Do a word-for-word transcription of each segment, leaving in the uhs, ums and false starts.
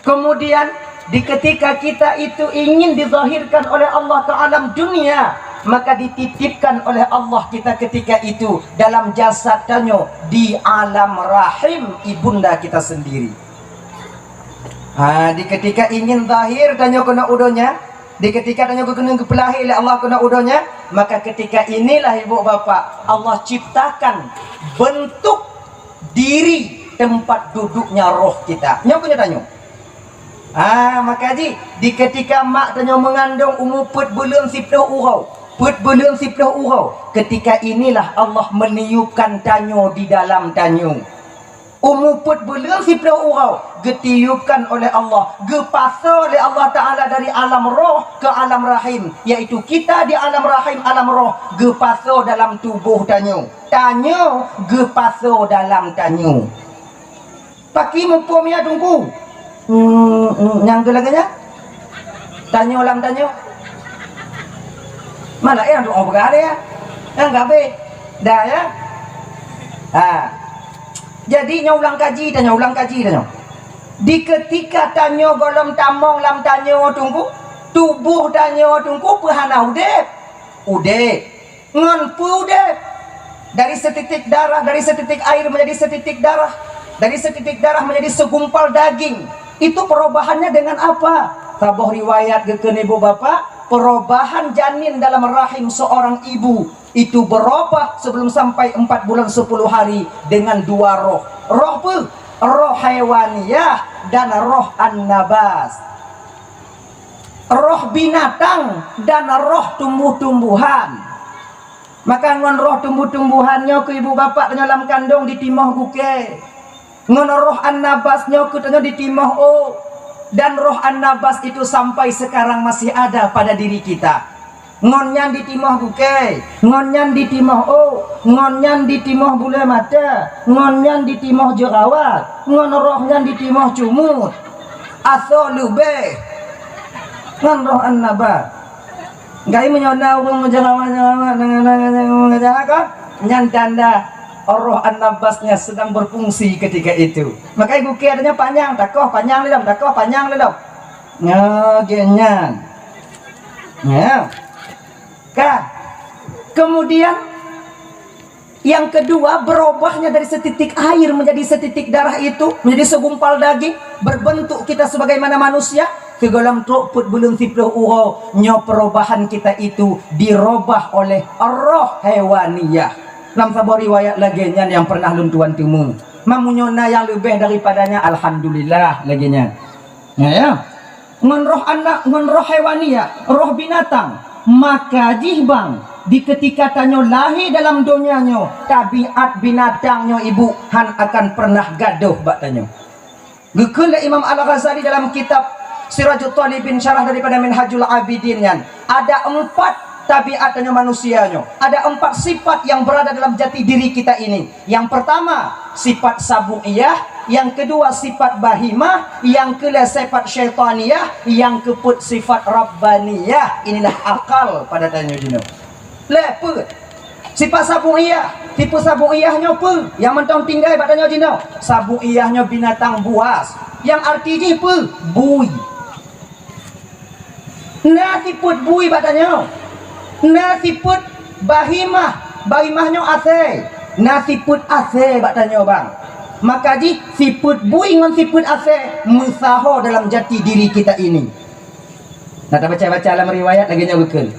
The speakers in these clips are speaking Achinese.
Kemudian, di ketika kita itu ingin dizahirkan oleh Allah ke alam dunia, maka dititipkan oleh Allah kita ketika itu dalam jasad tanyoe di alam rahim ibunda kita sendiri. Ha, di ketika ingin zahir tanyoe keunoe u donya, di ketika tanyoe keuneuk geupeulahé lé Allah keunoe u donya, maka ketika inilah ibu bapak Allah ciptakan bentuk diri tempat duduknya roh kita. Nyoe keuh nyoe tanyoe. Ah, maka jih, di ketika mak tanyoe meungandong umu peuet buleuen siplôh uroe, peuet buleuen siplôh uroe, ketika inilah Allah meniupkan tanyoe di dalam tanyoe. Umu peuet buleuen siplôh uroe geutiupkan oleh Allah, geupasoe lé Allah Taala dari alam roh ke alam rahim, yaitu kita di alam rahim, alam roh, geupasoe dalam tuboh tanyoe. Tanyoe geupasoe dalam tanyoe. Paki muphom ya Teungku? Hmm, hmm, nyang keu lagèe nyan? Tanyoe lam tanyoe. Mana yang doa berada ya? Yang gabe. Dah ya. Ha. Jadi nyoe ulang kaji tanyoe, ulang kaji tanyoe. Di ketika tanyoe gohlom tamong lam tanyoe Teungku, tuboh tanyoe Teungku peue hana udép? Udép. Ngon peue udép? Dari setitik darah, dari setitik air menjadi setitik darah, dari setitik darah menjadi segumpal daging. Itu perubahannya dengan apa? Saboh riwayat geukheun ibu bapak, perubahan janin dalam rahim seorang ibu itu berubah sebelum sampai empat bulan sepuluh hari dengan dua roh. Roh peue? Roh haiwaniyah dan roh an-nabas. Roh binatang dan roh tumbuh-tumbuhan. Maka ngon roh tumbuh-tumbuhan nyoe keu ibu bapak tanyoe lam kandong ditimoh gukée. Ngon roh an-nabas nyoe keu tanyoe ditimoh ôk. Dan roh an-nabas itu sampai sekarang masih ada pada diri kita. Ngon nyan ditimoh gukée, ngon nyan ditimoh ôk, ngon nyan ditimoh bulée mata, ngon nyan ditimoh jerawat, ngon roh nyan ditimoh cumut. Asoe leubeh ngon roh an-nabas. Gaki meunyoe na ureuëng meujeurawa-jeurawa deungon-deungon ureuëng jahat ka, nyan tanda roh an-nabasnya sedang berfungsi ketika itu. Maka gukée adanya panyang, takoh panyang lé dong, takoh panyang lé dong. Nyoe gét nyan. Ya. Ka. Kemudian yang kedua, berubahnya dari setitik air menjadi setitik darah itu, menjadi segumpal daging, berbentuk kita sebagaimana manusia, sigohlom trok peuet buleuen siplôh uroe, nyoe perubahan kita itu dirubah oleh roh haiwaniyah. Lam saboh riwayat lagée nyan nyang pernah lôn tuan teumé. Meunyoe na nyang leubeh daripadanya, alhamdulillah, lagée nyan. Ya, ya. Ngon roh anak, ngon roh haiwaniyah, roh binatang. Maka jih bang, di ketika tanyoe lahé dalam donya nyoe, tabiat binatang nyoe ibu han akan pernah gadôh bak tanyoe. Geukheun lé Imam Al-Ghazali dalam kitab Sirajut Talibin, syarah daripada Minhajul Abidin nyan, ada empat tabiat tanyoe manusia nyoe. Ada empat sifat yang berada dalam jati diri kita ini. Yang pertama, sifat sabu'iyah, yang kedua sifat bahimah, yang keulhèe sifat syaitaniyah, yang keupeuet sifat rabbaniyah. Inilah akal pada tanyoe jinoe. Lhèe peuet. Sifat sabu'iyah, tipe sabu'iyah nyoe peue? Nyang mantong tinggai bak tanyoe jinoe. Sabu'iyah nyoe binatang buas. Nyang arti jih peue? Bui. Na sifeuet bui bak tanyoe. Na sifeuet bahimah, bahimah nyoe asèe. Na sifeuet asèe bak tanyoe bang. Maka jih sifeuet bui ngon sifeuet asèe meusaho dalam jati diri kita ini. Nah, tabaca-baca lam riwayat lagèe nyoe geukheun.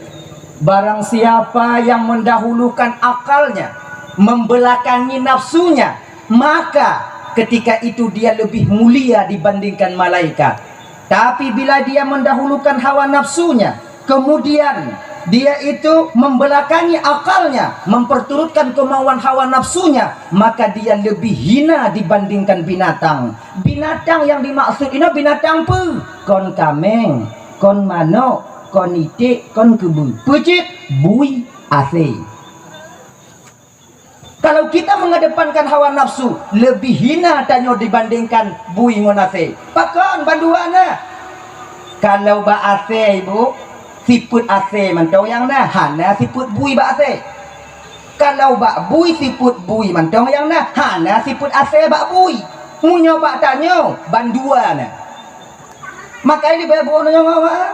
Barang siapa yang mendahulukan akalnya, membelakangi nafsunya, maka ketika itu dia lebih mulia dibandingkan malaikat. Tapi bila dia mendahulukan hawa nafsunya, kemudian dia itu membelakangi akalnya, memperturutkan kemauan hawa nafsunya, maka dia lebih hina dibandingkan binatang. Binatang yang dimaksud inoe binatang peue? Kon kaméng, kon manok, kon iték, kon keubeue. Peue cit? Bui, asèe. Kalau kita mengedepankan hawa nafsu, lebih hina tanyoe dibandingkan bui ngon asèe. Pakon bandua na? Kalau bak asèe, Ibu, sifeuet asèe mantong nyang na, hana sifeuet bui bak asèe. Kalau bak bui, sifeuet bui mantong nyang na, hana sifeuet asèe bak bui. Meunyoe bak tanyoe, bandua na. Maka ini bae bunoe nyoe, Mak.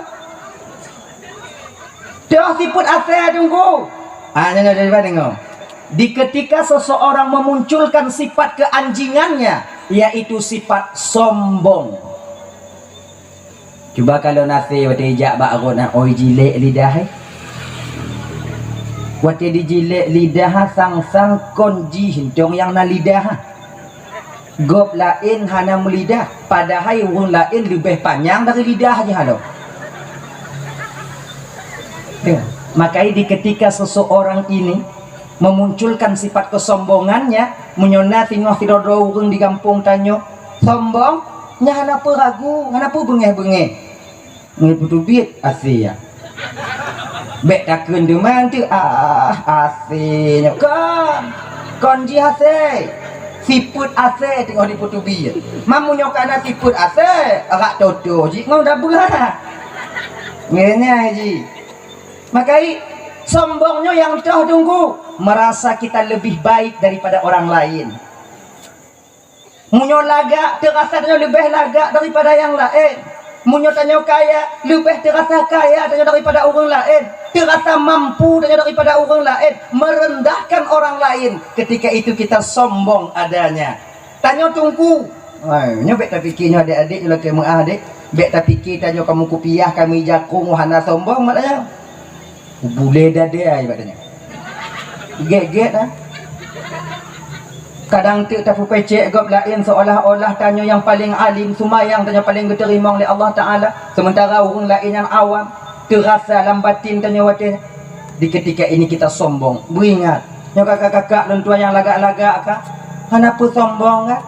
Teuh sifeuet asèe Teungku. Ah, nyoe, nyoe, nyoe, nyoe. Di ketika seseorang memunculkan sifat keanjingannya, yaitu sifat sombong. Cuba kalon asèe watèe ijak bak rot na, oi jilek lidah, eh. Watèe dijilek lidah, sang-sang kon jih entong nyang na lidah. Gob laén hana meulidah, padahai ureueng laén leubeh panyang dari lidah jih halo. Ya, makanya di ketika seseorang ini memunculkan sifat kesombongannya, meunyoe na singoh sidroe-droe ureueng di gampông tanyoe sombong, nyan hana peue ragu, hana peue beungéh-beungéh. Ngon peuteubiet asèe ya. Bèk takheun deungon teuh, ah, asèe nyoe kon. Kon jih asèe. Sifeuet asèe teungoh dipeuteubiet. Meunyoe ka na sifeuet asèe, rak toto jih ngon dabeuh. Ngeunyan jih. Makai sombong nyoe nyang toh Teungku, merasa kita lebih baik daripada orang lain. Meunyoe lagak, teurasa tanyoe leubeh lagak daripada nyang laén. Meunyoe tanyoe kaya, leubeh teurasa kaya tanyoe daripada ureueng laén. Teurasa mampu tanyoe daripada ureueng laén, merendahkan orang lain. Ketika itu kita sombong adanya. Tanyoe Teungku. Hai, nyoe bèk tapike nyoe adék-adék, nyoe lakèe meu'ah adék. Bèk tapike tanyoe kamoe kupiah, kamoe jakong, hana sombong mak tanyoe. Bulèe dadai bak tanyoe. Gèt-gèt ah. Kadang teuk tapeupecek gob laén seolah-olah tanyoe nyang paleng alim, seumayang tanyoe paleng geuteurimong lé Allah Taala, sementara ureueng laén nyang awam. Teurasa lam batin tanyoe watèe nyan. Di ketika ini kita sombong. Beuingat, nyoe kakak-kakak lôn tuan nyang lagak-lagak ka, hana peue sombong ka?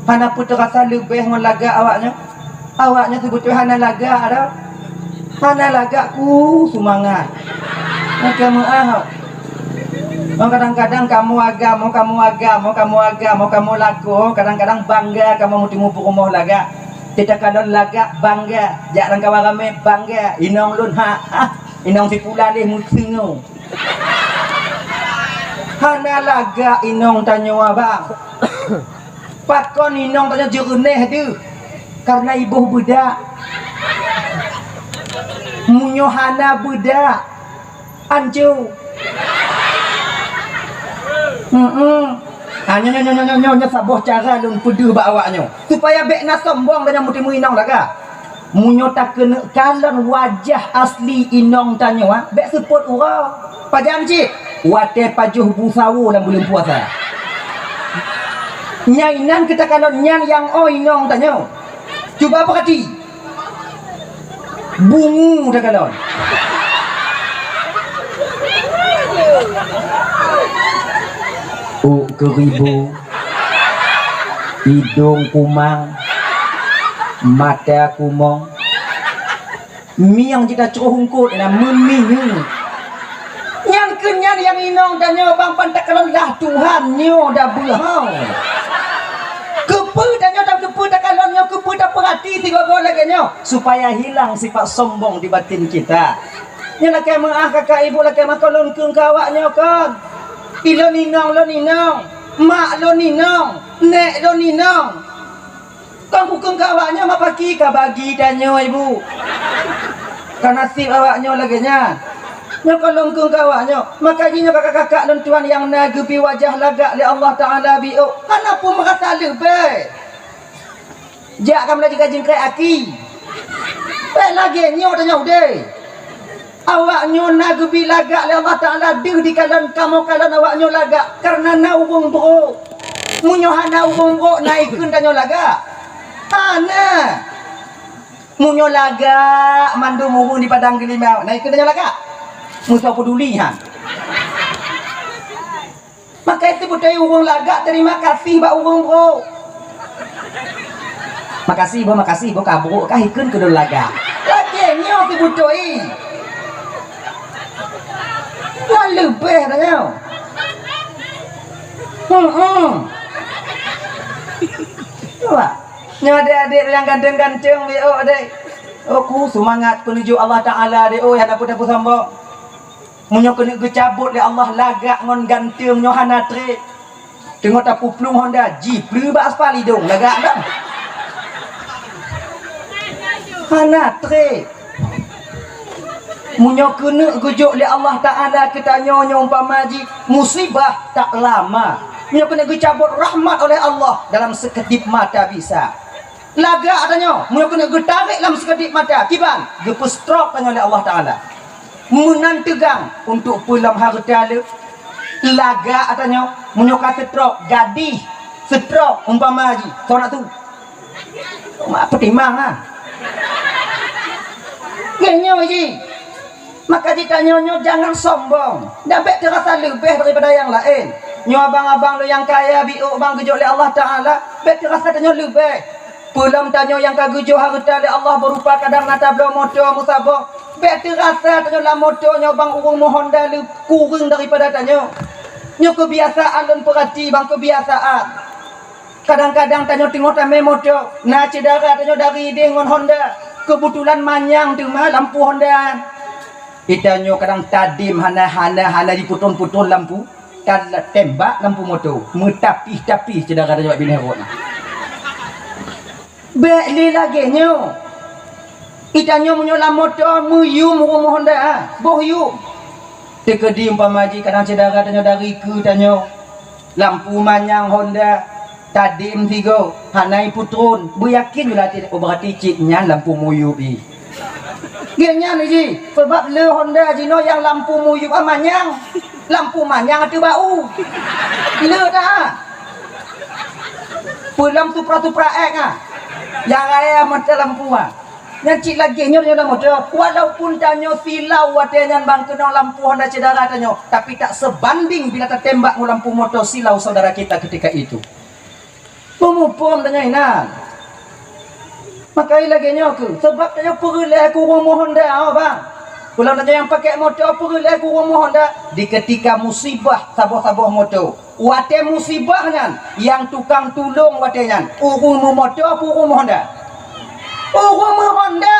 Hana peue teurasa leubeh ngon lagak awaknyoe? Awaknyoe seubeutôi hana lagak dah. Hana lagak ku seumangat. Lakèe meu'ah. Kadang-kadang kamoe agam, kamoe agam, kamoe agam, kamoe lakoe, kadang-kadang bangga kamoe meuteumeung peurumoh lagak. Teuka lôn lagak bangga, jak lam kawan ramè bangga, inong lôn ha, ha, inong si Pulan lé meuteungoh. Hana lagak inong tanyoe abang. Pakon inong tanyoe jeureuneh deuh? Karena iboh beudak. Meunyoe hana beudak, anco. Heeh. Ha, nyoe, nyoe, nyoe saboh cara lôn peudeuh bak awaknyoe, supaya bèk na sombong dan nyang meuteumeung inong lagak. Meunyoe takeuneuk kalon wajah asli inong tanyoe, ha, bèk seupôt uroe. Pajan cit? Watèe pajoh bu sawo lam buleuen puasa. Nyan inan keu takalon nyan nyang ôh inong tanyoe. Cuba peurati. Bungu takalon. Ôk keuribu. Idong kumang, mata kumong, mieng jih tacroh eungkôt na meuminyéu. Nyan keuh nyan nyang inong tanyoe bang, pan takalon lah Tuhan nyoe dabeuh hao. Keupeue tanyoe dan keupeue takalon nyoe, keupeue tapeurati sigoe-goe lagèe nyoe, supaya hilang sifat sombong di batin kita. Nyoe lakèe meu'ah kakak ibu, lakèe meu'ah kon lôn kheun keu awaknyoe kon. Ilôn inong lôn inong, mak lôn inong, nèk lôn inong. Kon kukheun keu awaknyoe mak paki ka bagi tanyoe ibu. Ka naseb awaknyoe lagèe nyan. Nyoe kon lôn kheun keu awaknyoe, maka jih nyoe kakak-kakak lôn tuan nyang na geubi wajah lagak lé Allah Taala biôh, hana peue meurasa leubeh. Jak kamoe laju ka jingkrek aki. Bèk lagèe nyoe tanyoe udép. Awaknyoe na geubi lagak lé Allah Taala deuh dikalon kamoe kalon awaknyoe lagak kareuna na ureueng brok. Meunyoe hana ureueng brok, na ikheun tanyoe lagak? Hana. Meunyoe lagak mandum ureueng di Padang Geulimau, na ikheun tanyoe lagak? Meusoe peuduli han. Maka itu beutôi ureueng lagak terima kasih bak ureueng brok. Makasih boh, makasih boh, ka brok kah ikheun keu lôn lagak. Lagèe nyoe seubeutôi. Ngon leubeh dah nyoe. Hmm, hmm. Cuba. Nyoe adék-adék nyang ganteng-ganteng, wéh, oh, adék. Oh, ku seumangat peunuju Allah Taala, adék, oh, hana peue-peue sombong. Meunyoe keuneuk geucabot lé Allah lagak ngon ganteng nyoe hana trép. Teungoh tapeuplueng honda, jipleue bak aspal idong, lagak dong. Hana treb. Meunyoe keuneuk geujok lé Allah Taala keu tanyoe nyoe umpama jih musibah tak lama. Meunyoe keuneuk geucabot rahmat oleh Allah dalam seukeudip mata bisa. Lagak tanyoe, meunyoe keuneuk geutarek lam seukeudip mata, kiban geupeu-stroke tanyoe lé Allah Taala. Meunan teugang untuk peue lom hareuta le. Lagak tanyoe, meunyoe ka seutrok, gadih seutrok umpama jih, soe na tu? Mak peutimang ah. Nyoe jih. Maka jih tanyoe nyoe jangan sombong. Dan bék teurasa leubeh daripada nyang laén. Nyoe abang-abang lôn nyang kaya biôk bang geujok lé Allah Taala, bék teurasa tanyoe leubeh. Peulom tanyoe nyang ka geujok hareuta lé Allah beurupa kadang na tabloe moto meusaboh. Bék teurasa tanyoe lam moto nyoe bang ureuëng meuhonda le kureueng daripada tanyoe. Nyoe keubiasaan lôn peurati bang keubiasaan. Kadang-kadang tanyoe teungoh tamé moto, na syedara tanyoe dari ideh ngon honda. Keubeutulan manyang teuma lampu honda. Itanyoe kadang tadem hana, hana, hana jipeuton-peuton lampu. Ka tembak lampu moto, meutapih-tapih syedara tanyoe bak binéh rot na. Bék lé lagée nyoe. Itanyoe meunyoe lam moto meuyum ureuëng meuhonda, boh yum. Teukeudi umpama jih kadang syedara tanyoe dari keu tanyoe, lampu manyang honda, tadem sigoe, hana ipeutrôn, beuyakin ulatie, oh, beurati cit nyan lampu meuyum pih. Geuh nyan jih, sabab le honda jinoe nyang lampu meuyum manyang. Lampu manyang ateueh bak u. Le dah. Peulom supra-supra ék ah. Nyang raya mata lampu ah. Nyan cit lagée nyoe nyoe lam moto. Walaupun tanyoe silau watée nyan bang keunong lampu honda syedara tanyoe, tapi tak sebanding bila tatembak ngon lampu moto silau saudara kita ketika itu. Peumuphom tanyoe inan. Maka lagée nyoe keuh, sabab tanyoe peureulée keu ureuëng meuhonda, oh bang. Ulôn tanyoe nyang pakèk moto peureulée keu ureuëng meuhonda di keutika musibah saboh-saboh moto. Watée musibah nyan, nyang tukang tulông watée nyan, ureuëng meumoto peue ureuëng meuhonda? Ureuëng meuhonda.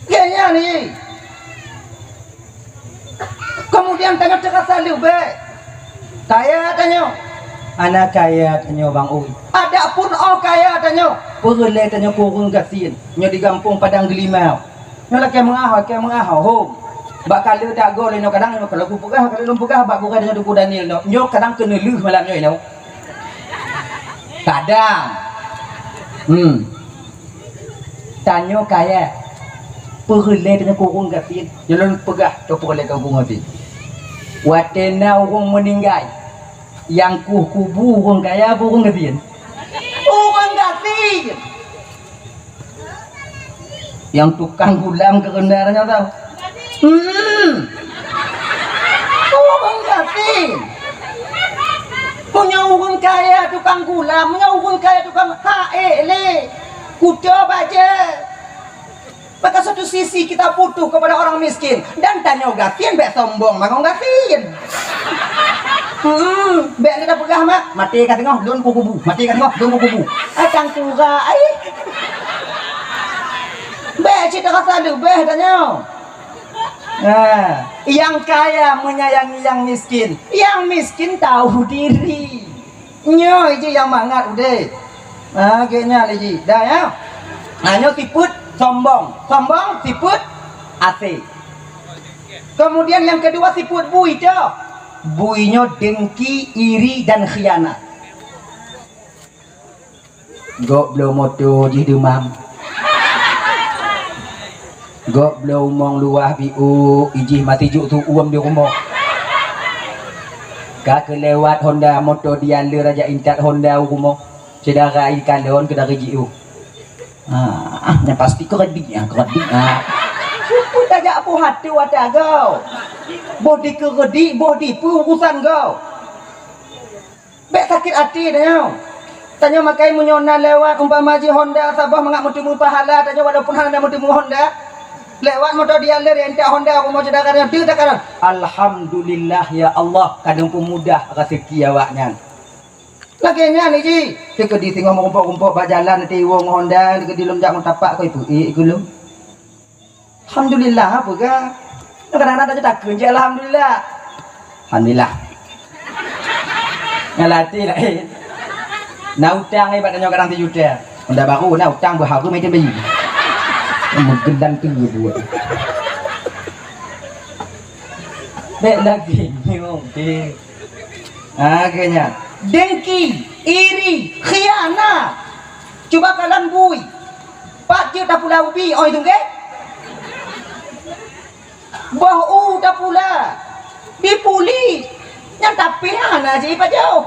Geuh nyan jih. Keumudian tanyoe teurasa leubeh kaya tanyoe. Hana kaya tanyoe bang ui. Adapun óh kaya tanyoe, peureulée tanyoe keu ureuëng gasien. Nyoe di gampông Padang Geulimau. Nyoe lakée meungaho, lakée meungaho, hom. Bak kaleue tagoe lé nyoe kadang nyoe kalau kupeugah, kalau lôn peugah bak gurée tanyoe Teungku Daniel nyoe. Nyoe kadang keuneulheueh malam nyoe nyoe. Kadang. Hmm. Tanyoe kaya, peureulée tanyoe keu ureuëng gasien, nyoe lôn peugah keu peureulée keu ureuëng gasien. Watée na ureuëng meuninggai, nyang kueh kubu ureuëng kaya peue ureuëng gasien? Ureuëng gasien! Nyang tukang gulam keureunda nyoe tau. Hmm. Ureuëng gasien. Meunyoe ureuëng kaya tukang gulam, meunyoe ureuëng kaya tukang haék lé. Kuto bajée. Maka satu sisi kita butuh kepada orang miskin dan tanyoe gasien bék sombong bangon gasien. Hmm, bék lé tapeugah mak, maté ka teungoh lôn kukubu, maté ka teungoh lôn kukubu. Ah, tangkura ai. Bék cit rasa leubeh tanyoe. Nah, yang kaya menyayangi yang miskin, yang miskin tahu diri. Nyoe jih nyang mangat udeb. Ha, geuh nyan lé jih. Dah ya. Ha, nyoe sifeuet sombong. Sombong sifeuet asée. Kemudian yang kedua sifeuet bui tu. Bui nyoe dengki, iri dan khianat. Gob bloe moto jih deumam. Gob bloe umong luwah biôk, ijih mati juk tu uem di rumoh. Ka keulewat honda moto dia le raja intat honda u rumoh. Syedara ikalon keu dari jiôh. Ah, ah, nyan pasti keuredik, ah, keuredik, ah. Peue tajak boh até watée agoe. Boh dikeuredik, boh dipeue urusan goe. Bék sakét até tanyoe. Tanyoe makai meunyoe na lewat umpama jih honda saboh mangat meuteumé pahala tanyoe walaupun hana meuteumé honda. Lewat moto dia le entak honda rumoh syedara tanyoe teu takalon. Alhamdulillah ya Allah kadang peumudah raseuki awaknyan. Lagée nyan jih, teukeudi singoh meurumpok-rumpok bak jalan teuiwoe ngon honda, teukeudi lom jak ngon tapak keu ipeuék keu lom. Alhamdulillah, apa ga? Kadang-kadang tanyoe takheun jih alhamdulillah. Alhamdulillah. Ngalati laén. Na utang ibarat nyoe kadang sijuta. Honda baru na utang beuhareuem item bayi. Meugeudang tu buet. Bèk lagèe nyoe deh. Ha, keu nyan. Dengki, iri, khianat. Cuba kalon bui. Pat jeuet tapula ubi, oi tunggé. Boh u tapula. Dipuli. Nyan tapi hana jipajoh.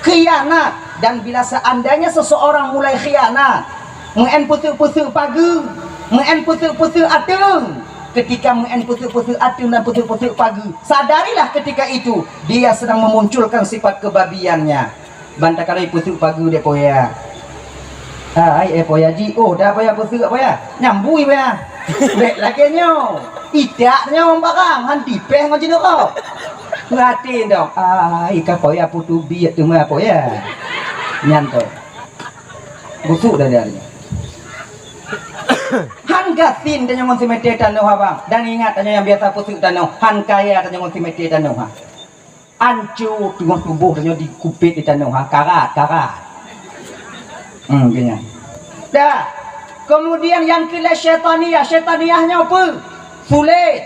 Khianat. Dan bila seandainya seseorang mulai khianat, meu'en peuseuk-peuseuk pageue, meu'en peuseuk-peuseuk ateueng, ketika meu'en peuseuk-peuseuk ateueng dan peuseuk-peuseuk pageue, sadarilah ketika itu dia sedang memunculkan sifat kebabiannya. Ban takalon peuseuk pageue dek poya. Hai, eh, poya ji, oh, dah poya peuseuk poya. Nyambui poya. Bèk lagèe nyoe. Itak nyoe barang, han tipèh ngon jineuk kok. Peurati dong. Ai, ka poya putu biet teuma poya. Nyan tu. Busuk dah dia. Han gasien tanyoe ngon simete tanoh, abang. Dan ingat, tanyoe nyang biasa peuseuk tanoh, han kaya tanyoe ngon simete tanoh, ha. Anco teungoh tuboh tanyoe dikupet di tanoh, ha, karat, karat. Hmm, keu nyan. Dah. Kemudian nyang keulhèe syaitaniah, syaitaniah nyoe peue? Sulet.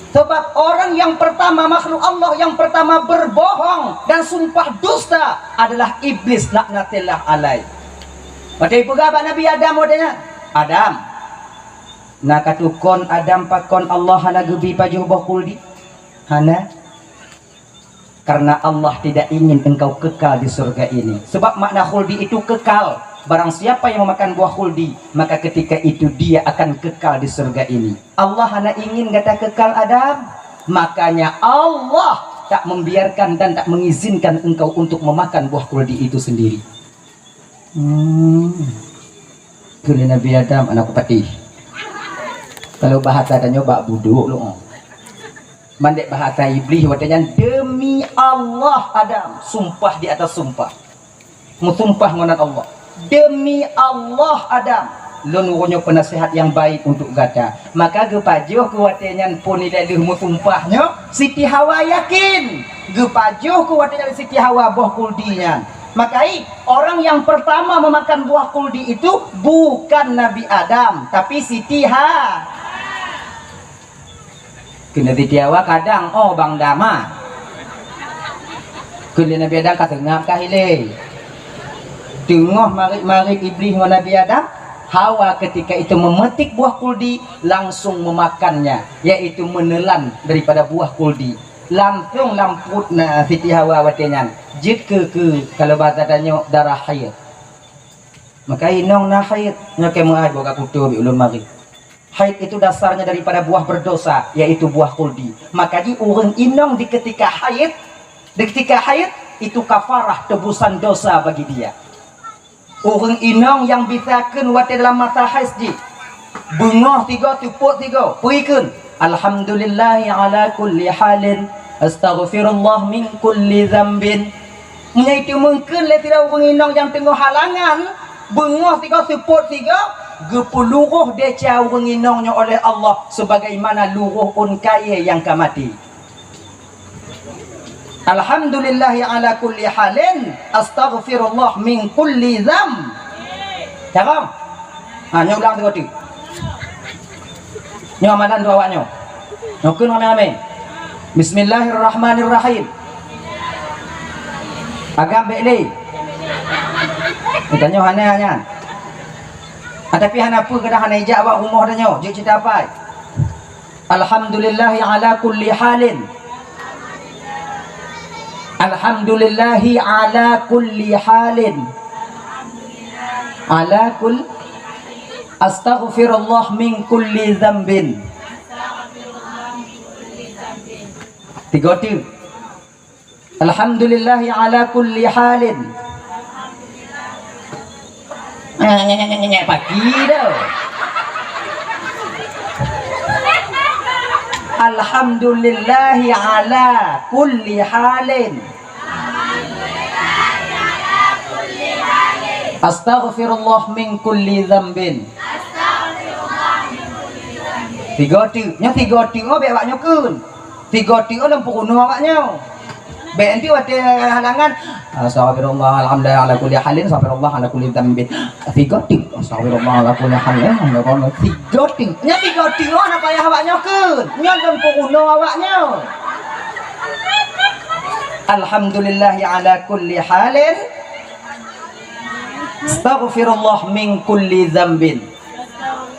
Sebab orang yang pertama, makhluk Allah yang pertama berbohong dan sumpah dusta adalah Iblis laknatillah alaih. Watèe peugah bak Nabi Adam, watèe nyan, "Adam, na katukon Adam pakon Allah hana geubi pajoh boh khuldi?" Hana. Karena Allah tidak ingin engkau kekal di surga ini. Sebab makna khuldi itu kekal. Barang siapa yang memakan buah khuldi, maka ketika itu dia akan kekal di surga ini. Allah hana ingin gata kekal, Adam. Makanya Allah tak membiarkan dan tak mengizinkan engkau untuk memakan buah khuldi itu sendiri. Hmm. Kheun lé Nabi Adam, aneuk kupatéh. Kalau bahasa tanyoe bak budok lom. Mandek bahasa Iblis watèe nyan, "Demi Allah, Adam," sumpah di atas sumpah. Meusumpah ngon nan Allah. "Demi Allah, Adam, lôn uroe nyoe peunasihat nyang baik untuk gata." Maka geupajoh keu watèe nyan phon ilèe lheueh meusumpah nyoe, Siti Hawa yakin. Geupajoh keu watèe nyan Siti Hawa boh khuldi nyan. Maka i, orang yang pertama memakan buah khuldi itu bukan Nabi Adam, tapi Siti Ha. Keu Nabi Siti Hawa kadang, oh, bang dama. Keu Nabi Adam ka seungab ka hilé. Teungoh marit-marit Iblis ngon Nabi Adam, Hawa ketika itu memetik buah khuldi, langsung memakannya, yaitu menelan daripada buah khuldi. Langsung lam pruet na Siti Hawa watèe nyan. Jeuet keu, keu, kalau bahasa tanyoe, darah haid. Maka inong na haid, nyoe keu meu'ah boh ka kuto bak ulôn marit. Haid itu dasarnya daripada buah berdosa, yaitu buah khuldi. Maka ji ureueng inong di ketika haid, di ketika haid, itu kafarah tebusan dosa bagi dia. Ureueng inong nyang bisa kheun watèe dalam masa haid jih, beungoh sigoe, seupôt sigoe, peue kheun, "Alhamdulillahi ala kulli halin, astaghfirullah min kulli dzambin." Meunyoe itu mungken lé sidroe ureueng inong nyang teungoh halangan, beungoh sigoe, seupôt sigoe, geupeuluroh desya ureueng inong nyoe oleh Allah sebagaimana luroh ôn kayèe nyang ka maté. "Alhamdulillahi ala kulli halin, astaghfirullah min kulli dzamb." Cakap? Ha, nyoe ulang sigoe teuk. Nyoe amalan dua awak nyoe. Nyoe kheun ramé-ramé. Bismillahirrahmanirrahim. Agam bèk lé. Tanyoe hana nyan. Ah, tapi hana peue, kadang hana ijak bak rumoh tanyoe. Jeuet cit apai. Alhamdulillahi ala kulli halin. Alhamdulillahi ala kulli halin. Ala kul-, astaghfirullah min kulli dzambin. Tiga tu. Alhamdulillahi ala kulli halin. Nyek, nyek, nyek, nyek, nyek, pagi dah. Alhamdulillahi ala kulli halin. Astaghfirullah min kulli dzambin. Tiga tu, nyoe tiga tu, oh, bèk awak nyoe kheun. Tiga tu, oh, lam peurunoe awak nyoe. Bèk nanti watèe halangan, "Astagfirullah, alhamdulillah, ala kulli halin, astagfirullah, ala kulli dzambin." Tiga tik, "Astagfirullah, ala kulli halin, astagfirullah." Tiga tik. Nyan tiga tik, oh, na payah awak nyoe kheun. Nyoe lôn peurunoe awak nyoe. "Alhamdulillahi ala kulli halin, astagfirullah min kulli dzambin."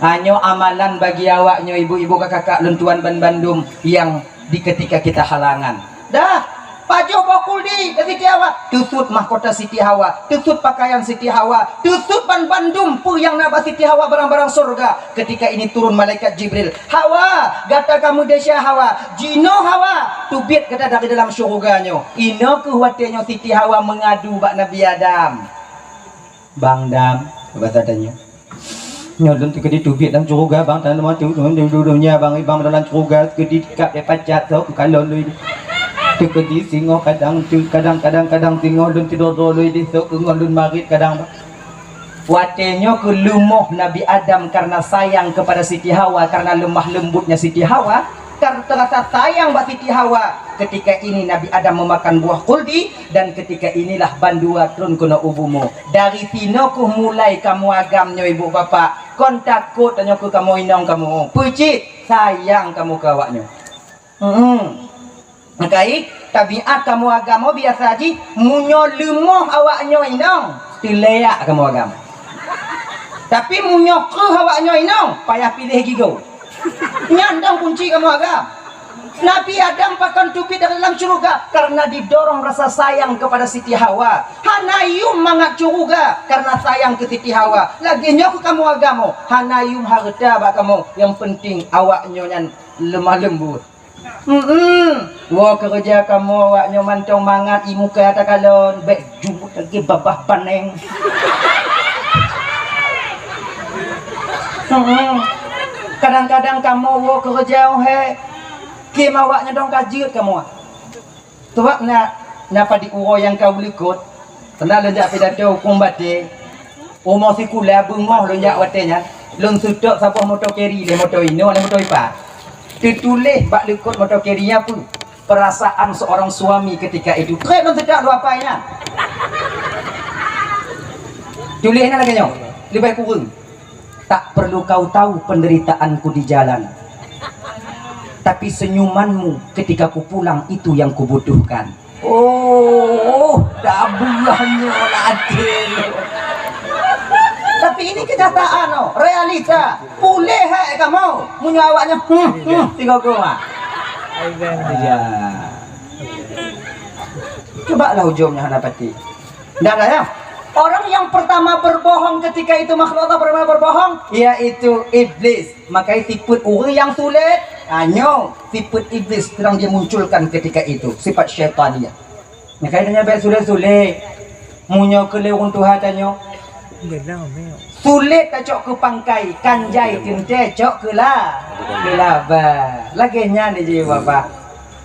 Ha, nyoe amalan bagi awak nyoe, ibu-ibu, kakak-kakak lôn tuan ban bandum nyang di ketika kita halangan. Dah, pajoh boh khuldi di Siti Hawa, teusut mahkota Siti Hawa, teusut pakaian Siti Hawa, teusut ban bandum peue nyang na bak Siti Hawa, barang-barang syurga. Ketika ini turun malaikat Jibril, "Hawa, gata ka meudesya Hawa, jinoe Hawa, teubiet gata dari dalam syurga nyoe." Inoe kheueh watèe nyoe Siti Hawa meungadu bak Nabi Adam. "Bang Dam," basa tanyoe. "Nyoe lôn teukeudi teubiet lam syurga, Bang, tan lôn mati, lôn di dunia, Bang, Bang, dalam syurga, teukeudi kab deh pacat, sok kalon lôn. Teukeudi singoh kadang, teu-, kadang, kadang, kadang singoh lôn tidor-dor lôn di sok, ngon lôn marit kadang." Watèe nyoe kheueh leumoh Nabi Adam karena sayang kepada Siti Hawa, karena lemah lembutnya Siti Hawa, karena terasa sayang bak Siti Hawa. Ketika ini Nabi Adam memakan buah khuldi, dan ketika inilah bandua trôn keunoe u bumoe. Dari sinoe kheueh mulai kamoe agam nyoe, ibu bapak. Kon takot tanyoe keu kamoe inong kamoe. Peue cit? Sayang kamoe keu awak nyoe. Hmm. Meukai, tabiat kamoe agam biasa jih, meunyoe leumoh awak nyoe inong, teuleuyak kamoe agam. Tapi meunyoe kreueh awak nyoe inong, payah piléh gigoe. Nyan dong kunci kamoe agam. Nabi Adam pakon teubiet dari dalam syurga karena didorong rasa sayang kepada Siti Hawa. Hana yum mangat syurga karena sayang keu Siti Hawa. Lagèe nyoe keu kamoe agam, hana yum hareuta bak kamoe, nyang penting awak nyoe nyan lemah lembut. Hmm, woe keureuja kamoe awak nyoe mantong mangat, ie muka takalon, bèk jumut lagèe babah paneng. Hmm, kadang-kadang kamoe woe keureuja, oh hé, kém awak nyoe dong ka jeuet kamoe. Sabab na, na padit uroe nyang ka u likot, Pernah lôn jak pidato hukôm batée, umu sikula beungoh lôn jak watée nyan, lôn seutôt saboh moto keri lé moto inoe lé moto ipat. Teutuléh bak likot moto keri nyan peue? Perasaan seorang suami ketika itu. Trép lôn seutôt dua pai nyan. Tuléh na lagée nyoe, leubeh kureueng. Tak perlu kau tahu penderitaanku di jalan, tapi senyumanmu ketika ku pulang itu yang kubutuhkan. Oh, dah buah nyoe lah até. Tapi ini kenyataan, oh, realita. Puléh hai kamoe, meunyoe awaknyan, hmm, hmm, tiga goma. Ya. Coba lah ujungnya hana pati. Ndak ada ya? Orang yang pertama berbohong ketika itu makhluk Allah pertama berbohong, yaitu iblis. Maka sifat orang yang sulit, ha, nyoe sifat iblis sedang dia munculkan ketika itu, sifat syaitan dia. Maka dia nyampe sulit-sulit. Meunyoe keu lé ureuëng tuha tanyoe, sulit tacok keu pangkai, kan jai teuntée cok keu la, keu laba. Lagée nyan jih Bapak.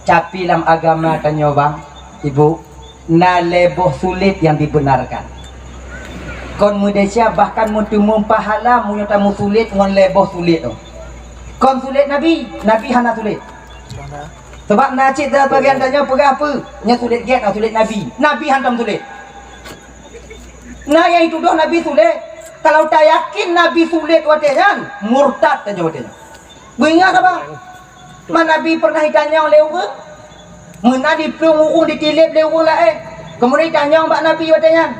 Tapi lam agama tanyoe bang, ibu, na lhée boh sulet nyang dibenarkan. Kon meudesya bahkan meuteumé pahala meunyoe tameusulet ngon lhée boh sulet nyoe. Kon sulet Nabi, Nabi hana sulet. Sebab na cit sabagian tanyoe peugah peue, nyoe sulet gét, nyoe sulet Nabi. Nabi hantom sulet. Na nyang jitudoh Nabi sulet. Kalau tayakin Nabi sulet watée nyan, murtad tanyoe watée nyan. Beuingat haba? Man Nabi pernah jitanyong lé ureuëng? Meunan jiplueng ureuëng, jitileb lé ureuëng laén. Keumudian jitanyong bak Nabi watée nyan.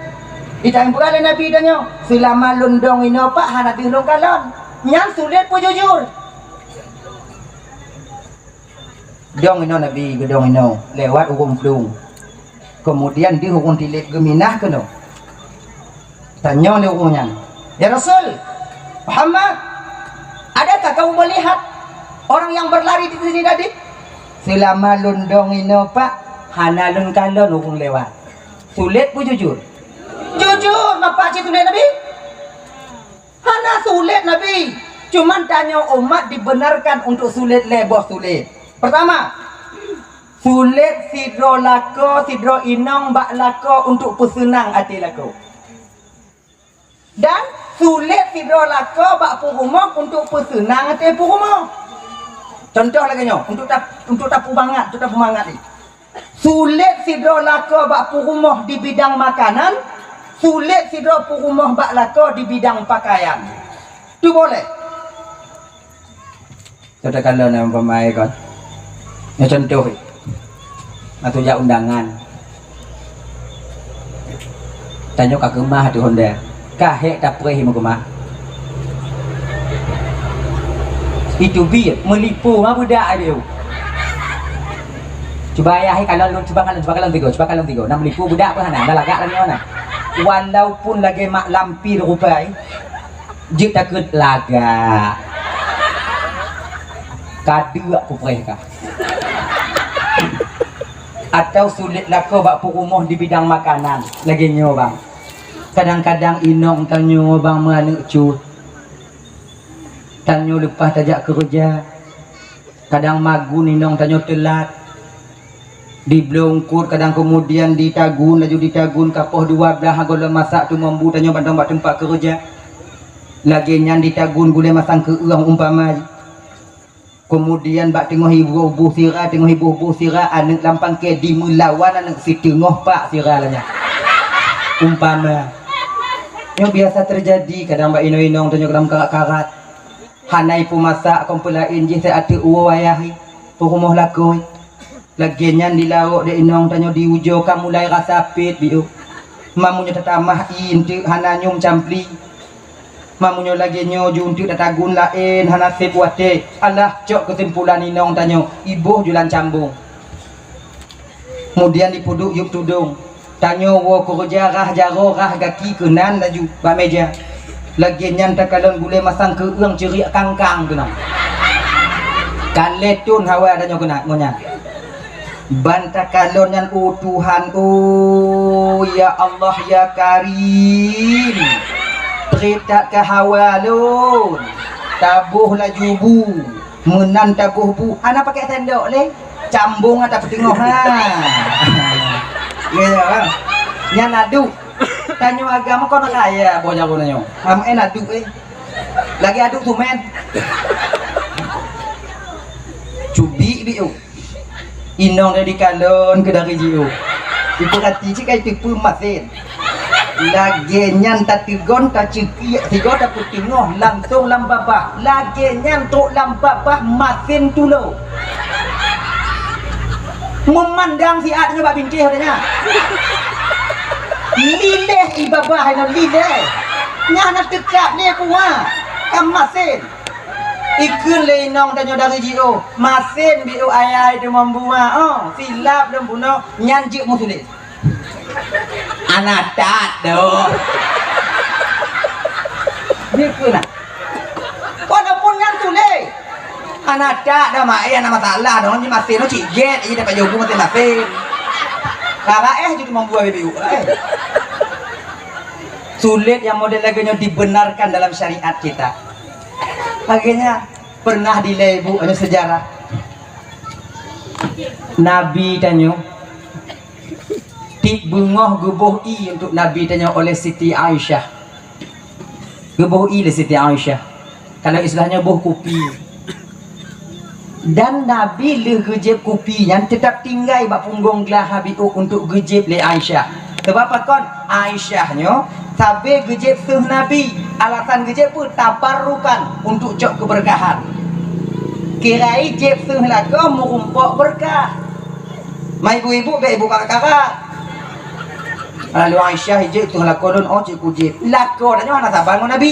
Jitanyong peugah lé Nabi tanyoe, "Seulama lôn dong inoe Pak hana deuh lôn kalon." Nyan sulet peujujur. Dong inoe Nabi, geudong inoe, lewat ureuëng plueng. Keumudian deuh ureuëng tileb geuminah keunoe. Tanyong lé ureuëng nyan, "Ya Rasul Muhammad, adakah kamu melihat orang yang berlari di sini tadi?" "Seulama lôn dong inoe Pak, hana lôn kalon ureuëng lewat." Sulet peujujur? Jujur, mapa cit sulet Nabi? Hana sulet Nabi. Cuman tanyoe umat dibenarkan untuk sulet lhée boh sulet. Pertama, sulet sidroe lakoe, sidroe inong bak lakoe untuk peuseunang até lakoe. Dan sulet sidroe lakoe bak peurumoh untuk peuseunang até peurumoh. Contoh lagée nyoe, untuk tap-, untuk tapeumangat, untuk tapeumangat ni. Sulet sidroe lakoe bak peurumoh di bidang makanan, sulet sidroe peurumoh bak lakoe di bidang pakaian. Tu boleh. Katakanlah nama pemain kan. Nyoe contoh. Atau jak undangan. Tanyoe ka keumah tu honda. Ka hek tapreh meukeumah. Itu bi meulipu ma budak ai biu. Cuba ayah hai kalon lôn, cuba kalon, cuba kalon tigo, cuba kalon tigo. Nam lipu budak pun hana, dah lagak lagi mana. Walaupun lagi mak lampir rupai, jeuet takut lagak. Kadeuk kupreh ka. Atau sulet lakoe bak peurumoh di bidang makanan. Lagèe nyoe bang. Kadang-kadang inong tanyoe bang meuaneuk cut. Tanyoe leupah tajak keureuja. Kadang magun inong tanyoe teulat. Dibloe eungkôt kadang keumudian ditagun laju ditagun kapoh dua blaih gohlom masak teumambu tanyoe mantong bak teumpat keureuja. Lagèe nyan ditagun gulèe masang keu-ueng umpama. Keumudian bak teungoh iboh-boh sira, teungoh iboh-boh sira aneuk lam pangke dimeulawan aneuk siteungoh pak sira lagèe nyan. Umpama. Nyoe biasa teujadi kadang bak inong-inong tanyoe lam karat-karat. Hana ipeumasak kon peulaén jih, teuh ateueh uwoe ayah i, peurumoh lakoe. Lagèe nyan di laôt dek inong tanyoe di ujoe ka mulai rasa pet biôh. Mamunyoe tatamah ie eunteuk hana nyoe meucampli. Mamunyoe lagèe nyoe ju eunteuk tatagun laén hana sép watèe. Alah cok keusimpulan inong tanyoe iboh julan cambong. Keumudian dipeuduek yup tudong. Tanyoe woe keureuja rhah jaroe rhah gaki keunan laju bak mèja. Lagèe nyan takalon gulèe masang keu-ueng ceuriak kangkang keunan. Ka lhèe thon hawa tanyoe keunan ngon nyan. Ban takalon nyan, "Oh Tuhan, oh ya Allah ya Karim, trép that ka hawa lôn." Taboh laju bu. Meunan taboh bu, hana pakèk sendok lé. Cambong ata peuteungoh ha. Ya, ya, ha. Nyan aduk. Tanyoe agam kon kaya boh jaroe nyoe. Ham en aduk eh. Lagi aduk tumen. Cubi biu. Inong dari kalon ke dari jiu. Ipeurati cit kai teupeu masen. Lagèe nyan tateugon, taceukiek sigoe tapeuteungoh langsong lam babah. Lagèe nyan trok lam babah masen tulo. Meumandang siat nyoe bak bintéh watèe nyan. Lileh i babah nyoe lileh. Nyan na teuka lé kuah. Ka masen. Ikheun lé inong tanyoe dari jiôh, "Masen biôh ayah teumambu ma, oh, silap lôn bunoe, nyan jeuet meusulet." Hana that doh. Dikheun nah. Walaupun nyan sulet. Hana that doh, mak, eh, hana masalah doh, ni masen nyoe cit gét, eh, dapat jobu masen-masen. Ka raéh jeuet teumambu biôh, eh. Sulet nyang model lagèe nyoe dibenarkan dalam syariat kita. Lagèe nyan, pernah dilèe ibu, ada sejarah. Nabi tanyoe, tiep beungoh geuboh ie untuk Nabi tanyoe oleh Siti Aisyah. Geuboh ie lé Siti Aisyah. Kalau istilahnyo boh kupi. Dan Nabi lheueh geujieb kupi nyan teutap tinggai bak punggong glah Nabi untuk geujieb lé Aisyah. Sabab pakon? Aisyah nyoe sabe geujieb seuh Nabi. Alasan geujieb peue? Tabarrukan, untuk cok keubeurkahan. Kira jieb seuh lakoe meurumpok beurkah. Ma ibu-ibu bèk ibu kakak-kakak. Lalu Aisyah ijak tu lakoe lôn, oh cit kujieb. Lakoe tanyoe hana saban ngon Nabi.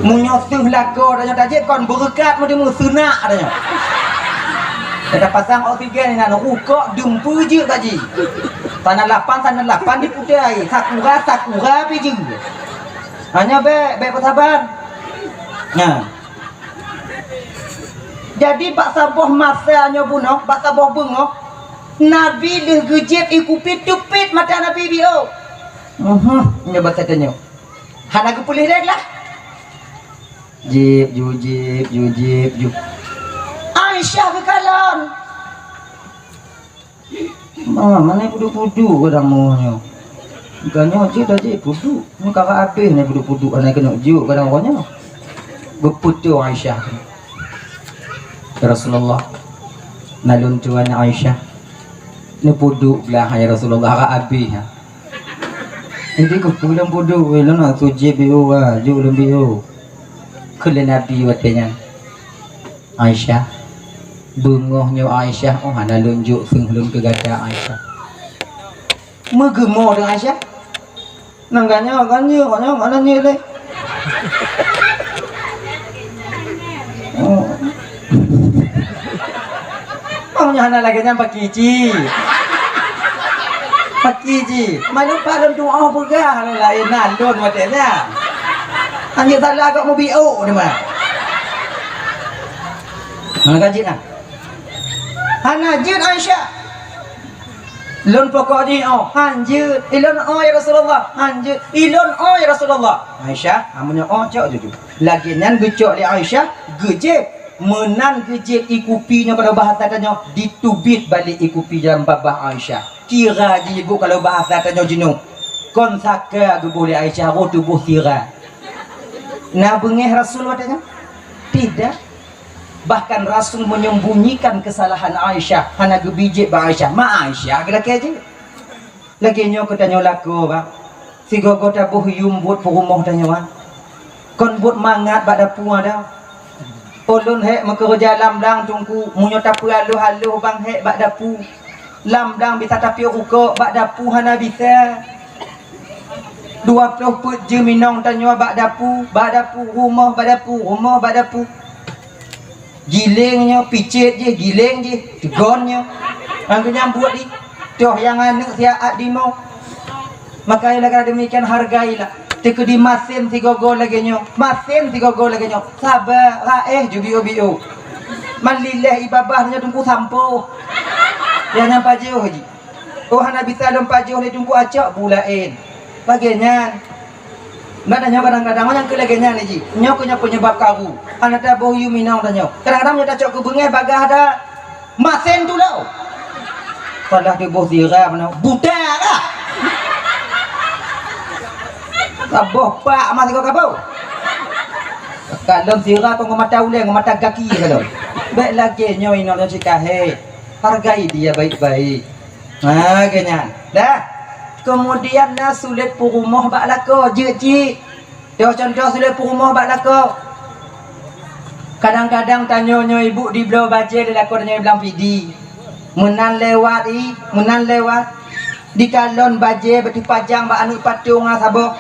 Meunyoe seuh lakoe tanyoe tajieb kon beureukat meudeumu seunak tanyoe. Kita pasang oksigen inan rukok dumpeue jeuet baji. Sana lapan, sana lapan diputai. Sakura, sakura pih jeuet. Hanya bèk, bèk peusaban. Nah. Jadi bak saboh masa nyoe bunoe, bak saboh beungoh, Nabi lheueh geujieb ie kupi teupit mata Nabi biôh. Uhum, nyoe basa tanyoe. Hana geupeuleueh lé lah. Jieb ju, jieb ju, jieb ju. Aisyah geukalon. Ma, mana puduk-puduk gadang moe nyoe. Bukan nyoe cit dah cit puduk. Nyoe kakak habéh ni puduk-puduk aneuk keuneuk juk gadang roh nyoe. Beupeutoe Aisyah. "Ya Rasulullah, na lôn tuan Aisyah neupeuduek blah, ya Rasulullah, ka abéh, ha." Jadi keupeue lôn peuduek, lôn na sujeb biôh, ha, jok lôn biôh. Kheun lé Nabi watée nyan, "Aisyah, beungoh nyoe Aisyah, oh, hana lôn jok seuh lôn keu gata Aisyah." Meugeumo deungon Aisyah. Nang ganyang, ganyang, ganyang, mana nyeuk lé? Oh. Oh, nyoe hana lagée nyan paki ci. Paki ci. Malu pak lôn tuoh peugah lôn laén na lôn watée nyan. Anjeuet salah kok mubiôk ni mah. Hana ka jeuet ah. Hana jeuet Aisyah. Lôn pokok jih oh, hanjeuet. Ilôn oh ya Rasulullah, hanjeuet. Ilôn oh ya Rasulullah. Aisyah, amun nyoe oh cok juju. Lagée nyan geucok lé Aisyah, geujép. Meunan geujép ié kupi nyoe kalau bahasa tanyoe, diteubiet balek ié kupi dalam babah Aisyah. Tira jih ibu kalau bahasa tanyoe jinoe. Kon saka geuboh lé Aisyah, roh tuboh tira. Na beungéh Rasul watée nyan? Tidak. Bahkan Rasul menyembunyikan kesalahan Aisyah, hana geubijék bak Aisyah. Ma Aisyah geulakée jih. Lagée nyoe keu tanyoe lakoe, bah. Sigoe-goe taboh yuem buet peurumoh tanyoe, ah. Kon buet mangat bak dapu ada. Ulôn hék meukeureuja lam blang teungku, meunyoe tapeualoh-aloh bang hék bak dapu. Lam blang bisa tapiôh rukok, bak dapu hana bisa. Dua ploh peuet jeuem inong tanyoe bak dapu, bak dapu, rumoh bak dapu, rumoh bak dapu. Giléng nyoe, picét jih, giléng jih, teugon nyoe. Ngon geunyang buet jih, toh nyang aneuk siat dimoe. Maka lagée demikian hargailah. Teukeudi masen sigoe-goe lagée nyoe, masen sigoe-goe lagée nyoe. Saba, raéh, jubiôh-biôh. Malileh ié babah nyoe teungku sampoe. Nyang nyan pajoh jih. Oh, hana bisa lôn pajoh lé teungku acok bu laén. Lagée nyan. Nyan nyoe kadang-kadang nyang keu lagée nyan jih. Nyoe keuh nyoe penyebab karu. Hana taboh yuem inong tanyoe. Kadang-kadang nyoe tacok keu beungéh bagah ada masen tu lo. Salah tuboh sira mana buta kah? Saboh pak mah sigoe kaboh. Kalon sira kok ngon mata ulée, ngon mata gaki kalon. Bék lagée nyoe inong nyoe cit ka hék. Hargai dia baik-baik. Ha, keu nyan. Dah. Kemudian na sulet peurumoh bak lakoe, jeuet cit. Toh contoh sulet peurumoh bak lakoe. Kadang-kadang tanyoe nyoe ibu dibloe bajée lé lakoe tanyoe blang pidi. Meunan lewat i, meunan lewat. Dikalon bajée beuteupajang bak aneuk patong ah saboh.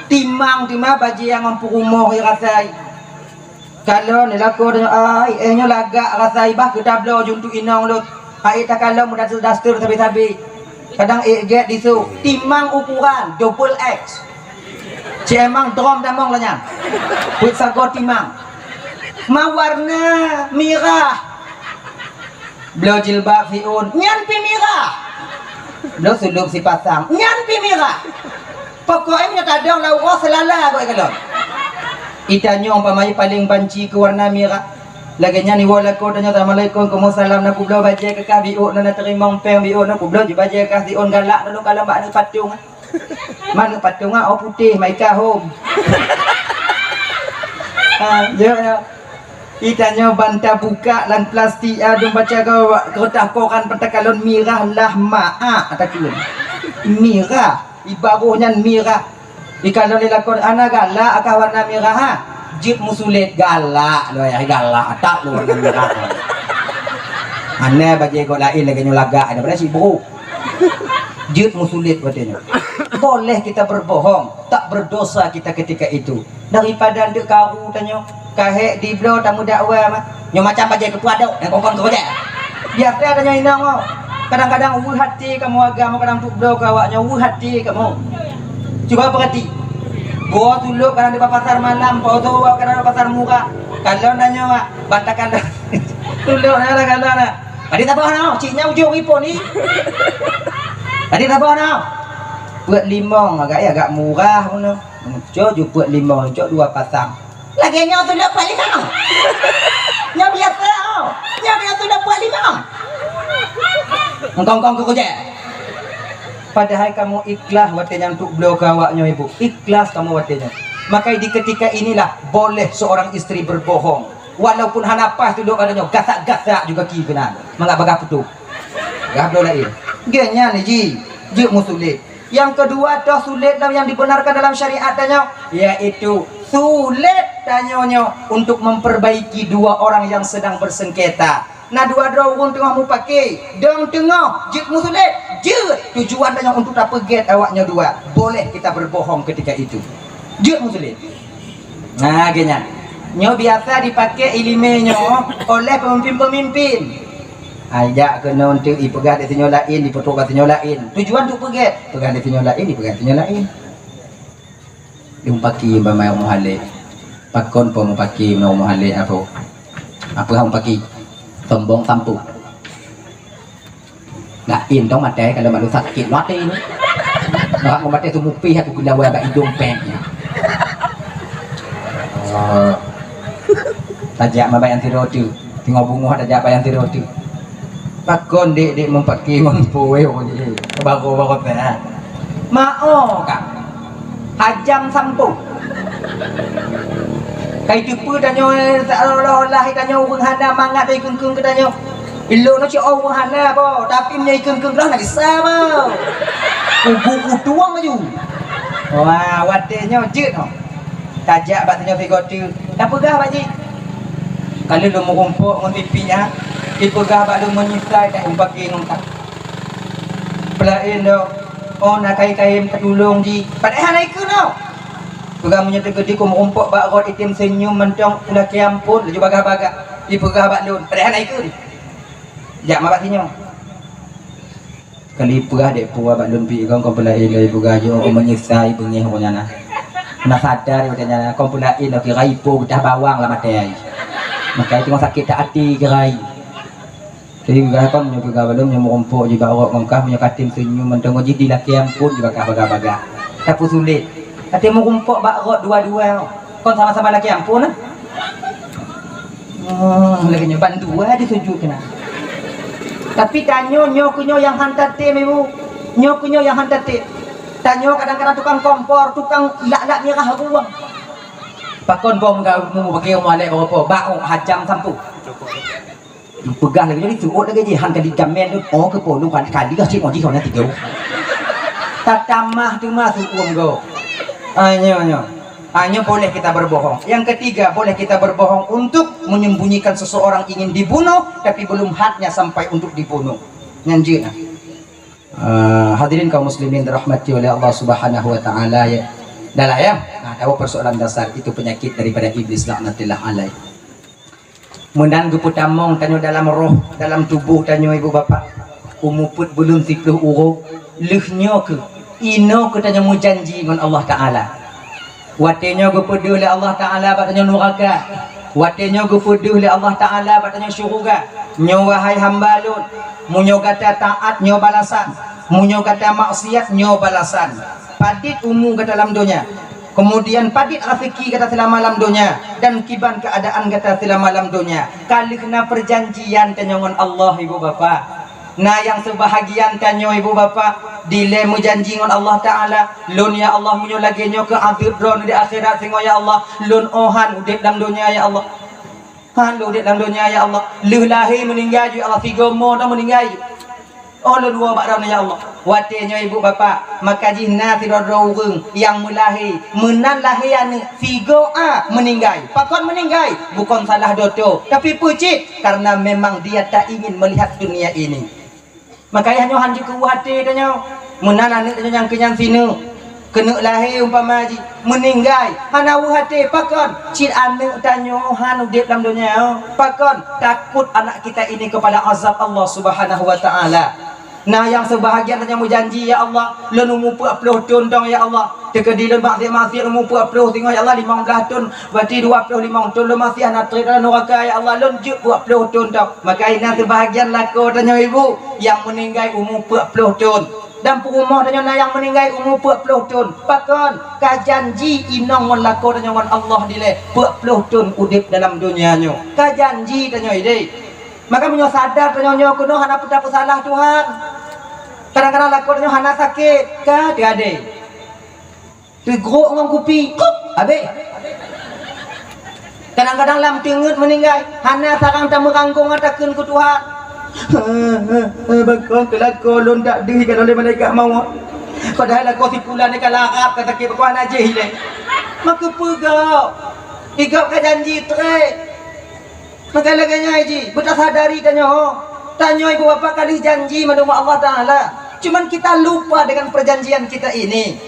Timang teuma bajée nyang ngon peurumoh i rasai. Kalon lakoe tanyoe, ai, éh nyoe lagak rasa i bah keu tabloe juntuk inong lôn. Ai takalon meudaster-daster sabe-sabe. Kadang ék gét disu. Timang ukuran double X. Cemang drom damong lanyang. Peuet sagoe timang. Ma warna mirah. Bloe jilbab siôn, nyan pi mirah. Bloe sulôb sipasang, nyan pi mirah. Pokok e meunyoe tadong lam uroe seulala kok ikalon. Itanyoe umpama paleng banci keu warna mirah. Lagée nyan iwoe lakoe tanyoe, "Assalamualaikum." "Waalaikumsalam." "Na kubloe bajée keu kah?" "Biôk na, na teurimong péng." "Biôk na." "Kubloe ju bajée kah siôn galak, na lôn kalon bak aneuk patong." "Maneuk patong ah, oh putéh, maika hom." Ha, ya, ya. Itanyoe ban tabukak lam plastik, adong baca keu, keureutah koran peuet takalon mirah lah maak takheun. Mirah, ibaroh nyan mirah. Ikalon lé lakoe, "Ana galak kah warna mirah, ha?" Jeuet meusulet, "Galak lôn, ai galak, atak lôn warna mirah." Hana bajée gob laén lagée nyoe lagak, daripada sibuk. Jeuet meusulet watée nyoe. Boleh kita berbohong, tak berdosa kita ketika itu. Daripada deuk karu tanyoe, ka hék dibloe tameudakwa mah. Nyoe macam bajée keupeue adok, nyang kon-kon keu bajée. Biasa tanyoe inong oh. Kadang-kadang weueh até kamoe agam, kadang tuk bloe keu awak nyoe weueh até kamoe. Cuba peurati. Boh tulok kadang di pasar malam, boh kadang di pasar murah. Kalau tanyoe, ah, bantakan tulok na, kalau na. Tadi saboh na, cik nyan ujong ipon ni. Tadi saboh na. Peuet limong agak, ya, agak murah pun na. Muncul ju peuet limong, cok dua pasang. Lagée nyoe tulok peuet limong. Nyoe biasa, oh. Nyoe biasa tulok peuet limong. Engkong-kong keu kujak. Padahai kamoe ikhlas watée nyan tuk bloe keu awak nyoe, Ibu. Ikhlas kamoe watée nyoe. Maka di ketika inilah boleh seorang istri berbohong. Walaupun hana paih tulok gata nyoe, gasak-gasak juga ki keunan. Mangat bagah putôh. Gah bloe laén. Gét nyan ji, jeuet meusulet. Yang kedua, toh sulet lam yang dibenarkan dalam syariat tanyoe, yaitu sulet tanyoe nyoe untuk memperbaiki dua orang yang sedang bersengketa. Na dua droe ureuëng teungoh mupake, dong teungoh jeuet meusulet, jeuet tujuan tanyoe untuk tapeugét awak nyoe dua. Boleh kita berbohong ketika itu. Jeuet meusulet. Nah, geuh nyan. Nyoe biasa dipakai iéleumé nyoe oleh peumimpén-peumimpén. Ajak keunoe teuk ipeugah di sinyoe laén, ipeutrok bak sinyoe laén. Tujuan untuk peugét, peugah di sinyoe laén, ipeugah di sinyoe laén. Di mupaki bak meuhalé. Pakon po mupaki ngon meuhalé apo? Apa hang paki? Sombong sampôh. Laén dong maté kalau malu sakét lom até ni. Bak maté tu mupih aku kena buat bak idong peng. Oh. Tajak mabai anti roti. Tengok bungoh tajak bai anti roti. Pakon dek-dek mempaki mampu weh orang ni. Baru-baru teh. Mao kak. Hajam sampôh. Kai teupeu tanyoe seolah-olah tanyoe ureuëng hana mangat dari keung-keung keu tanyoe. Ilôn nyoe cit ureuëng hana boh, tapi meunyoe keung-keung lah nak gisa boh. Ubu kutuang laju. Wah, watée nyoe jeuet noh. Tajak bak tanyoe sigoe teuk. Tapeugah bak jih. Ka lheueh lôn meurumpok ngon tipi nyan, ipeugah bak lôn meunyeusai that umpaki ngon ka. Peulaén dok, oh na kai-kai tatulông jih. Padahai hana ikeu nyoe. Peugah meunyoe teukeudi ku meurumpok bak rot item seunyum mantong ulakée amphon laju bagah-bagah. Ipeugah bak lôn, padahai hana ikeu. Jak ma bak sinyoe. Kali peugah dek pue bak lôn pih kon peulaén lé peugah jih, oh meunyeusai beungéh ureuëng nyan na. Na sadar ureuëng nyan na kon peulaén lé kira ipo geudah bawang lam até ai. Maka itu sakét that até kira ai. Jadi peugah kon nyoe peugah bak lôn nyoe meurumpok jih bak rot ngon kah meunyoe katem seunyum mantong jih di lakée amphon jih bakah bagah-bagah. Tapi sulet. Katem meurumpok bak rot dua-dua. Kon sama-sama lakée amphon nah. Oh, lagée nyoe bandua disujut keunan. Tapi tanyoe nyoe keu nyoe nyang han tatem ibu. Nyoe keu nyoe nyang han tatem. Tanyoe kadang-kadang tukang kompor, tukang lak-lak mirah ruang. Pakon bom gau mu bagi malek bapa bak hajam sampôh. Peugah lagée nyoe disuot lagée jih han kali gamen tu. Oh keu polu kan kali kah cit moji kona tiga. Tatamah tu mah suum go. Ah nyoe nyoe. Ah, nyoe boleh kita berbohong. Yang ketiga, boleh kita berbohong untuk menyembunyikan seseorang ingin dibunuh, tapi belum haknya sampai untuk dibunuh. Nyan jeuet nah. Ah, hadirin kaum muslimin dirahmati oleh Allah Subhanahu wa taala ya. Dah lah ya. Nah, tahu persoalan dasar itu penyakit daripada iblis laknatillah alaih. Meunan geupeutamong tanyoe dalam roh, dalam tuboh tanyoe ibu bapak. Umu peuet buleuen siplôh uroe, lheueh nyoe keuh, inoe keuh tanyoe meujanji ngon Allah Taala. Watée nyoe geupeudeuh lé Allah Taala bak tanyoe nuraka. Watée nyoe geupeudeuh lé Allah Taala bak tanyoe syeuruga. Nyoe wahai hamba Lôn, meunyoe gata taát nyoe balasan, meunyoe gata maksiat nyoe balasan. Padit umu gata lam donya. Keumudian padit raseuki gata seulama lam donya dan kiban keuadaan gata seulama lam donya. Ka lheueh na peujanjian tanyoe ngon Allah ibu bapak. Na nyang seubahagian tanyoe ibu bapak dilée meujanji ngon Allah Taala, lôn ya Allah meunyoe lagée nyoe keu azeub droeneuh di akhirat singoh ya Allah, lôn óh han udeb lam donya ya Allah. Han lôn udeb lam donya ya Allah. Lheueh lahé meuninggai ju ya Allah, sigoe mo dong meuninggai ju. Oh lôn woe bak droeneuh ya Allah. Watée nyoe ibu bapak, maka jih na sidroe-droe ureuëng nyang meulahé, meunan lahé aneuëk sigoe a meuninggai. Pakon meuninggai? Bukon salah doto, tapi peucit karena memang dia tak ingin melihat dunia ini. Maka ayah nyoe han jikeuweuh até tanyoe. Meunan aneuëk tanyoe nyang keunyan sineuk keuneuk lahé umpama jih meuninggai, hana weueh até pakon cit aneuëk tanyoe han udeb lam donya. Pakon? Takut anak kita ini kepada azab Allah Subhanahu wa Taala. Nah, nyang seubahagian tanyoe meujanji, "Ya Allah, lôn umu peuet ploh thon dong, ya Allah. Teukeudi lôn maksiat-maksiat umu peuet ploh singoh, ya Allah, limong blaih thon, berarti dua ploh limong thon lôn masih hana treb lam nuraka, ya Allah, lôn jeuet peuet ploh thon dong." Maka inan seubahagian lakoe tanyoe ibu nyang meuninggai umu peuet ploh thon. Dan peurumoh tanyoe na nyang meuninggai umu peuet ploh thon. Pakon? Ka janji inong ngon lakoe tanyoe ngon Allah dilée peuet ploh thon udeb dalam donya nyoe. Ka janji tanyoe ideh. Maka meunyoe sadar tanyoe nyoe keunoe hana peue tapeusalah Tuhan. Kadang-kadang lakoe tanyoe hana sakét, ka teuadée. Teugrok ngon kupi, kup, habéh. Kadang-kadang lam teungeut meuninggai, hana sarang tameurangkong takheun keu Tuhan. Bakon keu lakoe lôn dak deuh ikat oleh malaikat mawöt. Padahai lakoe si pulan nyan ka larap, ka sakét, bakon hana jih ilée. Maka peugah, igop ka janji treb. Maka lagée nyan jih, beutasadari tanyoe. Tanyoe ibu bapak ka lheueh janji mandum Allah Taala. Cuman kita lupa dengan perjanjian kita ini.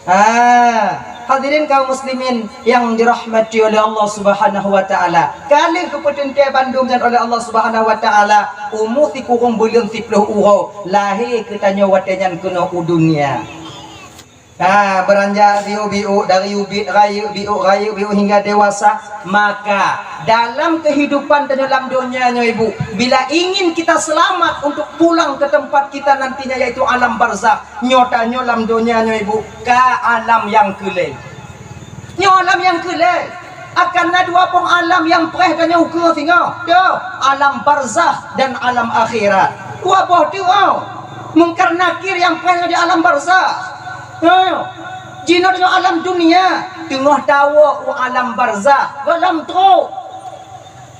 Ah, hadirin kaum muslimin yang dirahmati oleh Allah Subhanahu wa Taala. Ka lheueh geupeuteuntée bandum nyan oleh Allah Subhanahu wa Taala, umu sikureueng buleuen siplôh uroe, lahé keu tanyoe watée nyan keunoe u dunia. Ah, beuranjak biôk-biôk, dari ubit rayeuk, biôk rayeuk, biôk hingga dewasa. Maka dalam kehidupan tanyoe lam donya nyoe, Ibu, bila ingin kita selamat untuk pulang ke tempat kita nantinya, yaitu alam barzakh, nyoe tanyoe lam donya nyoe, Ibu, ka alam nyang keu lhée. Nyoe alam nyang keu lhée. Akan na dua boh alam nyang preh tanyoe ukeue singoh. Dua, alam barzakh dan alam akhirat. Dua boh teuk. Mungkar Nakir nyang preh di alam barzakh. Ha. Jinoe tanyoe alam dunia, teungoh tawoe u alam barzakh, goh lom trok.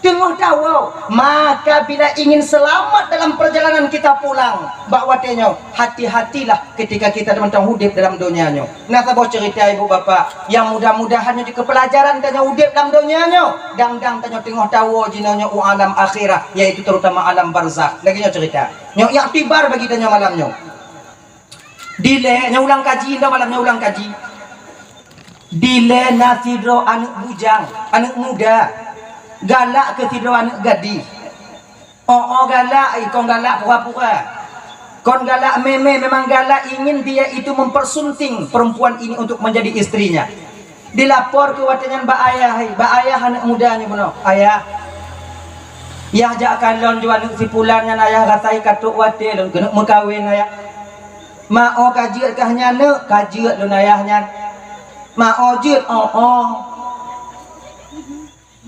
Teungoh tawoe, maka bila ingin selamat dalam perjalanan kita pulang, bak watée nyoe, hati-hatilah ketika kita teumantong udeb dalam donya nyoe. Na saboh cerita ibu bapak, nyang mudah-mudahan nyoe jeuet keu peulajaran tanyoe udeb lam donya nyoe, dang-dang tanyoe teungoh tawoe jinoe nyoe u alam akhirat, yaitu terutama alam barzakh. Lagée nyoe cerita. Nyoe iktibar bagi tanyoe malam nyoe. Dilée, nyoe ulang kaji, nyoe malam nyoe ulang kaji. Dilée na sidroe aneuëk bujang, aneuëk muda, galak keu sidroe aneuëk gadih. Oh, oh galak, kon galak pura-pura. Kon galak mé-mé, memang galak ingin dia itu mempersunting perempuan ini untuk menjadi istrinya. Dilapor keu watée nyan bak ayah, hai, bak ayah aneuëk muda nyoe bunoe. Ayah, yah jak kalon ju aneuëk si pulan nyan, ayah, rasai ka trok watée lôn keuneuk meukawen, ayah. Mak, oh ka jeuet kah nyan, neuk? Ka jeuet lôn ayah nyan. Mak, oh jeuet, oh, oh.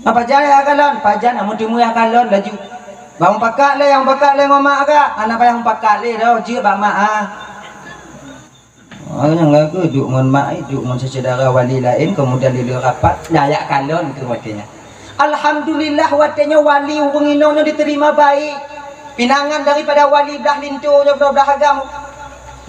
Apa jai ayah kalon? Pajan, amun timu ayah kalon laju. Bang pakak lé, yang pakak lé ngon mak ka. Hana payah pakak lé dah, jeuet bak mak ah. Oh, nyang lagu duek ngon mak, eh, duek ngon syedara wali laén, kemudian di luar rapat, nyan jak kalon keu watée nyan. Alhamdulillah, watée nyoe wali ureuëng inong nyoe diterima baik. Pinangan daripada wali blah linto nyoe, blah agam.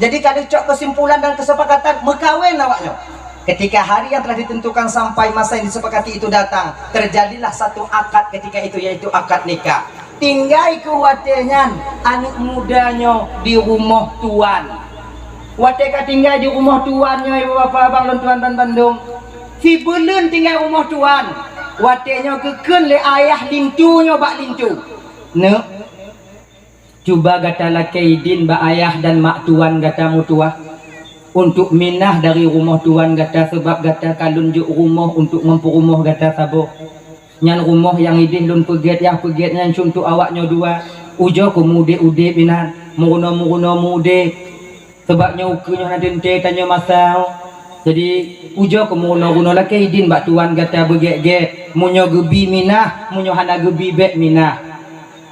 Jadi, ka lheueh cok kesimpulan dan kesepakatan meukawen awak nyoe. Ketika hari yang telah ditentukan sampai masa yang disepakati itu datang, terjadilah satu akad ketika itu, yaitu akad nikah. Tinggai keu watée nyan aneuëk muda nyoe di rumoh tuan. Watée ka tinggai di rumoh tuan nyoe, ibu bapak abang lôn tuan ban bandum, sibuleuen tinggai rumoh tuan. Watée nyoe geukheun lé ayah linto nyoe bak linto, "Neuk, cuba gata lakée idin bak ayah dan mak tuan gata meutuwah, untuk minah dari rumoh tuan gata, sabab gata ka lôn jok rumoh untuk ngon peurumoh gata saboh. Nyan rumoh nyang ideh lôn peugét, yah peugét nyan suntok awak nyoe dua. Ujoe keu meu-udeb-udeb inan, meurunoe-meurunoe meu-udeb. Sabab nyoe ukeue nyoe hana teuntée tanyoe masa." Jadi, ujoe keu meurunoe-runoe lakée idin bak tuan gata beugét-gét, meunyoe geubi minah, meunyoe hana geubi bék minah.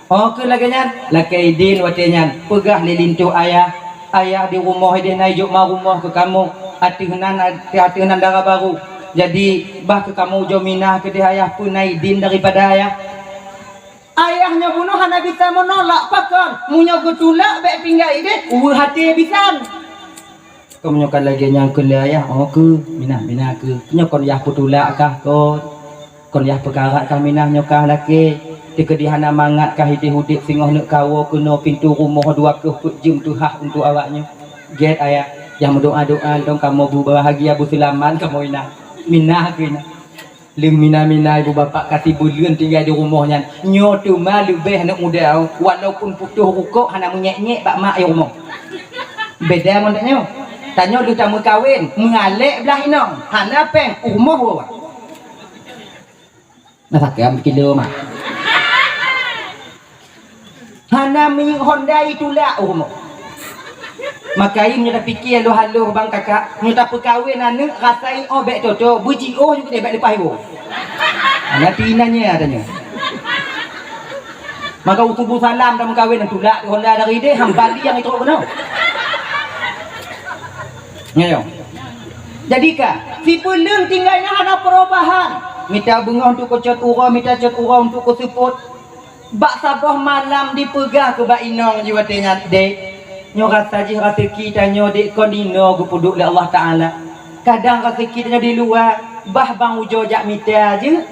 Oh, keu lagée nyan, lakée idin watée nyan, peugah lé linto ayah, "Ayah, di rumoh ideh na ijok ma rumoh keu kamoe, ateueh nan, ateueh nan dara barô. Jadi, bah keu kamoe ujoe minah keudeh ayah, peue na idin daripada ayah?" Ayah nyoe bunoe hana bisa meunolak, pakon? Meunyoe geutulak bék tinggai ideh, uweuh até bisan. Keu meunyoe ka lagée nyan keu lé ayah, oh keu, minah-minah keu. Nyoe kon yah peutulak kah kon? Kon yah peukarat kah minah nyoe kah lakée? Teukeudi hana mangat kah ideh udeb singoh neuk kawoe keunoe pintoe rumoh dua keuh peuet jeuem teuhah untuk awak nyoe? Gét ayah, yah meudoá-doá lom kamoe beubahagia beuseulamat kamoe inah. Minah keu inah. Lheueh mina-mina ibu bapak ka sibuleuen tinggai di rumoh nyan, nyoe teuma leubeh aneuk muda, walaupun putôh rukok hana meunyék-nyék bak mak i rumoh. Beda ngon tanyoe. Tanyoe lheueh tameukawen, meualek blaih inong, hana péng, u rumoh woe. Na sakam kilo mah. Hana minyeuk honda itulak u rumoh. Maka i meunyoe tapike haloh-haloh bang kakak, meunyoe tapeukawen aneuk rasa i oh bék toto, beujiôh ju keudeh bék leupah iwoe. Hana pi inan nyan tanyoe. Maka u subuh salam tameukawen tulak honda dari deh, ham bali nyang itrok keunoe. Nyoe. Jadi ka, sibuleuen tinggai nyan hana perubahan. Mita beungoh untuk kucot uroe, mita cot uroe untuk kuseupôt. Bak saboh malam dipeugah keu bak inong jih watée nyan, "Dek, nyoe rasa jih raseuki tanyoe, Dek, kon inoe geupeuduek lé Allah Taala. Kadang raseuki tanyoe di luwa, bah bang ujoe jak mita jeuet.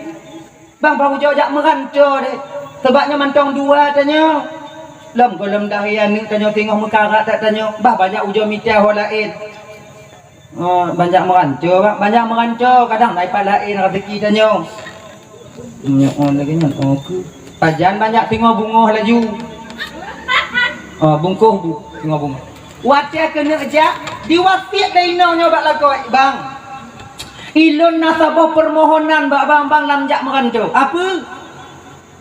Bang, bang ujoe jak meuranto, Dek. Sabab nyoe mantong dua tanyoe. Lom gohlom dahé aneuëk tanyoe singoh meukarat that tanyoe, bah banyak ujoe mita ho laén." Oh, banyak meuranto, Bang. Banyak meuranto, kadang na ipat laén raseuki tanyoe. Nyoe, oh, lagée nyan, oh, keu. Pajan banyak singoh beungoh laju. Oh, bungkôh bu, singoh beungoh. Watée keuneuk jak, diwasiet lé inong nyoe bak lakoe, "Bang, ilôn na saboh peumohonan bak bang, bang lam jak meuranto." "Apeue?"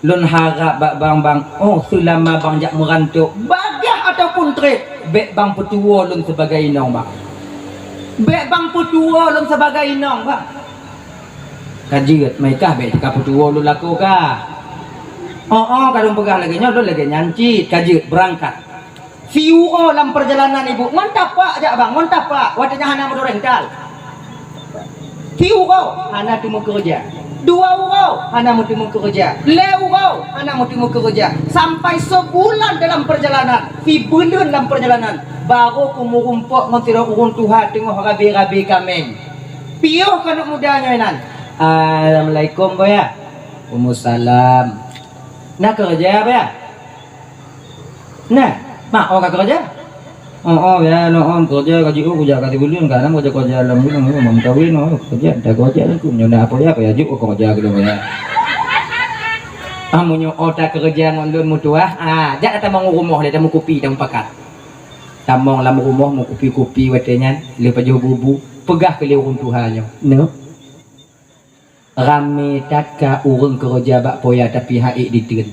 "Lôn harab bak bang, bang, oh, seulama bang jak meuranto, bagaih ataupun treb, bék bang peutuwoe lôn sibagai inong, bang. Bék bang peutuwoe lôn sibagai inong, bang." "Ka jeuet, meukah bék ka peutuwoe lôn lakoe kah?" "Oh, oh, ka lôn peugah lagée nyoe, lôn lagée nyan cit, ka jeuet, beurangkat." Siuroe lam peurjalanan ibu, ngon tapak jak bang, ngon tapak, watée nyan hana meudoréng kal. Siuroe hana teumeukeureuja, dua uroe hana meuteumeukeureuja, lhée uroe hana meuteumeukeureuja, sampai sibulan dalam peurjalanan, sibuleuen lam peurjalanan, barô keumeurumpok ngon sidroe ureuëng tuha teungoh rabe-rabe kaméng. Piôh keuneuk muda nyoe nan. "Assalamualaikum, Boya." "Waalaikumsalam." "Na keureuja, Boya?" "Nah, mak, oh ka keureuja?" "Oh, oh, ya, no, oh, keureuja ka jiôh, kujak ka sibuleuen, ka na keureuja-keureuja lam buleuen, oh, meukawen, oh, keureuja, dah keureuja lom, nyoe na apa ya, apa ya, jok keureuja keudroe ya." "Ah, meunyoe oh ta keureuja ngon lôn meutuwah, ah, jak tamong u rumoh lé, tamong kupi, tamong pakat." Tamong lam rumoh meukupi-kupi watée nyan, lé pajoh bubu, peugah keu lé ureuëng tuha nyoe, "Neuk, ramé that ka ureuëng keureuja bak poya, tapi han ék diteun.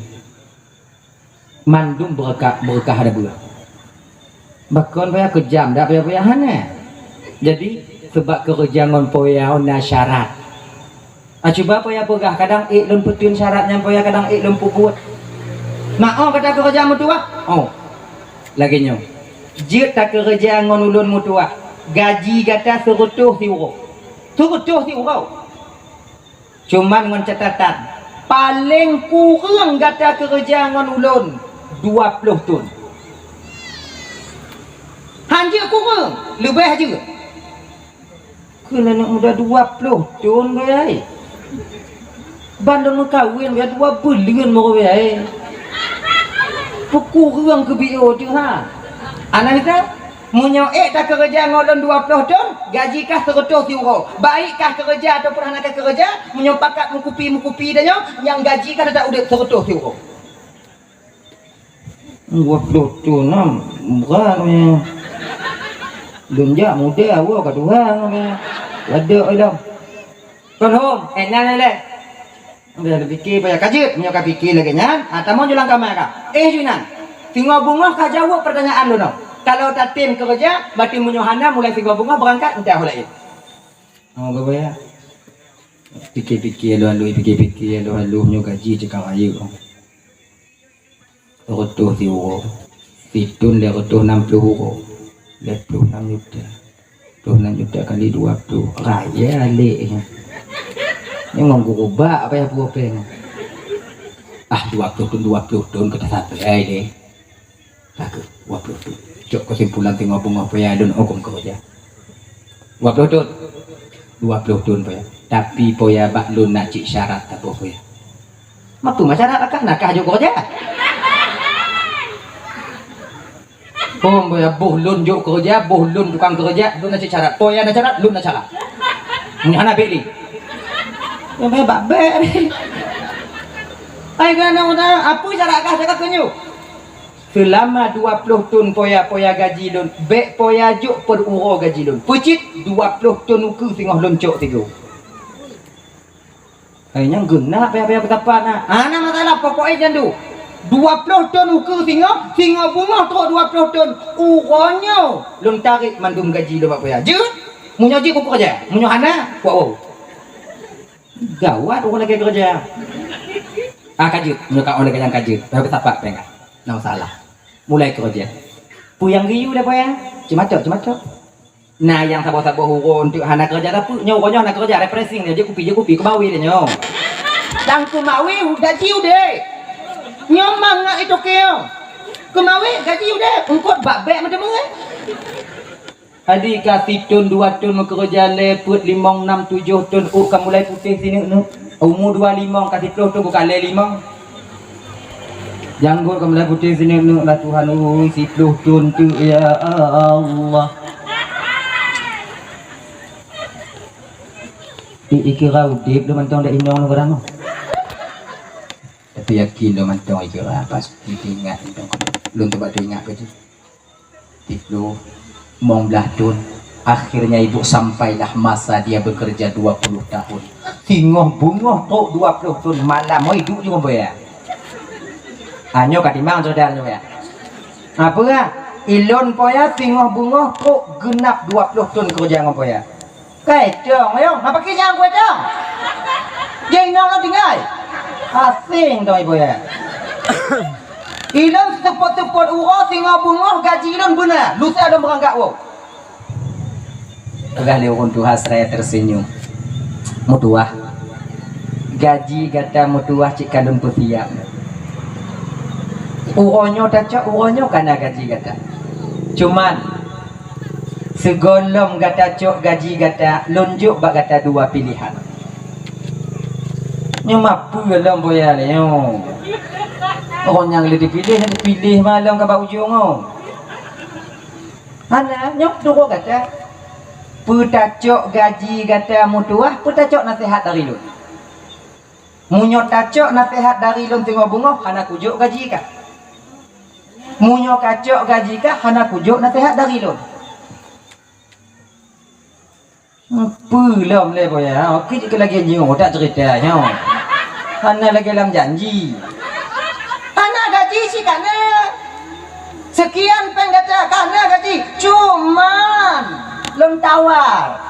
Mandum beureukat, beureukat hana beuh. Bakon poya keujam dak poya-poya hana. Jadi, seubab keureuja ngon poya na syarat. Ah, cuba poya peugah, kadang ék lôn peuteun syarat nyan poya, kadang ék lôn peubuet. Mak, oh, gata keureuja meutuwah?" "Oh." "Lagée nyoe, jeuet takeureuja ngon ulôn meutuwah. Gaji gata seureutôh siuroe. Seureutôh siuroe. Cuman ngon catatan, paleng kureueng gata keureuja ngon ulôn dua ploh thon. Han jeuet kureueng, leubeh jeuet." "Kheun aneuëk muda dua ploh thon, Boya, eh. Ban lôn meukawen, Boya, dua buleuen baru, Boya, eh. Peukureueng keubiet teuh, ha." "Analisa, meunyoe ék takeureuja ngon lôn dua ploh thon, gaji kah seureutôh siuroe. Baik kah keureuja ataupun hana kah keureuja, meunyoe pakat meukupi-meukupi tanyoe, nyang gaji kah teutap udeb seureutôh siuroe." "Dua ploh thon na brat, Boya. Lôn jak muda, awai ka tuha, Boya. Ladok ilong." "Kon hom, ék nyan lé." Udah dipike, Boya, ka jeuet. Meunyoe ka pike lagée nyan, ah, tamong ju lam kama kah. Eh, ju inan. Singoh beungoh kah jaweueb peurtanyaan lôn nyoe. Kalau tatem keureuja, berarti meunyoe hana, mulai singoh beungoh beurangkat, entah ho laén. Oh, Boya. Pike-pike lôn lôn, pike-pike lôn lôn, nyoe gaji cit ka rayeuk. Reutôh siuroe, sithon lhée reutôh nam ploh uroe, lhée ploh nam juta. Ploh nam juta kali dua ploh, raya lé nyan. Nyoe ngon gurubak payah peue péng. Ah, dua ploh thon, dua ploh thon ka tasapai lé. Ka keuh, dua ploh thon. Cok keusimpulan, singoh beungoh poya lôn hukôm keureuja. Dua ploh thon. Dua ploh thon poya. Tapi poya bak lôn na cit syarat saboh poya. Mapeue ma syarat, akah nakah jok keureuja? Hom, Boya, boh lôn jok keureuja, boh lôn tukang keureuja, lôn na cit syarat. Poya na syarat, lôn na syarat. Meunyoe hana, bék lé. Nyoe bak bék. Ai, keunoe na, apeue syarat kah cakap keu nyoe? Seulama dua ploh thon poya-poya gaji lôn, bék poya jok per uroe gaji lôn. Peue cit, dua ploh thon ukeue singoh lôn cok sigoe. Hai nyang geunak payah-payah beutapa na. Hana masalah, pokok e jandu. Dua ploh thon ukeue singoh, singoh beungoh trok dua ploh thon. Uroe nyoe lôn tarek mandum gaji lôn bak poya. Jeuet? Meunyoe jeuet, kukeureuja. Meunyoe hana, kuwoe. Gawat ureuëng lagée keureuja. Ah, ka jeuet. Meunyoe ka ureuëng lagée nyan ka jeuet, payah beutapa péng ka. Na masalah. Mulai keureuja. Peue nyang geuyue lé poya? Ceumatok, ceumatok. Na nyang saboh-saboh uroe eunteuk hana keureuja sapeue, nyoe uroe nyoe hana keureuja, refreshing nyoe, jeuet kupi, jeuet kupi, keumawe lé nyoe. Dan keumawe gaji udeb. Nyoe mangat itoke nyoe. Keumawe gaji udeb, eungkot bak bèk meuteumé. Adi ka sithon dua thon meukeureuja lé peuet limong nam tujoh thon ôk ka mulai putéh sineuk-neuk. Umu dua limong ka siploh thon buka lé limong. Janggot ka mulai putéh sineuk-neuk lah Tuhan ui, siploh thon teuk ya Allah. I, ikira udeb lôn mantong dak inong lôn barang. Tapi yakin lôn mantong ikira pasti teuingat mantong. Lôn teuba teuingat keu jih. Tiga puluh, limong belas thon. Akhirnya ibu sampailah masa dia bekerja dua puluh tahun. Singoh beungoh trok dua puluh thon malam, oh, idup juga boya. Ah, nyoe ka timang saudara nyoe ya. Apa ya? Ilôn poya singoh beungoh trok genap dua puluh thon kerja ngon poya. Kai cong, ayo, ngapa ki nyang kuai cong? Jeng nong lo tinggai. Asing dong ibu ya. Ilôn seupôt-seupôt uroe singoh beungoh gaji lôn beuna, lusa lôn beurangkat woe. Peugah lé ureueng tuha seraya tersenyum. Meutuah, gaji gata meutuah cit ka lôn peusiap. Uroe nyoe tacok, uroe nyoe kana gaji gata. Cuman, sigohlom gata cok gaji gata, lôn jok bak gata dua pilihan. Nyoe mapeue lom boya lé nyoe. Ureueng nyang lé dipiléh, dipiléh malom ka bak ujong nyoe. Hana, nyoe turoe gata. Peue tacok gaji gata meutuah, peue tacok naseuhat dari lôn. Meunyoe tacok naseuhat dari lôn singoh beungoh, hana kujok gaji kah. Meunyoe kacok gaji kah, hana kujok naseuhat dari lôn. Peue lom lé boya, oke jeuet lagèe nyoe, tak cerita nyoe. Hana lagèe lam janji. Hana gaji cit kana. Sekian péng gata kana gaji, cuman lôn tawar.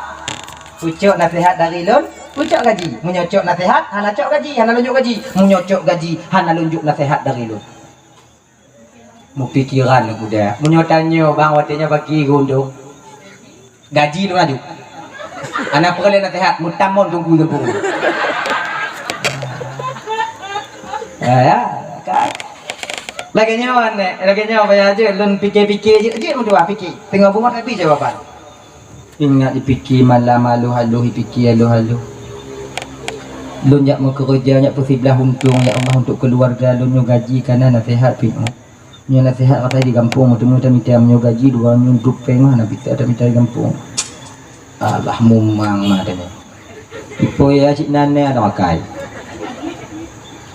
Pucok naseuhat dari lôn, pucok gaji. Meunyoe cok naseuhat, hana cok gaji, hana lôn jok gaji. Meunyoe cok gaji, hana lôn jok naseuhat dari lôn. Meupikiran lôn muda. Meunyoe tanyoe bang watèe nyoe bagi geuntông. Gaji lôn aju. Hana peureulèe naseuhat, meutamong teungku teungku. Ya, ya, kan. Lagèe nyoe, lagèe nyoe, baya jeuet lôn pike-pike jeuet, jeuet meutuah pike. Teungoh beungoh tapi jawaban. Ingat ipike malam aloh-aloh, ipike aloh-aloh. Lôn jak meukeureuja, jak peusiblah untông, ya Allah, untuk keuluwarga lôn nyoe gaji kana naseuhat pih. Nyoe naseuhat asai di gampông, meuteumé tamita meunyoe gaji dua nyoe dum péng hana bisa tamita di gampông. Alah mumang mah tanyoe. Ipo ya cit nan nyoe ada makai.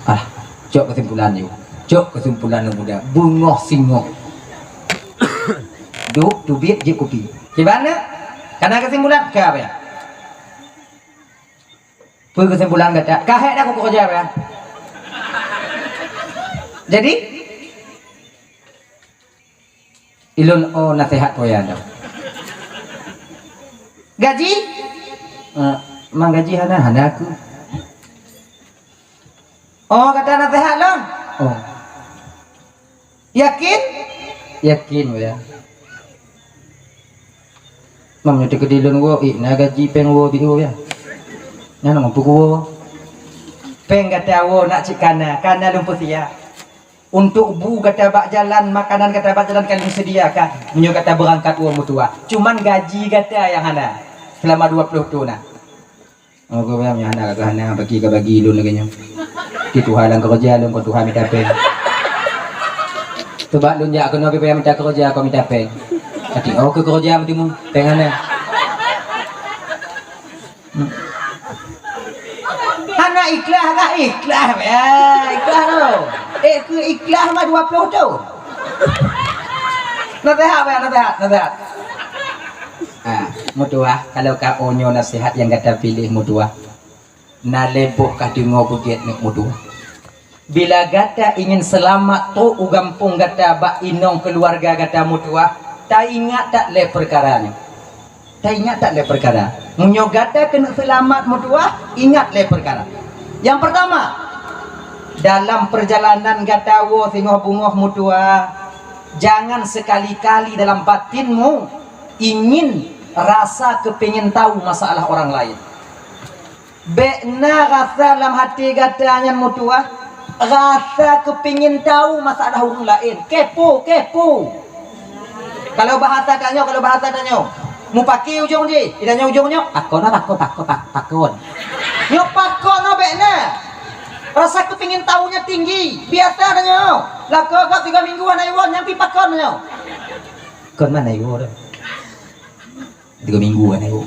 Ah, cok kesimpulan yuk. Cok kesimpulan lôn muda. Beungoh singoh. Duek teubiet jeuet kupi. Kiban na? Kana kesimpulan ka apa ya? Peue kesimpulan gata? Ka hék dah kukeureuja apa ya? Jadi ilôn oh naseuhat poya dah. Gaji? Eh, mang gaji hana, hana aku. Oh, gata naseuhat lôn? Oh. Yakin? Yakin, ya. Mam nyoe teukeudi lôn woe, ih, na gaji péng woe bit woe, ya. Nyan mampu kuwoe. Péng gata woe nak cit kana, kana lôn peusiap. Untuk bu gata bak jalan, makanan gata bak jalan ka lôn sediakan. Meunyoe gata beurangkat woe meutuah. Cuman gaji gata nyang hana. Selama dua ploh thon na. Oh, kau bayang nyang hana, kau hana, bagi ka bagi lôn lagèe nyoe. Di tuha lam keureuja lôn, kau tuha mita péng. Coba lôn jak keunoe pi payah mita keureuja, kau mita péng. Tapi oh, keu keureuja meuteumé, péng hana. Hmm. Hana ikhlas kah? Ikhlas, ya. Ikhlas tu. Eh, keu ikhlas mah dua ploh thon. Naseuhat, ya, naseuhat, naseuhat. Ah, meutuah, kalau ka oh nyoe naseuhat nyang gata piléh meutuah. Na lé boh ka deungoe beugét neuk meutuah. Bila gata ingin seulamat trok u gampông gata bak inong keuluwarga gata meutuah, taingat that lé peukara nyoe. Taingat that lé peukara. Meunyoe gata keuneuk seulamat meutuah, ingat lé peukara. Nyang peurtama, dalam peurjalanan gata woe singoh beungoh meutuah, jangan sekali-kali dalam batinmu ingin Rasa kepingin tahu masalah orang lain. Bék na rasa lam hati gata nyan meutuah, rasa kepingin tahu masalah ureuëng laén. Kepo, kepo. Kalau bahasa tanyoe, kalau bahasa tanyoe, mupaki ujong jih, itanyoe ujong nyoe, pakon, pakon, pakon, pakon. Nyoe pakon, nyoe bék na. Rasa kepingin tahunya tinggi. Biasa tanyoe. Lakoe kok tiga minggu hana iwoe, nyang pi pakon nyoe. Kon mana iwoe dah. Tiga minggu kan aku.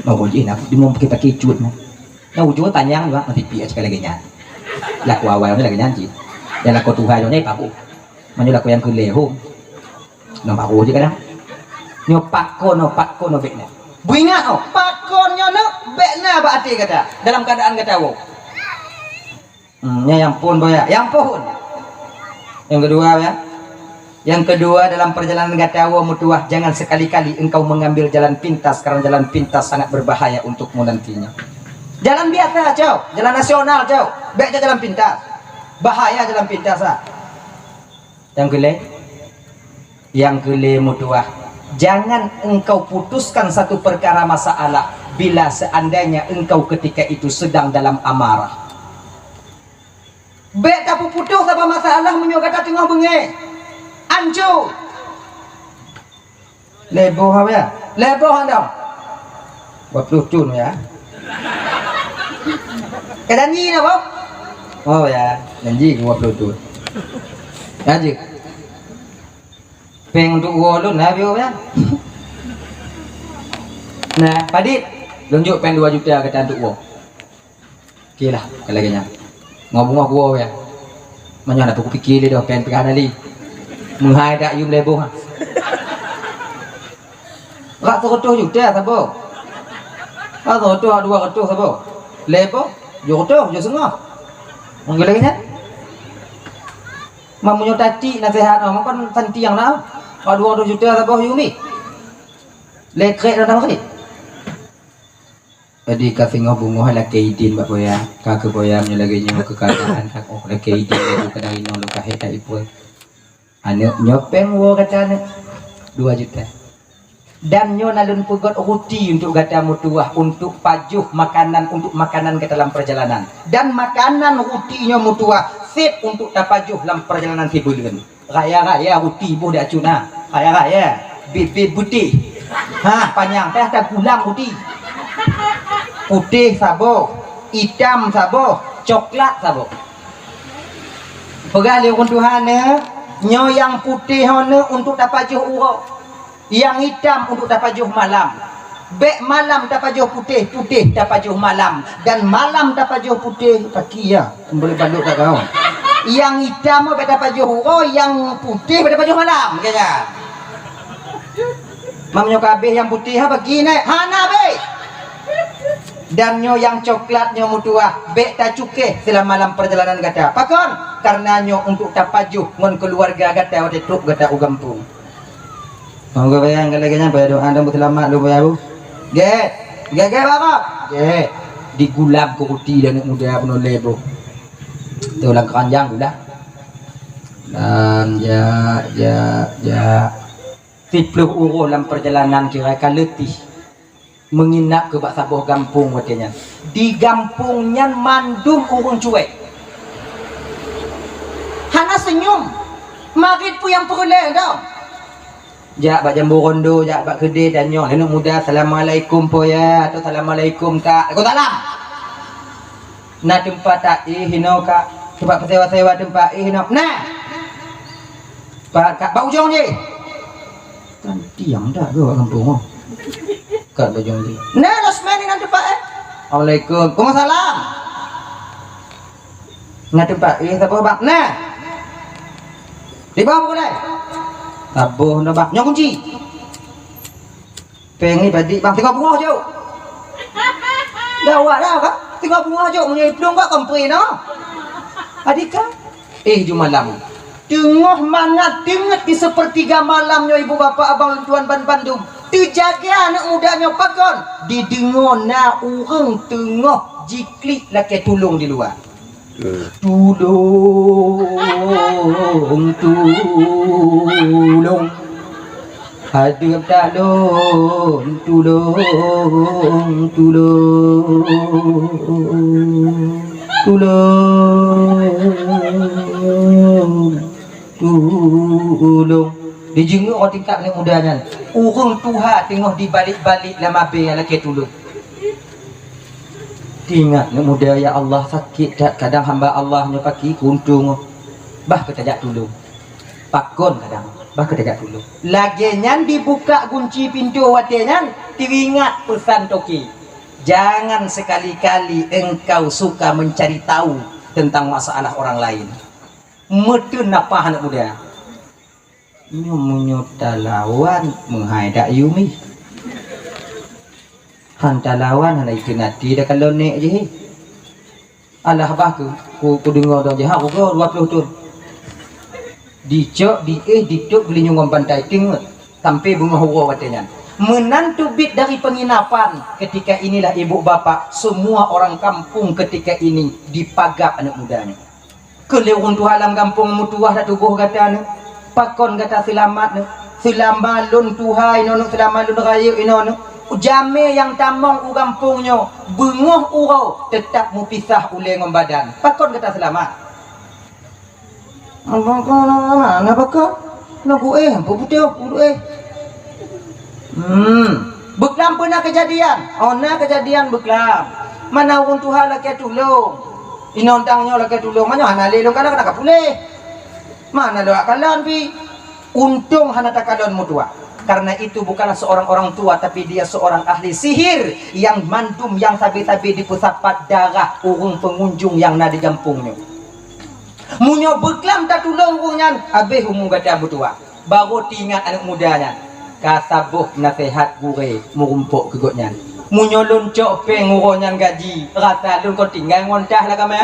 Mau boleh nak di mau pakai pakai cut nah. Nah ujung panjang juga masih piak sekali lagi nyan. Laku awal ni lagi nyan cit. Dan laku tuha jone paku. Manyo laku yang kele ho. Nampak ho je kadang. Nyo pakon, nyo pakon, nyo bek na. Buingat oh, pakon nyo nak bek na bak ati kata. Dalam keadaan kata wo. Hmm, ya, yang pun boya, yang pun. Yang kedua ya. Yang kedua, dalam perjalanan gata wo meutuah, jangan sekali-kali engkau mengambil jalan pintas, karena jalan pintas sangat berbahaya untukmu nantinya. Jalan biasa, cok. Jalan nasional, cok. Baik je jalan pintas. Bahaya jalan pintas ah. Yang kele, yang kele meutuah, jangan engkau putuskan satu perkara masalah bila seandainya engkau ketika itu sedang dalam amarah. Bék tapeuputoh saboh masalah meunyoe gata teungoh beungéh. Anco. Leboh apa ya? Leboh anda. Dua puluh tahun ya. Kadang ni apa? Oh ya, janji dua puluh tahun. Aja. Peng untuk uwo lôn lah biar ya. Nah, padit. Tunjuk peng dua juta kata untuk uwo. Oke lah, kalau lagèe nyan. Ngobungoh kuwoe ya. Meunyoe na peuku pike lé doh pèng peuhah dali. Meuhai dak yum lé boh. Rak seureutôh juta saboh. Rak seureutôh, rak dua reutôh saboh. Lé boh, jeuet reutôh, jeuet seungoh. Mungkin lagèe nyan. Meunyoe tacik naseuhat, oh, mungkin santiang na. Rak dua reutôh juta saboh yumi. Lé krek na tamah krek. Jadi ka singoh bungoh lakèe idin bak boya, ka keu boya meunyoe lagèe nyoe keuadaan ka oh lakèe idin laju kadang inong lôn ka hé that ipuih. Aneuk nyoe pèng woe gata aneuk dua juta. Dan nyoe na lôn peugöt ruti untuk gata meutuwah, untuk pajoh makanan, untuk makanan gata lam perjalanan. Dan makanan ruti nyoe meutuwah sép untuk tapajoh lam perjalanan sibuleuen. Raya-raya ruti boh di acut na. Raya-raya. Bit-bit putéh. Ha, panyang teuh tagulang ruti. Putéh saboh, itam saboh, coklat saboh. Peugah lé ureueng tuha neuh, nyoe nyang putéh ho neuh untuk tapajoh uroe. Nyang itam untuk tapajoh malam. Bèk malam tapajoh putéh, putéh tapajoh malam. Dan malam tapajoh putéh, paki ya. Boleh balok kat kau. Nyang itam bèk tapajoh uroe, nyang putéh bèk tapajoh malam. Kaya. Mam nyoe ka abéh nyang putéh ha pagi nèh. Hana abéh. Dan nyoe nyang coklat nyoe meutuwah, bèk tacukéh seulama lam perjalanan gata. Pakon? Karena nyoe untuk tapajoh ngon keuluwarga gata watèe trok gata u gampông. Monggo bayang ka lagèe nyan, payah doa dan beuseulamat lôn payah bu. Gèt. Gèt, gèt, Bapak. Gèt. Digulang keu ruti dan aneuk muda peunoh lé boh. Tu lam keuranjang gulang. Dan jak, jak, jak. Siplôh uroe lam perjalanan kira ka leutih. Meunginap keu bak saboh gampông watèe nyan. Di gampông nyan mandum ureueng cuek. Hana seunyum. Marit peue nyang peureulèe dong. Jak bak jambu rondo, jak bak keudè dan nyoe. Aneuk muda, "Assalamualaikum, Po, ya," atau, "Assalamualaikum, Kak." "Waalaikumsalam." Na teumpat taéh inoe, Kak? Teumpat peusewa-sewa teumpat éh inoe? Na! Pat, Kak, bak ujong jih. Kan tiang dak ke bak gampông oh. Kat bak ujong jih. Na, losmen inan teumpat éh. Assalamualaikum. Waalaikumsalam. Na teumpat éh saboh, Bang? Na. Di bawah buku dai. Saboh na, Bang. Nyoe kunci. Pèng ni padi bang singoh beungoh jok. Dah awak dah kan? Singoh beungoh jok meunyoe plueng bak kompre noh. Adika. Eh, ju malam. Teungoh mangat teungeut di seupeurtiga malam nyoe ibu bapak abang lôn tuan ban bandum. Teujaga aneuk muda nyoe pakon? Dideungoe na ureueng teungoh jiklik lakèe tulông di luwa. Tulông, tulông. Adeuk talon, tulông, tulông, tulông, tulông. Dijeungeuk 'oh tingkat aneuk muda nyan. Ureueng tuha teungoh dibalek-balek lam abée lakée tulông. Teuingat aneuk muda, ya Allah, sakét that kadang hamba Allah nyoe paki keuuntông. Bah keu tajak tulông. Pakon kadang, bah keu tajak tulông. Lagée nyan dibukak gunci pintoe watée nyan, teuingat peusan toke. Jangan sekali-kali engkau suka mencari tahu tentang masalah orang lain. Meuteun nafah aneuk muda. Nyoe meunyoe talawan meuhai dak yumi. Han talawan hana ikheun até dak kalon nék jih. Alah bah ku, ku, kudeungoe dong jih ha uroe dua ploh thon. Dicok, diéh, ditôb geulinyueng ngon bantai teungeut sampoe beungoh uroe watée nyan. Meunan teubiet dari penginapan, ketika inilah ibu bapak, semua orang kampung ketika ini dipagab aneuk muda nyoe. Keu lé ureueng tuha lam gampông meutuwah tatuboh gata nyoe, pakon gata seulamat nyoe? Seulama lôn tuha inoe nyoe, seulama lôn rayeuk inoe nyoe, jamé nyang tamong u gampông nyoe beungoh uroe teutab meupisah ulée ngon badan. Pakon gata seulamat? Abang kon na pakon? Na kuéh, ampôn putéh, kuéh. Hmm, beuklam peue na keujadian? Oh, na keujadian beuklam. Mana ureueng tuha lakée tulông. Inong tang nyoe lakée tulông, meunyoe hana lé lôn kalon, hana ka puléh. Mana lôn kalon pih? Untông hana takalon meutuwah. Karena itu bukanlah seorang orang tua, tapi dia seorang ahli sihir yang mandum, yang sabe-sabe dipeusapat darah ureueng pengunjung nyang na di gampông nyoe. Meunyoe beuklam tatulông ureueng nyan, habéh umu gata meutuwah. Barô teuingat aneuk muda nyan, ka saboh naseuhat gurée meurumpok keu gobnyan. Meunyoe lôn cok péng uroe nyan gaji, rasa lôn kon tinggai ngon tah lam kama.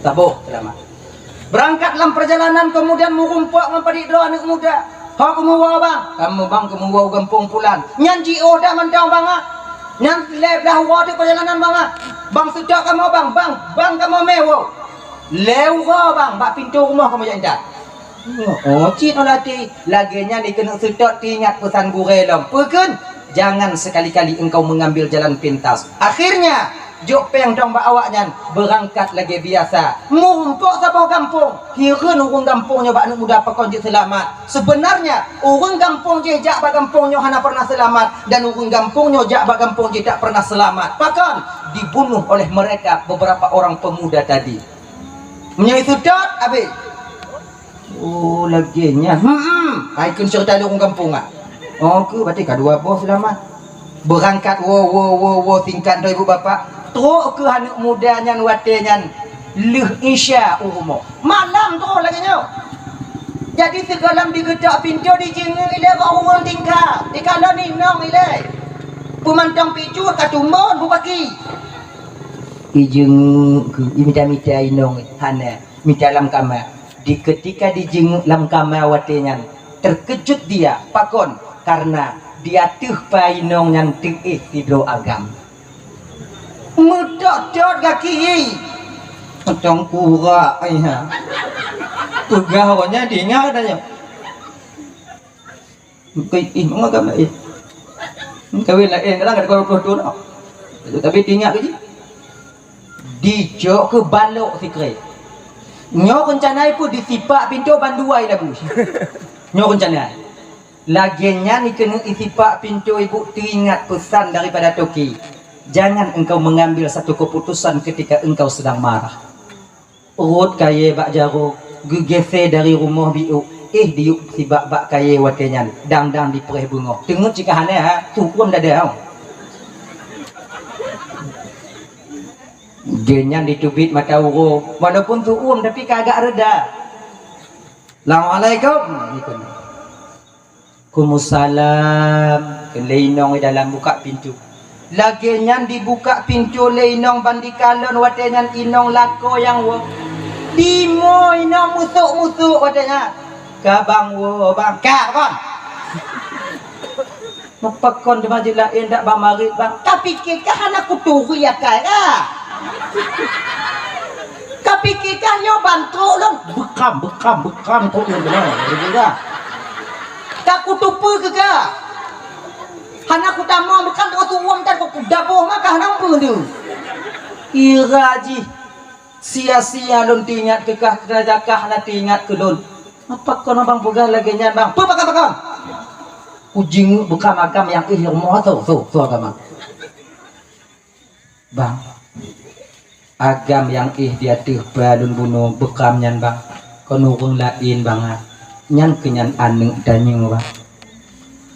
Saboh seulamat. Beurangkat lam peurjalanan, keumudian meurumpok ngon padit droe aneuk muda. "Ho kamoe woe, Bang?" "Kamoe, Bang, kamoe woe u gampông pulan." "Nyan jiôh dak mantong, Bang, ah?" "Nyan lhèe blah uroe teuk peurjalanan, Bang, ah." "Bang, seutôt kamoe, Bang, Bang, Bang, kamoe mé woe." "Lhèe uroe, Bang, bak pintoe rumoh kamoe jak intat." Oh, cit olah até. Lagée nyan dikeuneuk seutôt teuingat peusan gurée lom. Peue kheun? Jangan sekali-kali engkau mengambil jalan pintas. Akhirnya, jok péng dong bak awaknyan, beurangkat lagée biasa. Meurumpok saboh gampông. Hireuen ureueng gampông nyoe bak aneuk muda pakon jeuet seulamat. Seubeunarnya, ureueng gampông jih jak bak gampông nyoe hana peureunah seulamat, dan ureueng gampông nyoe jak bak gampông jih dak peureunah seulamat. Pakon? Dibunuh oleh mereka beberapa orang pemuda tadi. Meunyoe seutôt, habéh. Oh, lagée nyan. Hmm, hmm. Hai kheun ceurita lé ureueng gampông, ah. Oh, keu berarti ka dua boh seulamat. Beurangkat woe, woe, woe, woe, singkat droe ibu bapak. Trok keu aneuk muda nyan watée nyan lheueh Isya u rumoh. Malam trok lagée nyoe. Jadi sigohlom digeutok pintoe, dijeungeuk ilée bak ureueng tingkat. Dikalon inong ilée. Peumantong picut ka tumbon bubaki. Ijeungeuk keu, imita-mita inong hana. Mita lam kama. Di ketika dijeungeuk lam kama watée nyan, terkejut dia. Pakon? Karena di ateueh pa inong nyan teuéh sidroe agam. Meutot-tot gaki. Mantong kurak, ai ha. Peugah awaknyan, diingat katanya. Bukan, ih, mangat ka laén. Kawin laén, kadang ada dua puluh tahun. Tapi teuingat ke jih? Dicok keu balok sikrek. Nyoe rencana peue disipak pintoe bandua lagu. Nyoe rencana. Lagée nyan dikeuneuk isipak pintoe ibu teuingat peusan daripada toke. Jangan engkau mengambil satu keputusan ketika engkau sedang marah. Rhot kayée bak jaroe, geugisée dari rumoh biôk, éh diyueb sibak bak kayée watée nyan, dang-dang dipreh beungoh. Teungeut cit ka hana, ha, tuôn dada, ha. Geuh nyan diteubiet mata uroe, walaupun tuôn tapi ka agak reda. "Assalamualaikum." "Waalaikumsalam," kheun lé inong di dalam bukak pintoe. Lagée nyan dibukak pintoe lé inong ban dikalon watée nyan inong lakoe nyang woe. Timoh inong musôk-musôk watée nyan. "Ka bang woe, bang." "Ka kon." "Meupakon teuma jih laén dak bang marit, bang?" "Ka pike kah hana kuturi akai kah? Ka pike kah nyoe ban trok lôn?" "Beukam, beukam, beukam trok lôn keunoe." Ka kutupeue keu ka. Hana kutamong bukan keu suwom dan kudaboh maka hana peue tu. Ira jih sia-sia lôn teuingat keu kah, keu jakah hana teuingat keu lôn. Apa kon abang peugah lagèe nyan, Bang? Peue pakon-pakon? Kujingeuk beukam agam nyang éh rumoh tu, tu, tu agam. Bang, agam nyang éh di ateueh ba lôn bunoe beukam nyan, Bang. Kon ureueng laén, Bang, ah. Nyan keuh nyan aneuk tanyoe, Bang.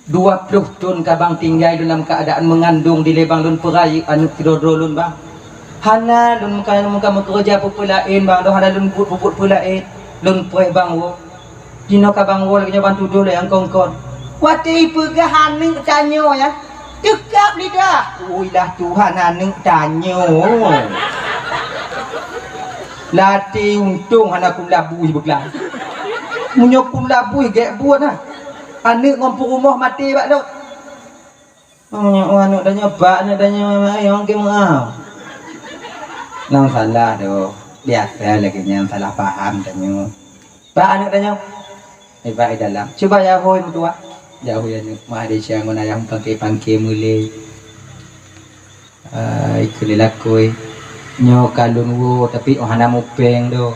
Dua ploh thon ka, Bang, tinggai lôn lam keuadaan meungandong dilèe, Bang, lôn peurayeuk aneuk keudroe-droe lôn, Bang. Hana lôn muka-muka meukeureuja peue-peue laén, Bang, doh hana lôn buet-buet peue laén. Lôn preh, Bang, woe. Jinoe ka, Bang, woe lagèe nyoe ban tudoh lé nyang kon-kon. Watèe ipeugah aneuk tanyoe nyan, teukab lidah. Ui lah Tuhan, aneuk tanyoe. Latèe untông hana kulabui beuglang. Meunyoe kulabui gèt buet nah. Aneuk ngon peurumoh maté bak lôn. Meunyoe aneuk tanyoe, bak aneuk tanyoe, ayong keu meu'ah. Nyang salah tu, biasa lagèe nyan salah paham tanyoe. Bak aneuk tanyoe, eh, bak i dalam. Cuba ya hôi meutuah. Ya hôi aneuk, mah Desya ngon ayah pangke-pangke meulé. Ah, ikeu lé lakôi. Nyoe ka lôn woe, tapi oh hana mupeng do.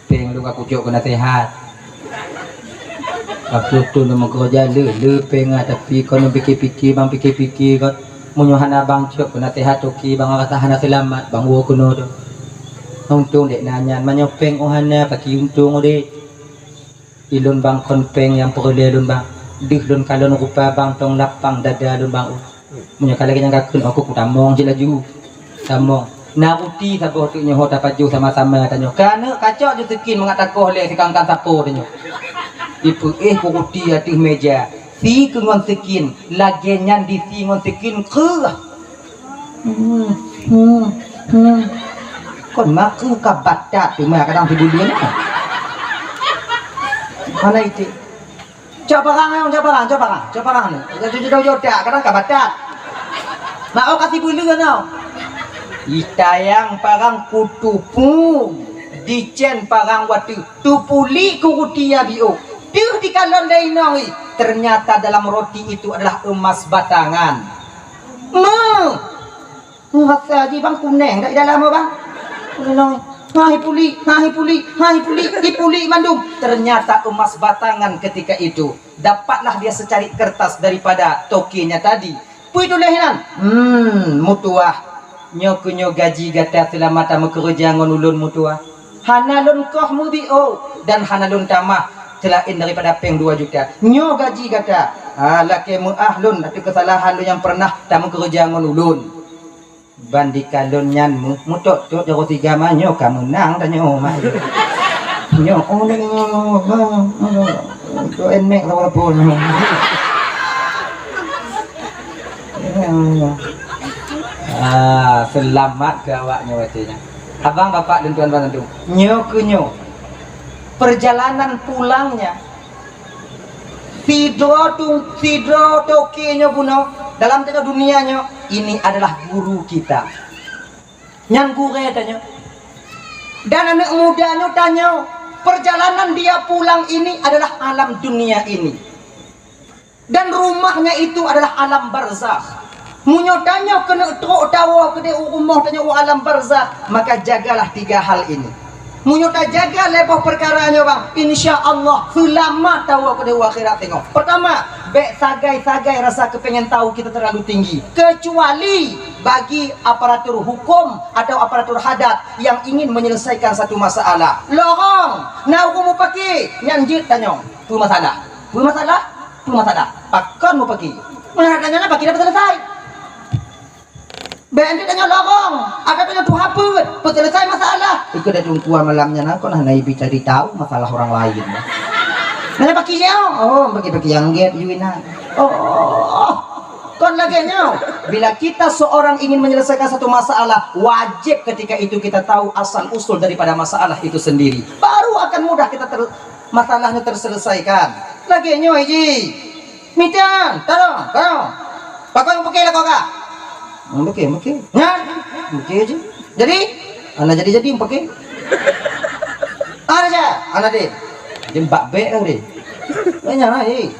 Péng lôn ka kucok keu naseuhat. Ka ploh thon lôn meukeureuja le, le péng ah, tapi kon lôn pike-pike, bang pike-pike kon. Meunyoe hana bang cok keu naseuhat toke, bang rasa hana seulamat, bang woe keunoe tu. Untông dek na nyan, meunyoe péng oh hana, pakri untông udép. Ilôn bang kon péng nyang peureulèe lôn bang. Deuh lôn kalon rupa bang tong lapang dada lôn bang. Meunyoe ka lagèe nyan ka kheun, oh, kutamong cit laju. Tamong. Na ruti saboh teuk nyoe ho tapajoh sama-sama tanyoe. Ka aneuk kacok ju sikin mangat takoh lé sikangkang sapo tanyoe. Ipeuéh ku ruti ateueh mèja. Si keu ngon sikin, lagèe nyan di si ngon sikin kreueh. Hmm, hmm, hmm. Kon makeu ka batat teuma kadang sibuleuen. Hana iték. Cok parang, cok parang, cok parang, cok parang ni. Jauh-jauh dak, kadang ka batat. Nak oh kasi bulu kan tau. Itayang parang kutupu, dicen parang watèe, tupuli kuruti ya biôh. Deuh dikalon dai inong i, ternyata dalam roti itu adalah emas batangan. Meuh! Hase jih bang kuneng dak di dalam bang. Kuneng. Ha ipuli, ha ipuli, ha ipuli, ipuli mandum. Ternyata emas batangan ketika itu. Dapatlah dia secari kertas daripada tokenya tadi. Peue tuléh nyan? Hmm, meutuah. Nyoe keuh nyoe gaji gata seulama tameukeureuja ngon ulôn meutuah. Hana lôn koh meubiôh dan hana lôn tamah seulaén daripada péng dua juta. Nyoe gaji gata. Ha, lakèe meu'ah lôn ateueh keusalahan lôn nyang peureunah tameukeureuja ngon ulôn. Ban dikalon nyan meu-, meutot-tot jaroe tiga ma nyoe ka meunang tanyoe mah. Nyoe, oh, nyoe, nyoe, nyoe, nyoe, nyoe, nyoe, nyoe, nyoe, nyoe, nyoe, nyoe. Ah, seulamat keu awak nyoe watèe nyan. Abang, bapak, dan tuan-tuan, nyoe keuh nyoe. Perjalanan pulangnya Sidroe tu, sidroe toke nyoe bunoe dalam tengah dunia nyoe, ini adalah guru kita. Nyan gurèe tanyoe. Dan aneuk muda nyoe tanyoe, perjalanan dia pulang ini adalah alam dunia ini. Dan rumahnya itu adalah alam barzakh. Meunyoe tanyoe keuneuk trok tawoe keudéh u rumoh tanyoe u alam barzakh, maka jagalah tiga hal ini. Meunyoe tajaga lhèe boh peukara nyoe bang, insya Allah seulamat tawoe keudéh u akhirat teungoh. Pertama, bèk sagai-sagai rasa keupengen tahu kita terlalu tinggi, kecuali bagi aparatur hukum atau aparatur hadat yang ingin menyelesaikan satu masalah. Lorong, na ureueng mupaki, nyan jeuet tanyong, peue masalah? Peue masalah? Peue masalah? Pakon mupaki? Meunyoe tanyong na paki dah selesai. Bèk anté tanyoe lorong, adak tanyoe tuha peuet, peuseuleusai masalah. Ikeu dak teungku malam nyan kon hana ibi cari tahu masalah orang lain. Nanya paki nyoe, oh, paki-paki nyang gèt ju inan. Oh, kon lagèe nyoe. Bila kita seorang ingin menyelesaikan satu masalah, wajib ketika itu kita tahu asal usul daripada masalah itu sendiri. Baru akan mudah kita ter-, masalahnya terselesaikan. Lagèe nyoe ji. Mita, tarong, tarong. Pakon mupaki lakoe kah? Mupaki, mupaki. Nyan, mupaki ji. Jadi, hana jadi-jadi mupaki. Hana ja, hana deh. Jadi bak bèk lah deh. Nyan, eh.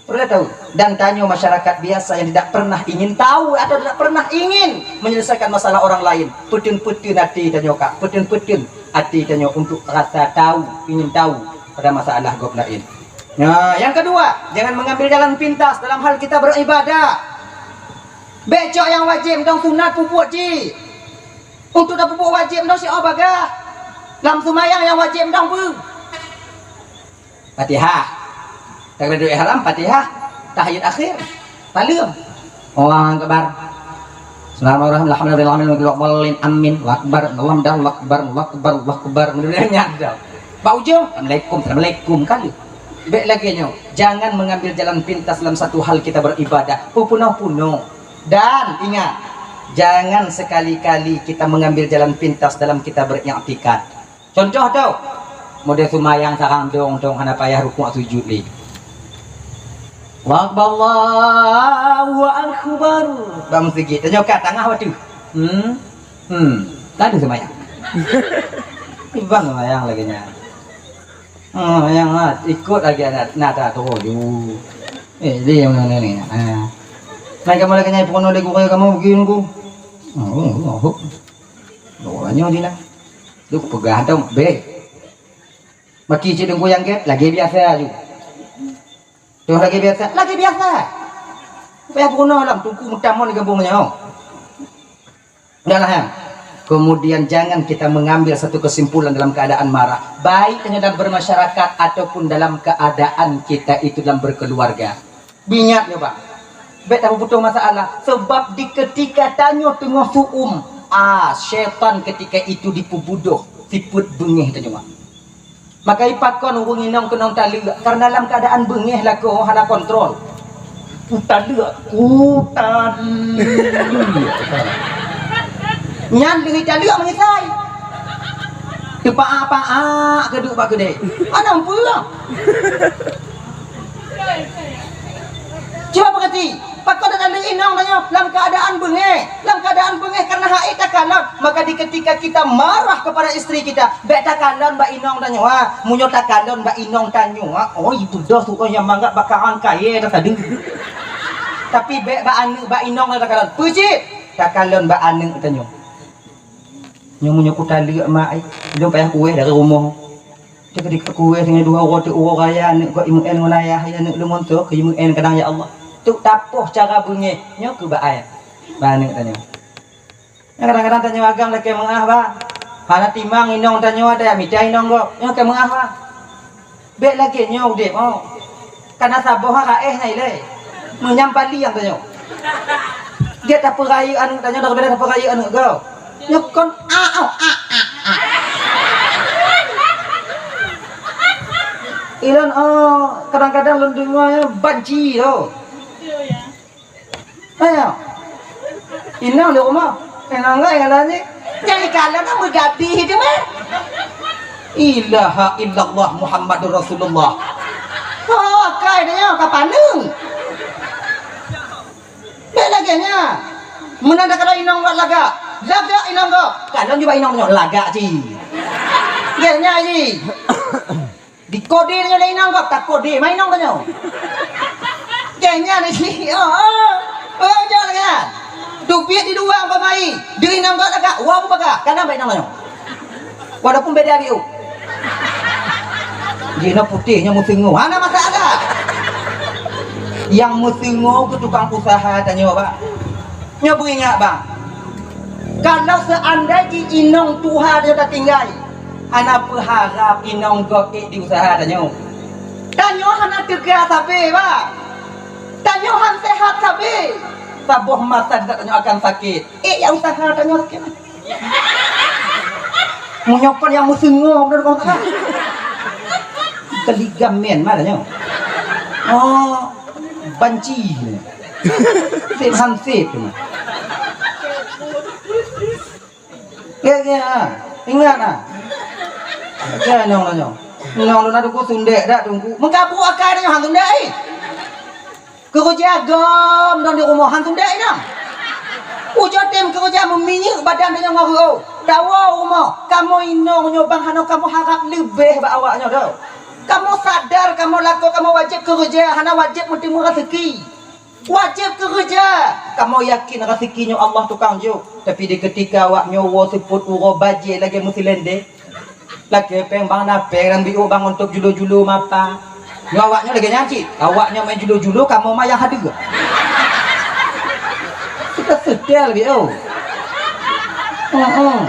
Boleh tahu. Dan tanyoe masyarakat biasa yang tidak pernah ingin tahu atau tidak pernah ingin menyelesaikan masalah orang lain. Peuteuon-peuteuon até tanyoe, Kak. Peuteuon-peuteuon até tanyoe untuk rasa tahu, ingin tahu pada masalah gob laén. Nah, yang kedua, jangan mengambil jalan pintas dalam hal kita beribadah. Bék cok nyang wajéb, dong sunat peubuet cit. Untuk tapeubuet wajéb, dong siat bagah. Lam seumayang nyang wajéb, dong peue? Fatihah. Takbiratul ihram, Fatihah, tahiyat akhir. Saleuem. Allahu akbar. Bismillahirrahmanirrahim. Alhamdulillahirabbil alamin. Amin. Allahu akbar. Allahu akbar. Allahu akbar. Allahu akbar. Mudah-mudahan nyan dah. Bak ujong, assalamualaikum, assalamualaikum kali. Bék lagée nyoe. Jangan mengambil jalan pintas dalam satu hal kita beribadah. Peupunoh-punoh. Dan ingat, jangan sekali-kali kita mengambil jalan pintas dalam kita beriktikad. Contoh tu, model seumayang sarang dong-dong hana payah rukuk sujud lé. Allahu akbar, Allahu akbar. Bak meuseujid, tanyoe ka tangah watèe. Hmm. Hmm. Lalu seumayang. Ibang seumayang lagèe nyan. Hmm, nyang ha, ikot lagèe na, na ta tuju. Eh, dia yang mana ni? Ha. Mai kamu lagi nyai peurunoe lé gurèe kamu begini ku. Oh, oh, oh. Doanya di lah. Tu peugah tu, beh. Maki cit dengku yang get, lagi biasa aju. Tu lagi biasa, lagi biasa. Payah peurunoe lam tuku meutamon di gampông nyoe. Udahlah, ya. Kemudian jangan kita mengambil satu kesimpulan dalam keadaan marah, baik hanya dalam bermasyarakat ataupun dalam keadaan kita itu dalam berkeluarga. Ingat nyoe, Bang. Bèk tapeubutoh masalah, sebab di ketika tanyoe teungoh su'um, ah, syaitan ketika itu dipeubudoh sifeuet beungéh tanyoe. Maka ipakon ureueng inong keunong taleuek, karena lam keadaan beungéh lakoe hana kontrol. Kutaleuek, kutaleuek. Nyan deungon taleuek meungisai. Teupaak-paak keuduek bak keudè. Hana peue. Cuba peugati, pakon taleuek inong tanyoe lam keadaan beungéh. Lam keadaan beungéh karena hak takalon. Maka di ketika kita marah kepada istri kita, bèk takalon bak inong tanyoe, ha. Meunyoe takalon bak inong tanyoe, ha, oh, ipeugah suroh nyang mangat bak karang kayèe tadi. Tapi bèk bak aneuk, bak inong takalon. Peue cit? Takalon bak aneuk tanyoe. Nyoe meunyoe kutaleuek mak ai, lôn payah kuéh dari rumoh. Cit keudéh kuéh singoh dua uroe teuk uroe raya aneuk kok imeu'en ngon ayah, ya aneuk lôn ngon soe keu imeu'en kadang ya Allah. Teuk tapoh cara beungéh, nyoe keu bak ai. Bak aneuk tanyoe. Nyan kadang-kadang tanyoe agam lakèe meu'ah, Bang. Hana timang inong tanyoe ada mita inong gob. Nyoe keu meu'ah, Bang. Bèk lagèe nyoe udép, oh. Kana saboh ha raéh nyan ilèe. Meunyan paliang tanyoe. Gèt tapeurayeuk aneuk tanyoe daripada tapeurayeuk aneuk gob. Nyoe kon a, oh, a, a, a. Ilôn, oh, kadang-kadang lôn deungoe banci, oh. Ayo. Inong di rumoh. Inong enggak yang lain ni. Jadi kalau nak mengganti hidup eh. Ilaha illallah Muhammadur Rasulullah. Oh, kai dia ka paneung. Bèk lagèe nyan. Meunan dah kalau inong buat lagak. Lagak inong kau. Kalau juga inong nyoe lagak cit. Gèt nyan cit. Dikode tanyoe lé inong gob, takode ma inong tanyoe. Gèt nyan cit, oh, oh. Oh, jangan lagèe nyan. Dubiet di luwa bak mai, di inong gob lagak, wa bubagah, kana bak inong tanyoe. Walaupun beda biu. Jinoe putéh, nyoe meuteungoh, hana masalah. Nyang meuteungoh keu tukang usaha tanyoe, Bang. Nyoe beuingat, Bang. Kalau seandai jih inong tuha tanyoe tatinggai, hana peuharab inong gob ék di usaha tanyoe. Tanyoe hana teuga sabe, Bang. Tanyoe han sehat sabe. Saboh masa tanyoe akan sakét. Ék nyang usaha tanyoe sakét. Meunyoe kon nyang meuteungoh beudôh kong teuka. Keu ligamen ma tanyoe. Oh, banci. Sép han sép. Gèt, gèt, ah. Ingat, ah. Gèt, nyoe, nyoe. Nyoe lôn adu ku sundek dak, Teungku. Meukabu akai nyoe han sundek, eh. Keureuja gom dong di rumoh han sundek inong. Ujoe tem keureuja meuminyeuk badan tanyoe ngon reuôh. Tawoe u rumoh, kamoe inong nyoe bang hana kamoe harab leubeh bak awak nyoe doh. Kamoe sadar, kamoe lakoe, kamoe wajéb keureuja, hana wajéb meuteumé raseuki. Wajéb keureuja. Kamoe yakin raseuki nyoe Allah tukang jok. Tapi di keutika awak nyoe woe seupôt uroe bajée lagée meusilendé, lakée péng bang na péng, ram biôk bang untuk julo-julo mapa. Nyoe awak nyoe lagée nyan cit. Awak nyoe meujulo-julo, kamoe ma nyang hadeue. Sudah setel biôk. Heeh.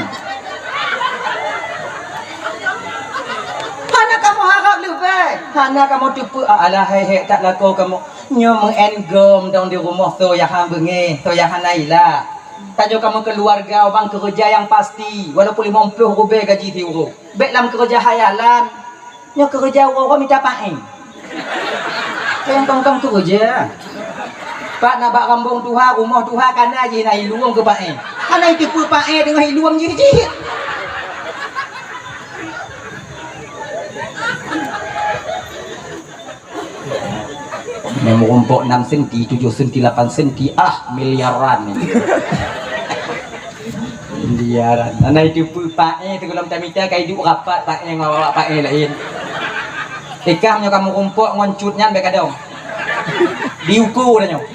Hana kamoe harap leubeh. Hana kamoe teupeu, alah, hék-hék that lakoe kamoe. Nyoe meu'en gom dong di rumoh, soe nyang han beungéh, soe nyang hana ila. Tanyoe kamoe keuluwarga, bang, keureuja nyang pasti, walaupun limong ploh rubée gaji siuroe. Bék lam keureuja hayalan. Nyoe keureuja uroe-uroe mita paéng. Nyang tong-tong keureuja. Pat na bak rambong tuha, rumoh tuha, kana jih na ilueng keu paéng. Hana jiteupeu paéng teungoh ilueng jih-jih. Nyang meurumpok enam senti, tujoh senti, lapan senti, ah, miliaran. Miliaran. Hana jiteupeu paéng, sigohlom tamita ka iduek rapat paéng ngon awak paéng laén. Ikah nyoe ka meurumpok ngon cut nyan bék kadong. Diuko dah nyoe.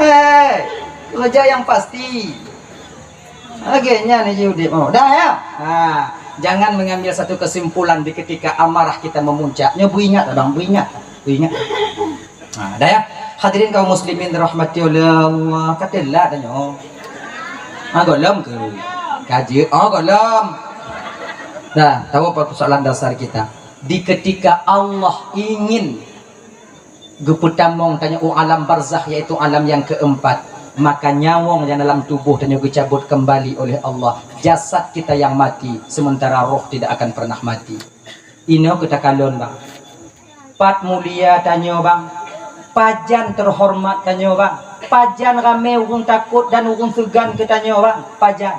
Eh, keureuja nyang pasti. Lagée nyan jih udeb, oh. Dah, ya? Ha, jangan mengambil satu kesimpulan di ketika amarah kita memuncak. Nyoe beuingat, abang, beuingat. Beuingat. Ha, dah, ya? Hadirin kaum muslimin dirahmati oleh Allah. Ka teulat dah nyoe. Ha, gohlom ke? Ka jeuet. Oh, gohlom. Dah, tahu apa persoalan dasar kita? Di ketika Allah ingin geupeutamong tanyoe u alam barzakh, yaitu alam yang keempat, maka nyawöng nyang dalam tuboh tanyoe geucabot kembali oleh Allah. Jasad kita yang mati, sementara roh tidak akan pernah mati. Inoe keu takalon, bang. Pat mulia tanyoe, bang. Pajan teuhoreumat tanyoe, bang. Pajan ramé ureuëng takot dan ureuëng seugan keu tanyoe, bang. Pajan.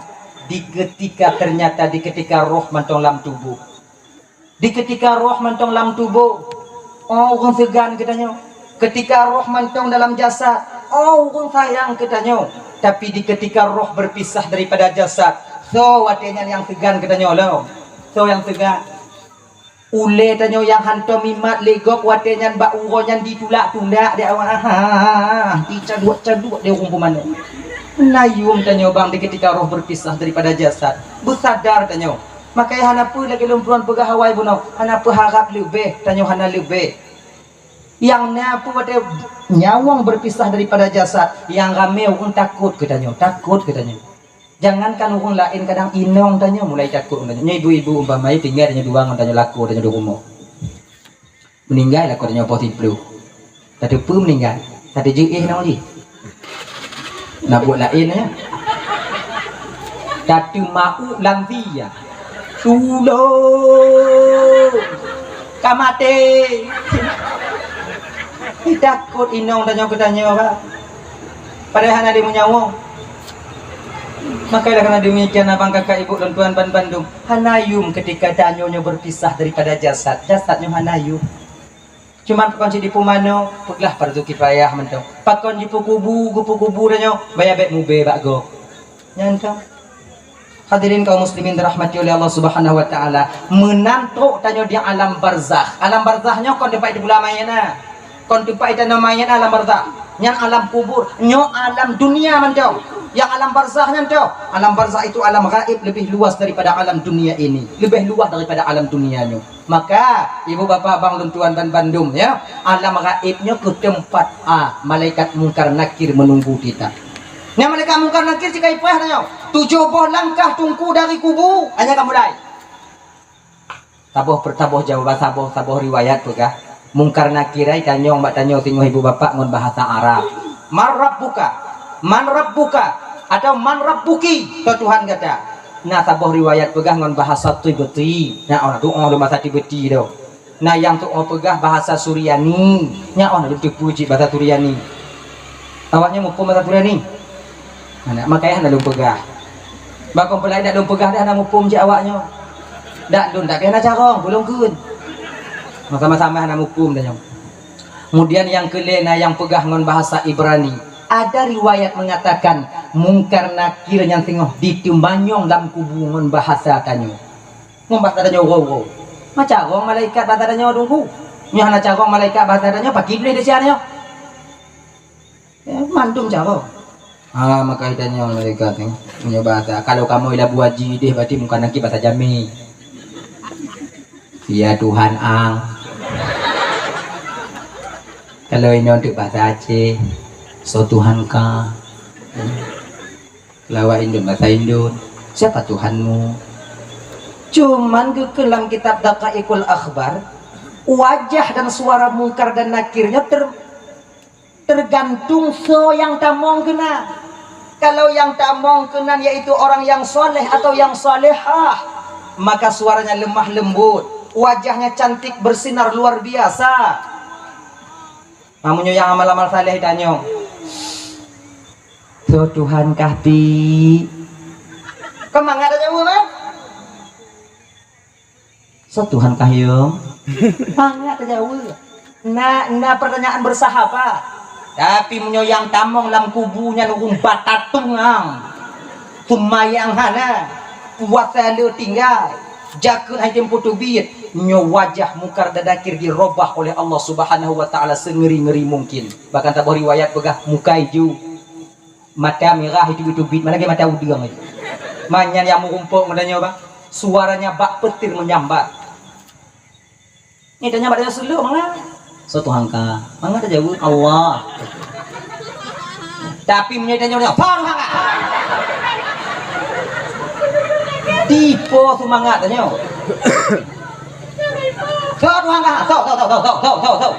Di ketika ternyata, di ketika roh mantong lam tuboh. Di ketika roh mantong lam tuboh, oh, ureuëng seugan keu tanyoe. Ketika roh mantong dalam jasad, oh, ureuëng sayang keu tanyoe. Tapi di ketika roh berpisah daripada jasad, soe watée nyan nyang seugan keu tanyoe lom? Soe nyang seugan? Ulée tanyoe nyang hántom mimat lé gob watée nyan bak uroe nyan ditulak-tulak di awak, ha, dicaduek-caduek di ureuëng pumanö. Nayum tanyoe, bang, di ketika roh berpisah daripada jasad. Beusadar tanyoe. Makanya hana peue lagée lôn peurunoe peugah awai bunoe, hana peuharab leubeh, tanyoe hana leubeh. Nyang na peue watée nyawöng berpisah daripada jasad, nyang ramé ureuëng takot keu tanyoe, takot keu tanyoe. Jangankan ureuëng laén, kadang inong tanyoe mulai takot ngon tanyoe. Nyoe ibu-ibu umpama tinggai tanyoe dua ngon tanyoe lakoe tanyoe di rumoh. Meuninggai lakoe tanyoe poh siplôh. Tateupeue meuninggai? Tateujeue éh nyoe jih. Na buet laén, ya. Tateuma'u lam thia. Tulông! Ka maté! Takot inong tanyoe keu tanyoe, Pak. Padahai hana lé meunyawoe. Maka oleh karena demikian, abang, kakak, ibu, lôn tuan ban bandum, hana yum ketika tanyoe nyoe berpisah daripada jasad. Jasad nyoe hana yum. Cuman pakon cit jipeumanoe, peugah fardu kifayah mantong. Pakon jipeukubu, geupeukubu tanyoe, baya bék mubé bak gob. Nyan kan. Hadirin kaum muslimin dirahmati oleh Allah Subhanahu wa taala, meunan trok tanyoe di alam barzakh. Alam barzakh nyoe kon teumpat iteupeue mayét na. Kon teumpat itanoe mayét na alam barzakh. Nyan alam kubur, nyoe alam dunia mantong. Nyang alam barzakh nyan toh. Alam barzakh itu alam gaib, lebih luas daripada alam dunia ini. Lebih luas daripada alam dunia nyoe. Maka, ibu bapa, abang lôn tuan ban bandum, ya, alam gaib nyoe keuh teumpat, ah, malaikat Mungkar Nakir menunggu kita. Nyan malaikat Mungkar Nakir cit ka ipeugah tanyoe, tujoh boh langkah teungku dari kubu, hanya ka mulai. Saboh per-, saboh jawaban, saboh, saboh riwayat peugah, Mungkar Nakir ai tanyong bak tanyoe singoh ibu bapa ngon bahasa Arab. "Man rabbuka?" "Man rabbuka?" Atau "Man rabbuki?" Soe Tuhan gata? Na saboh riwayat peugah ngon bahasa Qibti. Nyan oh, na tu'oh lôn bahasa Qibti tu. Na nyang tu'oh peugah bahasa Suryani. Nyan oh, na lôn teupeue cit bahasa Suryani. Awaknyan muphom bahasa Suryani? Nah, makanya hana lôn peugah. Bak kon peulai dak lôn peugah dah hana muphom cit awaknyoe. Dak lôn dak keuh hana carông, peue lôn kheun. Sama-sama hana muphom dah nyoe. Kemudian nyang keulhèe na nyang peugah ngon bahasa Ibrani. Ada riwayat mengatakan Mungkar Nakir nyan singoh diteumanyong lam kubu ngon bahasa tanyoe. Ngum bahasa tanyoe uroe-uroe. Ma carông malaikat bahasa tanyoe Teungku. Nyoe hana carông malaikat bahasa tanyoe, pakri tuléh desya nyoe. Ya, mandum carông. Ha, maka tanyoe malaikat nyoe. Meunyoe bahasa, kalau kamoe Labuhan Bajo deh, berarti mungkar nakir bahasa Jamé. Ya Tuhan ang. Kalau inoe teuk bahasa Aceh, soe Tuhan ka. Kalau awak Indon bahasa Indon, siapa Tuhanmu? Cuman geukheun lam kitab Daqaiqul Akhbar, wajah dan suara Mungkar dan Nakir nyoe ter-, tergantung soe nyang tamong keunan. Kalau nyang tamong keunan yaitu orang yang soleh atau yang solehah, maka suaranya lemah lembut, wajahnya cantik bersinar luar biasa. Meunyoe nyang amal-amal saleh tanyoe, "Soe Tuhan kah, Pi?" Kan mangat tajaweueb, eh? "Soe Tuhan kah, Yong?" Mangat tajaweueb. Na, na pertanyaan bersahabat. Tapi meunyoe nyang tamong lam kubu nyan ureueng batatung ang, seumayang hana, puasa le tinggai, jakeuet han jitem teubiet, nyoe wajah Mungkar dan Nakir dirobah oleh Allah Subhanahu wa Taala seungeri-ngeri mungkin. Bahkan saboh riwayat peugah muka ijo, mata mirah, iteubiet-teubiet, mana lagèe mata udeueng. Manyan nyang meurumpok ngon tanyoe, bah. Suaranya bak peutir menyambar. Nyan tanyoe bak tanyoe seuleuek mangat. "Soe Tuhan kah?" Mangat tajaweueb, "Allah." Tapi meunyoe tanyoe, "Soe Tuhan kah?" Tipe seumangat tanyoe. "Soe Tuhan kah? Soe, soe, soe."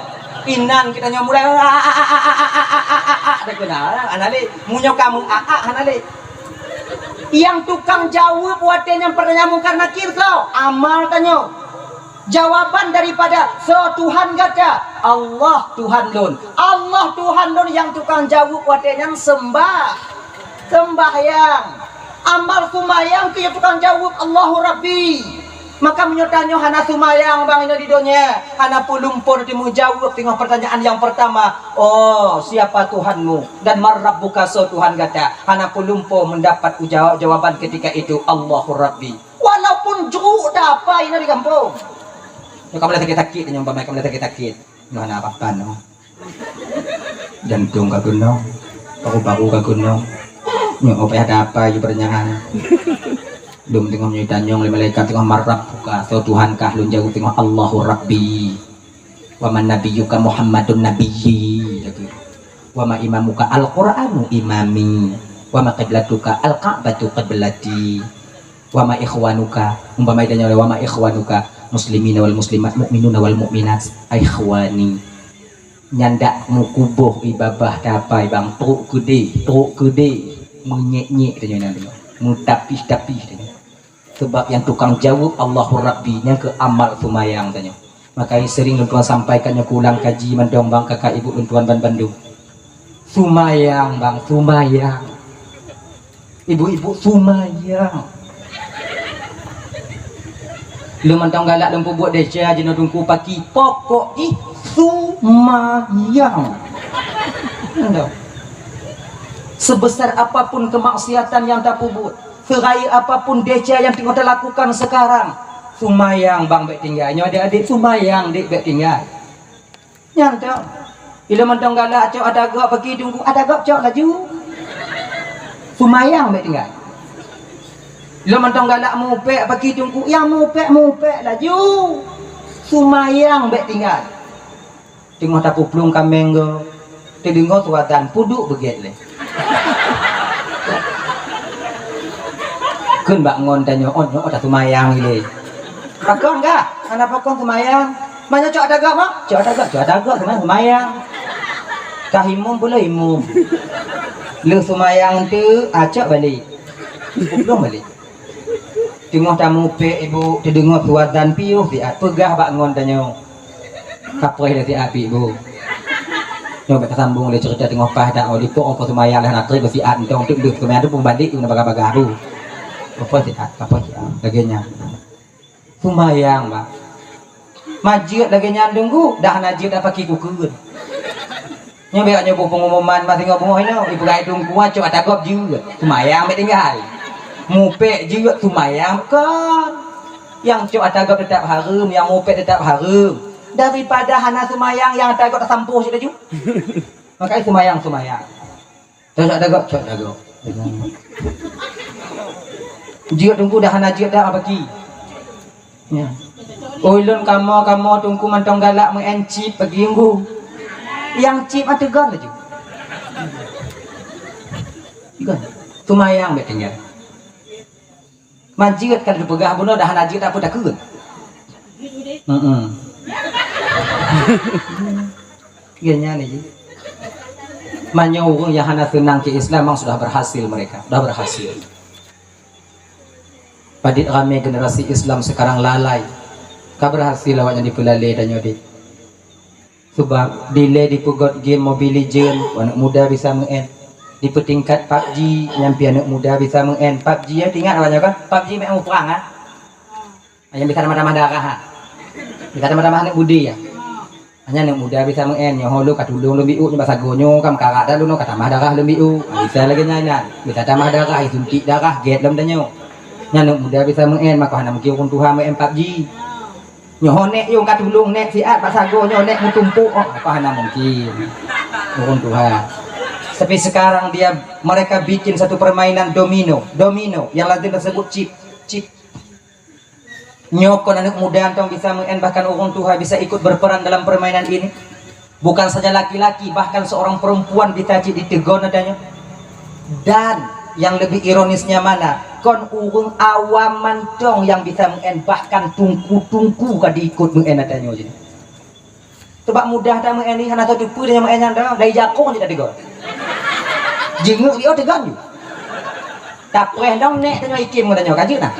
Inan geutanyoe mulai, "A, a, a, a, a, a, a, a, a, a, a," dah keunan, hana lé. Meunyoe ka meu-a, a, hana lé. Nyang tukang jaweueb watèe nyan pertanyaan Mungkar Nakir soe? Amal tanyoe. Jawaban daripada, "Soe Tuhan gata?" "Allah Tuhan lôn." "Allah Tuhan lôn," nyang tukang jaweueb watèe nyan sembah. Sembahyang. Amal seumayang keuh nyang tukang jaweueb, "Allahu Rabbi." Maka meunyoe tanyoe hana seumayang bang inoe di donya, hana peulumpo teumeujaweueb teungoh pertanyaan nyang pertama, "Oh, siapa Tuhanmu?" Dan "Man Rabbuka?" Soe Tuhan gata? Hana peulumpo mendapat uja-, jawaban ketika itu, "Allahu Rabbi." Walaupun jruk dah apa inoe di gampông. Nyoe ka mulai sakét-sakét nyoe, umpama ka mulai sakét-sakét. Nyoe hana apa-apa nyoe. Jantong ka keunong, paru-paru ka keunong. Nyoe payah ada apa ju pertanyaan. Lom teungoh nyoe tanyong lé malaikat teungoh, "Man Rabbuka?" Soe Tuhan kah? Lôn jaweueb teungoh, "Allahu Rabbi." "Wa man nabiyyuka?" "Muhammadun nabiyyi," lagèe. "Wa ma imamuka?" "Al-Qur'anu imami." "Wa ma qiblatuka?" "Al-Ka'batu qiblati." "Wa ma ikhwanuka?" Umpama tanyoe, "Wa ma ikhwanuka?" "Muslimina wal muslimat, mukminuna wal mukminat, ikhwani." Nyan dak meukuboh ié babah tapai bang, trok keudéh, trok keudéh, meunyék-nyék tanyoe nyan, meutapih-tapih tanyoe. Sabab nyang tukang jaweueb Allahu Rabbi, nyang keu amal seumayang tanyoe. Makajih seuring lôn tuan sampaikan nyoe, keu ulang kaji mantong bang, kakak ibu lôn tuan ban bandum. Seumayang bang, seumayang. Ibu-ibu seumayang. Lôn mantong galak lôn peubuet desya jinoe Teungku paki, pokok jih seumayang. Endo. Sebesar apapun kemaksiatan yang tapeubuet, Seurayeuk apapun desya nyang teungoh talakukan seukarang, seumayang bang bèk tinggai. Nyoe adék-adék, seumayang dék bèk tinggai. Nyan toh. Ilôn mantong galak cok ata gob paki Teungku, ata gob cok laju. Seumayang bèk tinggai. Ilôn mantong galak mupék paki Teungku, nyang mupék, mupék laju. Seumayang bèk tinggai. Teungoh tapeuplueng kaméng gob, teudeungoe suara azan, peuduek beugét lé. Kheun bak ngon tanyoe, "Oh, nyoe taseumayang ilée." "Pakon kah?" "Hana pakon seumayang." "Meunyoe cok ata gob, ma?" "Cok ata gob, cok ata gob, seumayang, seumayang." Kah imum, peuleueh imum. Lheueh seumayang teuk, ah, cok balek. Peuplueng balek. Teungoh tamupék ibu, teudeungoe suara azan piôh siat, peugah bak ngon tanyoe. Kapreh lé siat pih ibu. Nyoe bèk tasambong lé ceurita teungoh paih dak, oh, dipok oh, seumayang lheueh na trép siat entong teuk deuh seumayang teuk peubalek na bagah-bagah bu. Kapreh siat, kapreh siat. Lagèe nyan. Seumayang, bah. Ma jeuet lagèe nyan Teungku, dah na jeuet dak paki kukheun. Nyoe bèk nyoe boh pengumuman bak singoh beungoh inoe, ipeugah Teungku cok ata gob jeuet, seumayang bèk tinggai. Mupék jeuet, seumayang kon. Nyang cok ata gob teutap hareuem, nyang mupet teutap hareuem. Daripada hana seumayang, nyang ata gob tasampôh cit laju. Makajih seumayang, seumayang. Cok ata gob, cok ata gob. Jeuet teungku dah hana jeuet dah bagi. Ya. Ulôn kamoe, kamoe teungku mantong galak meu'en cip bagi teungku. Nyang cip mah teugon laju. Teugon. Seumayang bèk tinggai. Man jeuet ka lheueh peugah bunoe dah hana jeuet, tak peue takheun. Heeh. Iya nyan jih. Meunyoe ureueng nyang hana seunang keu Islam memang sudah berhasil mereka, sudah berhasil. Padit ramé generasi Islam sekarang lalai. Ka berhasil awaknyan dipeulalé tanyoe deh. Sebab dilèe dipeugot game Mobile Legend, aneuk muda bisa meu'en. Dipeutingkat PUBG, nyan pih aneuk muda bisa meu'en. PUBG nyan ingat awaknyan kan? PUBG meu'en muprang ah. Nyang bisa tamah-tamah darah ah. Bisa tamah-tamah aneuk budi ah. Hanya aneuk muda bisa meu'en, nyoe lôn ka tulông lôn bi'uk, nyoe bak sagoe nyoe ka meukarat dah lôn ka tamah darah lôn bi'uk. Ah, bisa lagèe nyan, nyan. Bisa tamah darah, isuntik darah, gèt lom tanyoe. Nyan aneuk muda bisa meu'en, maka hana mungkin ureueng tuha meu'en PUBG. Nyoe nèk yong ka tulông nèk siat bak sagoe nyoe nèk meutumpôk, oh, apa hana mungkin. Ureueng tuha. Tapi sekarang dia, mereka bikin satu permainan domino. Domino yang lazim tersebut chip, chip. Nyoe kon aneuk muda mantong bisa meu'en, bahkan ureueng tuha bisa ikut berperan dalam permainan ini. Bukan saja laki-laki, bahkan seorang perempuan bisa cit ditegon adanya. Dan yang lebih ironisnya mana? Kon ureueng awam mantong nyang bisa meu'en, bahkan tungku-tungku ka diikut meu'en atanyoe jih. Sebab mudah that meu'en nyan, hana teupeue tanyoe meu'en nyan dah. Dari jakong jih teugon. Jingeuk li'oh teugon jih. Tapreh dong nèk tanyoe item ngon tanyoe, ka jeuet nah.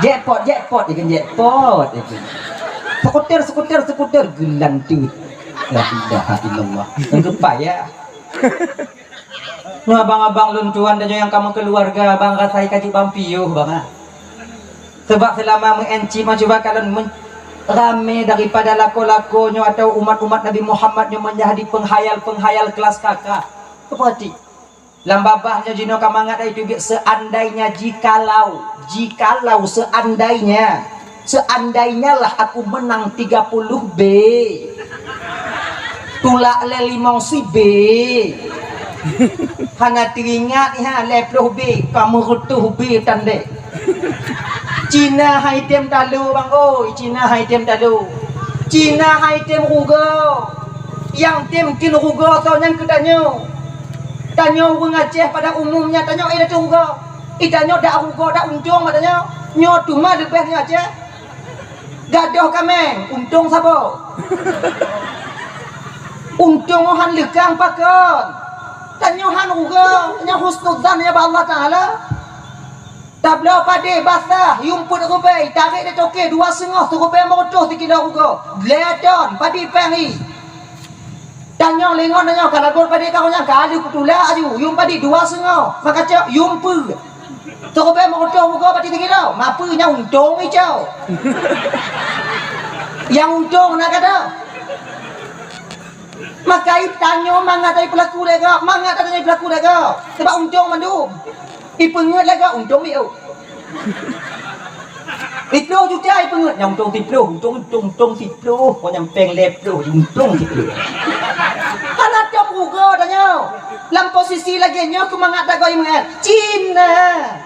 Jackpot, jackpot, ikheun jackpot, ikheun. Skuter, skuter, skuter, geulanteut. La ilaha illallah. Nyang keupai ya. Nyoe abang-abang lôn tuan dan nyoe nyang ka meukeuluwarga, abang rasai ka jeuet bang piôh, bang ah. Sebab seulama meu'en cip mah cuba kalon men-, ramé daripada lakoe-lakoe nyoe atawa umat-umat Nabi Muhammad nyoe menjadi penghayal-penghayal kelas kakak. Peurati. Lam babah nyoe jinoe ka mangat ai teubiet, seandainya, jikalau, jikalau, seandainya, seandainya lah aku menang tiga puluh B, tulak lé limong si B, hana teuingat ha lhèe ploh B, ka meureutôh B tandék. Cina hai tem talo bang oi, Cina hai tem talo. Cina hai tem rugoe. Nyang tem kheun rugoe soe nyan keu tanyoe. Tanyoe ureueng Aceh pada umumnya tanyoe eh teurugoe. Eh tanyoe dak rugoe dak untông bak tanyoe. Nyoe teuma leubeh nyoe Aceh. Gadoh kaméng, untông saboh. Untông han leukang pakon. Tanyoe han rugoe, nyoe husnuzan ya bak Allah Taala. Tabloe padé basah, yuem peuet rubée, tarek di toke dua seungoh, sirubée meureutôh sikilo rugoe. Lhèe ton, padé péng hi. Tanyoe lé ngon tanyoe ka lagot padé ka nyan ka lheueh peutulak aju, yuem padé dua seungoh, maka cok yuem peuet. Sirubée meureutôh rugoe padé sikilo, ma peue nyan untông icok. Nyang untông na gata. Maka tanyoe mangat dari peulaku lé gob, mangat dari peulaku lé gob. Sebab untông mandum. Ipeungeut lagak untông biôh. Siploh juta ipeungeut, nyang untông siploh, untông, untông, untông siploh, kon nyang péng lhèe ploh, untông siploh. Hana tom rugoe tanyoe. Lam posisi lagèe nyoe keumangat dagoe meu'en. Cina,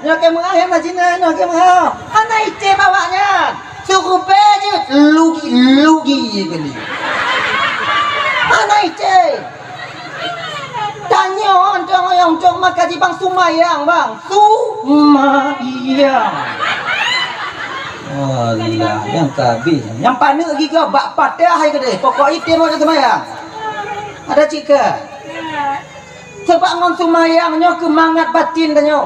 nyoe keu meu'en, hana Cina, nyoe keu meu'en. Hana item awaknyan. Sirubée jeuet, lugi, lugi kali. Hana item. Tanyoe, untông, untông maka jibang sumayang, bang. Sumayang. Alah, nyang ka abéh. Nyang paneuk gigoe bak patah hai keudeh. Pokok item awak sumayang. Ada cit ka? Sebab ngon sumayang nyoe keumangat batin tanyoe.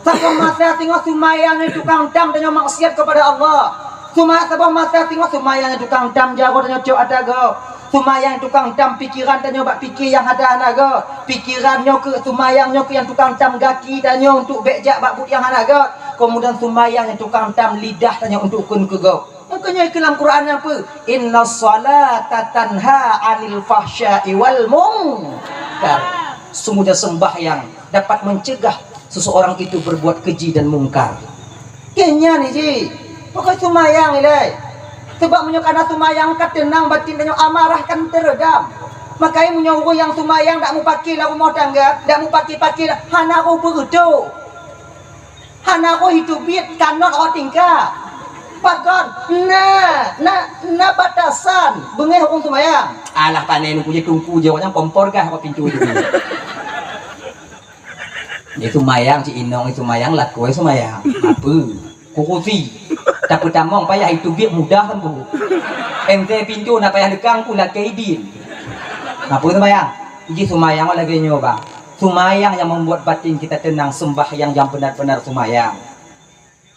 Saboh masa singoh sumayang nyoe tukang tam tanyoe maksiat kepada Allah. Suma-, saboh masa singoh sumayang nyoe tukang tam jaroe tanyoe cok ata gob. Sumayang tukang tam pikeran tanyoe bak pike nyang hana-hana gob. Pikeran nyoe keu sumayang nyoe keu nyang tukang tam gaki tanyoe untuk bék jak bak buet nyang hana gob. Kemudian sumayang nyang tukang tam lidah tanyoe untuk kheun keu gob. Makanya ke dalam Quran apa? Inna salata tanha anil fahsya'i wal munkar. Sungguhnya sembahyang dapat mencegah seseorang itu berbuat keji dan mungkar. Kenya ni ji. Pakon seumayang ilée? Sabab meunyoe kana seumayang ka teunang batin tanyoe, amarah kan teureudam. Makajih meunyoe ureuëng nyang seumayang dak mupaki lam rumoh tangga, dak mupaki-paki, hana roh peureutoe. Hana roh itu biet kanot roh tingka. Pakon? Na, na, na batasan beungéh ureuëng seumayang. Alah pané nungku je tungku je awaknyan kompor gah bak pintu itu. Dia seumayang cit inong, seumayang lakoe seumayang. Apa? Kurusi. Tapeutamong payah itu biet mudah kan bu. Ente pintu na payah lekang pun lakée idin. Apa seumayang? Iji seumayang lagée nyoe bang. Seumayang yang membuat batin kita tenang, sembahyang yang benar-benar seumayang.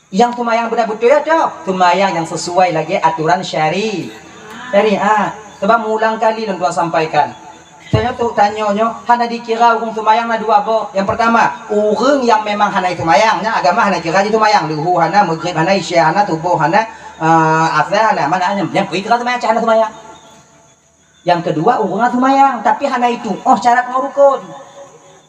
Yang seumayang beuna beutôi ya toh? Seumayang yang sesuai lagée aturan syari-, syariat. Sebab meulang kali lôn tuan sampaikan. Tanyoe tu, tanyoe nyoe hana dikira ureuëng seumayang na dua boh. Yang pertama, ureuëng yang memang hana seumayang, nya agama hana kira jih seumayang. Luhu hana, maghrib hana, isya hana, suboh hana, uh, asar hana, mana hana. Yang kira seumayang, cah hana seumayang. Yang kedua, ureuëng seumayang, tapi hana itu, oh syarat ngon rukun.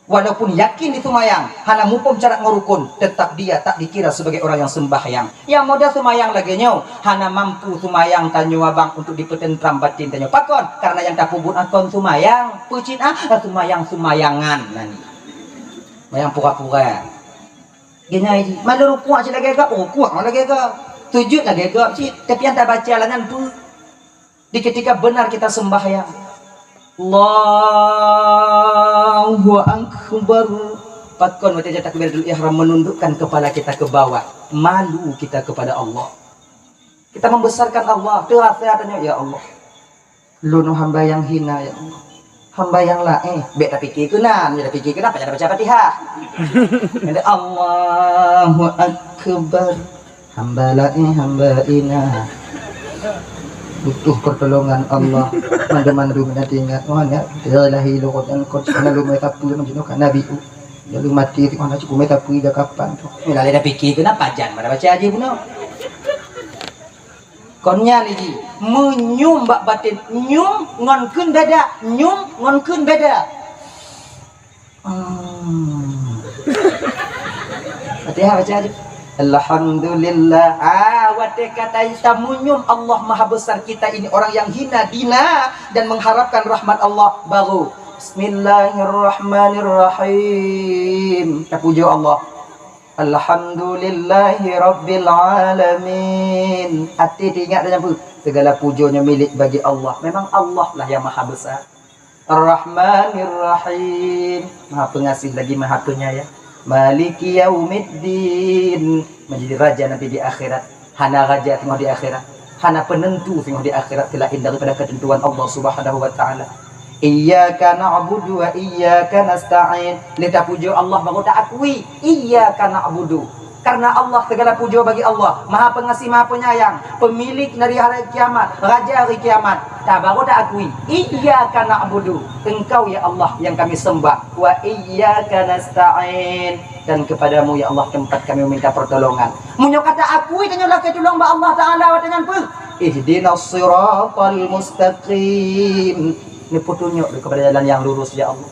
Walaupun yakin di seumayang, hana muphom syarat ngon rukun, tetap dia tak dikira sebagai orang yang sembahyang. Yang model seumayang lagée nyoe, hana mampu seumayang tanyoe abang untuk dipeutentram batin tanyoe. Pakon? Karena yang tapeubuet akon seumayang, peucit ah, seumayang-seumayangan nani. Seumayang pura-pura. Geunyai jih, malu rukuk cit lagée gak, rukuk lagée gak. Sujud lagée gak cit, tapi yang tabaca lah nyan peue? Di ketika benar kita sembahyang, Allahu Akbar. Pakon watée takbiratul ihram menundukkan kepala kita ke bawah, malu kita kepada Allah. Kita membesarkan Allah, terasa tanya, ya Allah, lôn hamba yang hina ya Allah. Hamba yang laén, bék tapike keunan, bék tapike keunan, pajan baca Fatihah. Ada Allahu Akbar. Hamba laén, hamba hina. Butuh pertolongan Allah. Mandu-mandu meunan ingat. Oh, nyak, ya ilahi, luruskan kot. Karena lu mai sapu, macam tu kan Nabi tu. Jadi mati, tu kan cukup mai sapu, ija kapan tu. Ni lalai dah fikir, kenapa jan mana baca aja bunoe? Kon nyan lé jih, meunyum bak baten, nyum ngon kheun beda, nyum ngon kheun beda. Hmm. Fatihah baca aja. Alhamdulillah. Ah, watée kata kita meunyum Allah Maha Besar, kita ini orang yang hina dina dan mengharapkan rahmat Allah, baru Bismillahirrahmanirrahim. Tapujoe Allah. Alhamdulillahi Rabbil Alamin. Até teuingat dan nyampu, segala pujoe nyoe milék bagi Allah. Memang Allah lah yang maha besar. Ar-Rahmanir Rahim. Maha pengasih lagi maha penyayang. Maliki yaumiddin. Menjadi raja nanti di akhirat. Hana raja teungoh di akhirat. Hana penentu singoh di akhirat selain daripada ketentuan Allah Subhanahu wa Ta'ala. Iyyaka na'budu wa iyyaka nasta'in. Lé tapujoe Allah baru taakui, iyyaka na'budu. Karena Allah, segala pujoe bagi Allah, Maha Pengasih, Maha Penyayang, pemilik dari hari kiamat, Raja hari kiamat. Ta baru taakui, iyyaka na'budu. Engkau ya Allah yang kami sembah. Wa iyyaka nasta'in. Dan kepadamu ya Allah tempat kami meminta pertolongan. Meunyoe ka taakui tanyoe lakée tulông bak Allah Taala watée nyan peue? Ihdinas siratal mustaqim. Neupeutunyok lé kepada jalan yang lurus ya Allah.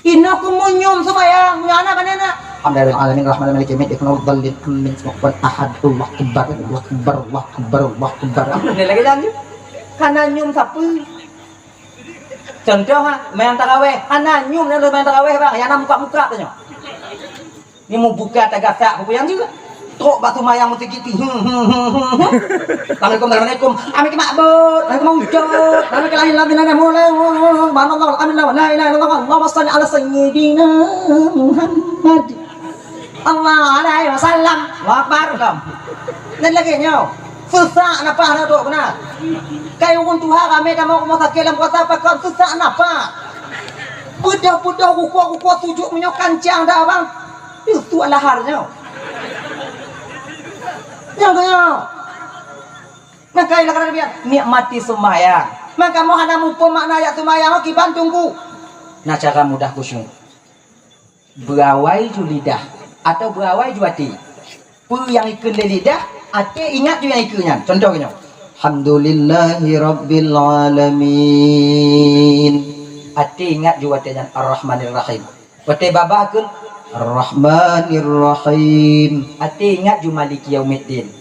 Inoe keuh meunyum seumayang, nyoe hana bak nenek. Alhamdulillahirabbil alamin, arrahmanirrahim, maliki yaumiddin, iyyaka na'budu wa iyyaka nasta'in, ihdinas siratal mustaqim. Alhamdulillah, lagée nyan. Kana nyum sapeue? Contoh ha, mayang taraweh, hana nyum nyan lôn mayang taraweh bang, nyang na muka-muka tanyoe. Ni mubuka tagasak peue nyang jeuet. Trok bak seumayang meusigit pi. Hmm, hmm, hmm, hmm, hmm. Assalamualaikum, assalamualaikum. Amin ke makbut, amin ke maujud, amin ke lahir, amin ke mulai. Subhanallah, alhamdulillah, la ilaha illallah, Allahumma shalli ala sayyidina Muhammad. Allah alaihi wasallam. Allahu Akbar. Dan lagi nyoe. Sesak nafah na dok kena. Kai ureuëng tuha ramé tamong rumoh sakét lam kuasa pakon sesak nafah. Beudôh-beudôh rukuk-rukuk sujud meunyoe kancang dah abang. Itu lahar nyoe. Nyoe nyoe. Maka ilah kata Nabi, nikmati sembahyang. Maka mau hana muphom makna ayat sembahyang, kiban tunggu. Nah cara mudah khusyuk. Beuawai ju lidah atau beuawai ju até. Peue nyang ikheun lé lidah, até ingat ju nyang ikheun nyan. Contoh nyoe. Alhamdulillahi rabbil alamin. Até ingat ju watée nyan Ar-Rahmanir Rahim. Watée babah kheun Ar-Rahmanir Rahim. Até ingat ju Maliki Yaumiddin.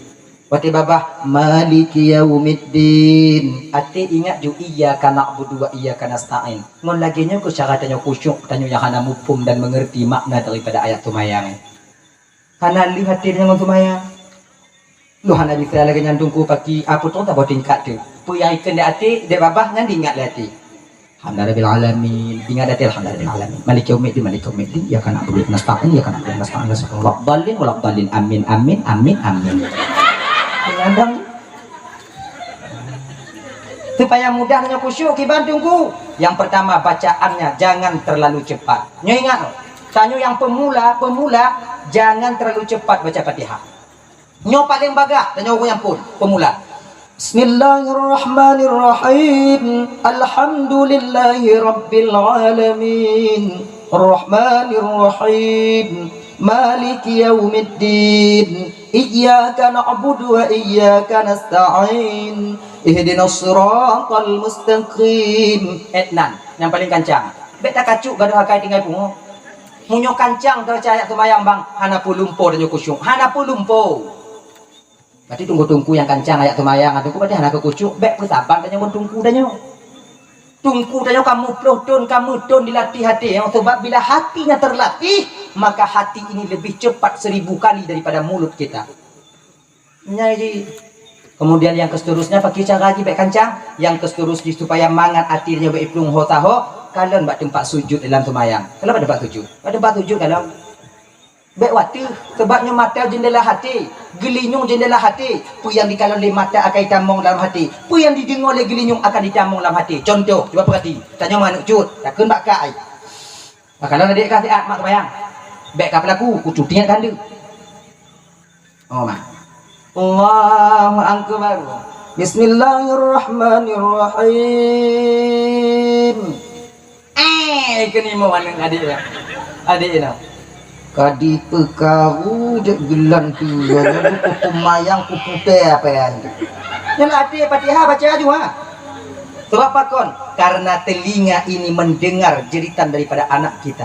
Watée babah, "Maliki yaumiddin." Até ingat ju, "Iyyaka na'budu wa iyyaka nasta'in." Ngon lagée nyoe keuh cara tanyoe khusyuk, tanyoe nyang hana muphom dan meungerti makna daripada ayat seumayang. Hana lheueh até tanyoe ngon seumayang. Lôn hana bisa lagée nyan Teungku paki, a, putôh saboh tingkat teuk. Peue nyang ikheun di até, di babah nyan diingat lé até. Alhamdulillahirabbil alamin. Ingat até, alhamdulillahirabbil alamin. Maliki yaumiddin, maliki yaumiddin. Iyyaka na'budu wa iyyaka nasta'in, iyyaka na'budu wa iyyaka nasta'in. Shiratal ladzina an'amta 'alaihim ghairil maghdubi 'alaihim waladdallin. Amin, amin, amin. Kadang supaya mudah nyoe khusyuk kiban Teungku. Yang pertama, bacaannya jangan terlalu cepat. Nyoe ingat, tanyoe nyang pemula, pemula, jangan terlalu cepat baca Fatihah. Nyoe paleng bagah, tanyoe ureueng nyang phon, pemula. Bismillahirrahmanirrahim. Alhamdulillahi rabbil alamin. Rahmanirrahim. Maliki yaumiddin. Iyyaka na'budu wa iyyaka nasta'in. Ihdinas siratal mustaqim. Etnan, nyang paleng kancang. Bék takacuk gadôh akai tinggai pungo. Meunyoe kancang teubaca ayat seumayang bang, hana peue lumpo tanyoe khusyuk. Hana peue lumpo. Berarti teungku-teungku nyang kancang ayat seumayang, teungku berarti hana keu khusyuk, bék peusaban tanyoe ngon teungku tanyoe. Teungku tanyoe ka muplôh thon, ka meuthon dilatih até, nyang sabab bila hatinya terlatih, maka hati ini lebih cepat seribu kali daripada mulut kita. Nyan jih. Kemudian nyang keuseterusnya, pakri cara jih bék kancang. Nyang keuseterus jih supaya mangat até tanyoe bék iplueng ho taho, kalon bak teumpat sujud dalam seumayang. Kalon bak teumpat sujud. Bak teumpat sujud kalon. Bék wateuh, sabab nyoe mata jeundela até, geulinyueng jeundela até. Peue nyang jikalon lé mata akan jitamong lam até. Peue nyang jideungoe lé geulinyueng akan jitamong lam até. Contoh, cuba peurati. Tanyoe manok cut, takheun bak kah ai. Maka lôn adék kah siat mak seumayang. Bék ka peulaku, kucuti nyan ka handeuh. Oh, mak. Allahu Akbar. Bismillahirrahmanirrahim. Eh, keuneuk mo aneuk adék ya. Adék na. Ka dipeukaru dek geulan tu, ya, nyan kupeumanyang kuputéh apa nyan. Nyan até Fatihah baca aju, ha. Sebab pakon? Karena telinga ini mendengar jeritan daripada anak kita.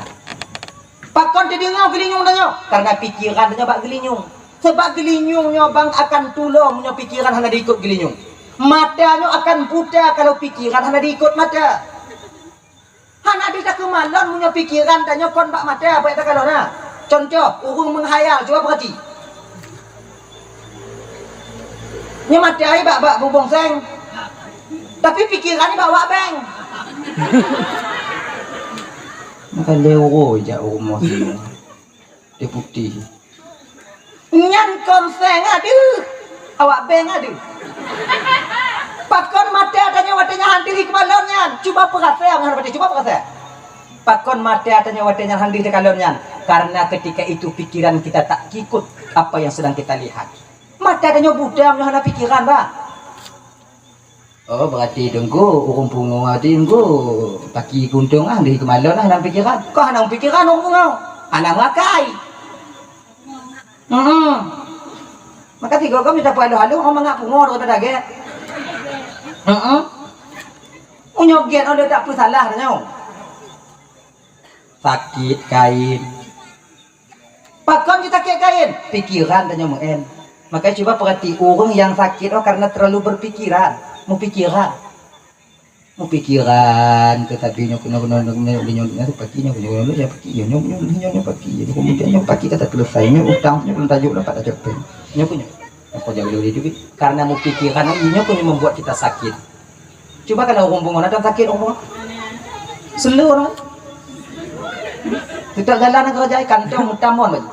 Pakon teudeungoe geulinyueng tanyoe? Karena pikiran tanyoe bak geulinyueng. Sebab geulinyueng nyoe bang akan tulông meunyoe pikiran hana diikot geulinyueng. Mata nyoe akan buta kalau pikiran hana diikot mata. Hana deuh takeumalon meunyoe pikiran tanyoe kon bak mata, bèk takalon na. Contoh, ureueng meuhayal, cuba peurati. Nyoe mata ai bak, bak bubông seng. Tapi pikiran ni bak wak beng. Maka lé uroe jak u rumoh singoh. Deputi. Nyan kon seng adeuh. Awak beng adeuh. Pakon mata tanyoe watèe nyan han deuh takalon nyan? Cuba peurasa, cuba peurasa. Pakon mata tanyoe watèe nyan han deuh takalon nyan? Karena ketika itu pikiran kita tak ikut apa yang sedang kita lihat. Mata tanyoe buta meunyoe hana pikiran, bah. Oh, berarti teungku, ureueng pungo teungku, paki kuntong ah, deuh keumalon ah, hana pikiran. Kok hana pikiran ureueng pungo? Hana makai. Heeh. Maka sigoe mita peuhalo-halo, oh, mangat pungo daripada gèt. Heeh. Meunyoe gèt, oh, tak peusalah tanyoe. Sakét kain. Pakon jisakét kain? Pikiran tanyoe meu'en. Makanya cuba perhati, ureueng nyang sakét oh karena terlalu berpikiran, mupikiran. Mupikiran, tetapi nyoe keunoe, keunoe, keunoe, nyoe, nyoe, nyoe, paki, nyoe, nyoe, nyoe, nyoe, paki, nyoe, nyoe, nyoe, nyoe, paki, nyoe, kemudian nyoe paki ka teupeuleusai, nyoe utang, nyoe belum tajuk dapat tajok peng. Nyoe keunoe. Apa jaga diri juga? Karena mupikiran, nyoe keunoe membuat kita sakit. Cuba kalau ureueng pungo, na sakét ureueng pungo? Seuleu ureueng. Teutak jalan nanggroe jai kantong mutamon baju.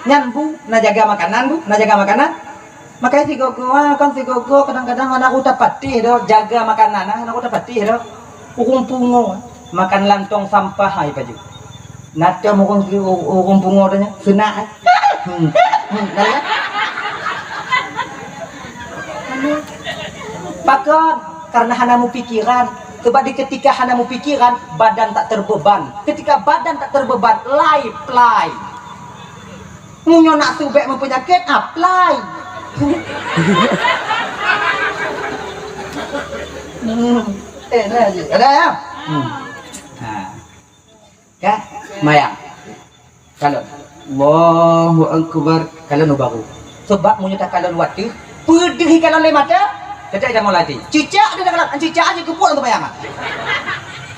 Nyan bu, na jaga makanan bu, na jaga makanan. Makanya sigoe-goe, ah, kan sigoe-goe kadang-kadang hana utak patéh do jaga makanan, ah, hana utak patéh do. Ureueng pungo, makan lam tong sampah hai baju. Na teuh ureueng, ureueng pungo tanya, seunak, eh. Hmm. Hmm, kan, ya? Pakon? Karena hana mupikiran. Sebab di ketika hana mupikiran, badan tak terbeban. Ketika badan tak terbeban, lai plai. Meunyoe nak subek meupenyakét, apply. Hmm. Eh, ada ya? Hmm. Ha. Ka? Mayang. Kalon. Allahu Akbar. Kalon baru. Teubak meunyoe takalon watèe, peudeuh ikalon lé mata, teutap ita mulai. Cicak dia takalon, cicak aja keubuet lam seumayang.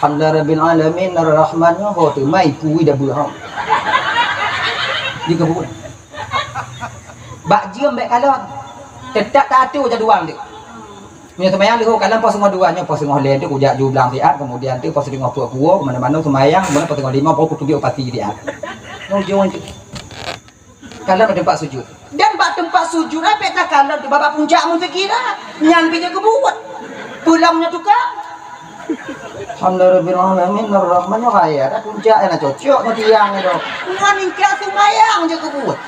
Alhamdulillahirabbil alamin, arrahman, ho teumai kui dah beuhom. Dia keubuet. Bak jeuem bèk kalon. Teutap taatur jadual dia. Meunyoe seumayang leuhô kalon poh singoh dua, nyoe poh singoh lhèe tu kujak ju blang siat, kemudian tu poh singoh peuet kuwoe, keumanö-manö seumayang, kemudian poh singoh limong baru kutubiet u pasi siat. Nyoe ujong tu. Kalon bak teumpat sujud. Dan bak teumpat sujud, bèk takalon tu bak puncak meusikira. Nyan pih jeuet keubuet. Pulang nyoe tukang. Alhamdulillahirabbil alamin, arrahman, nyoe raya dah puncak nyang cocok ngon tiang nyoe. Ngon ingkat seumayang jeuet keubuet.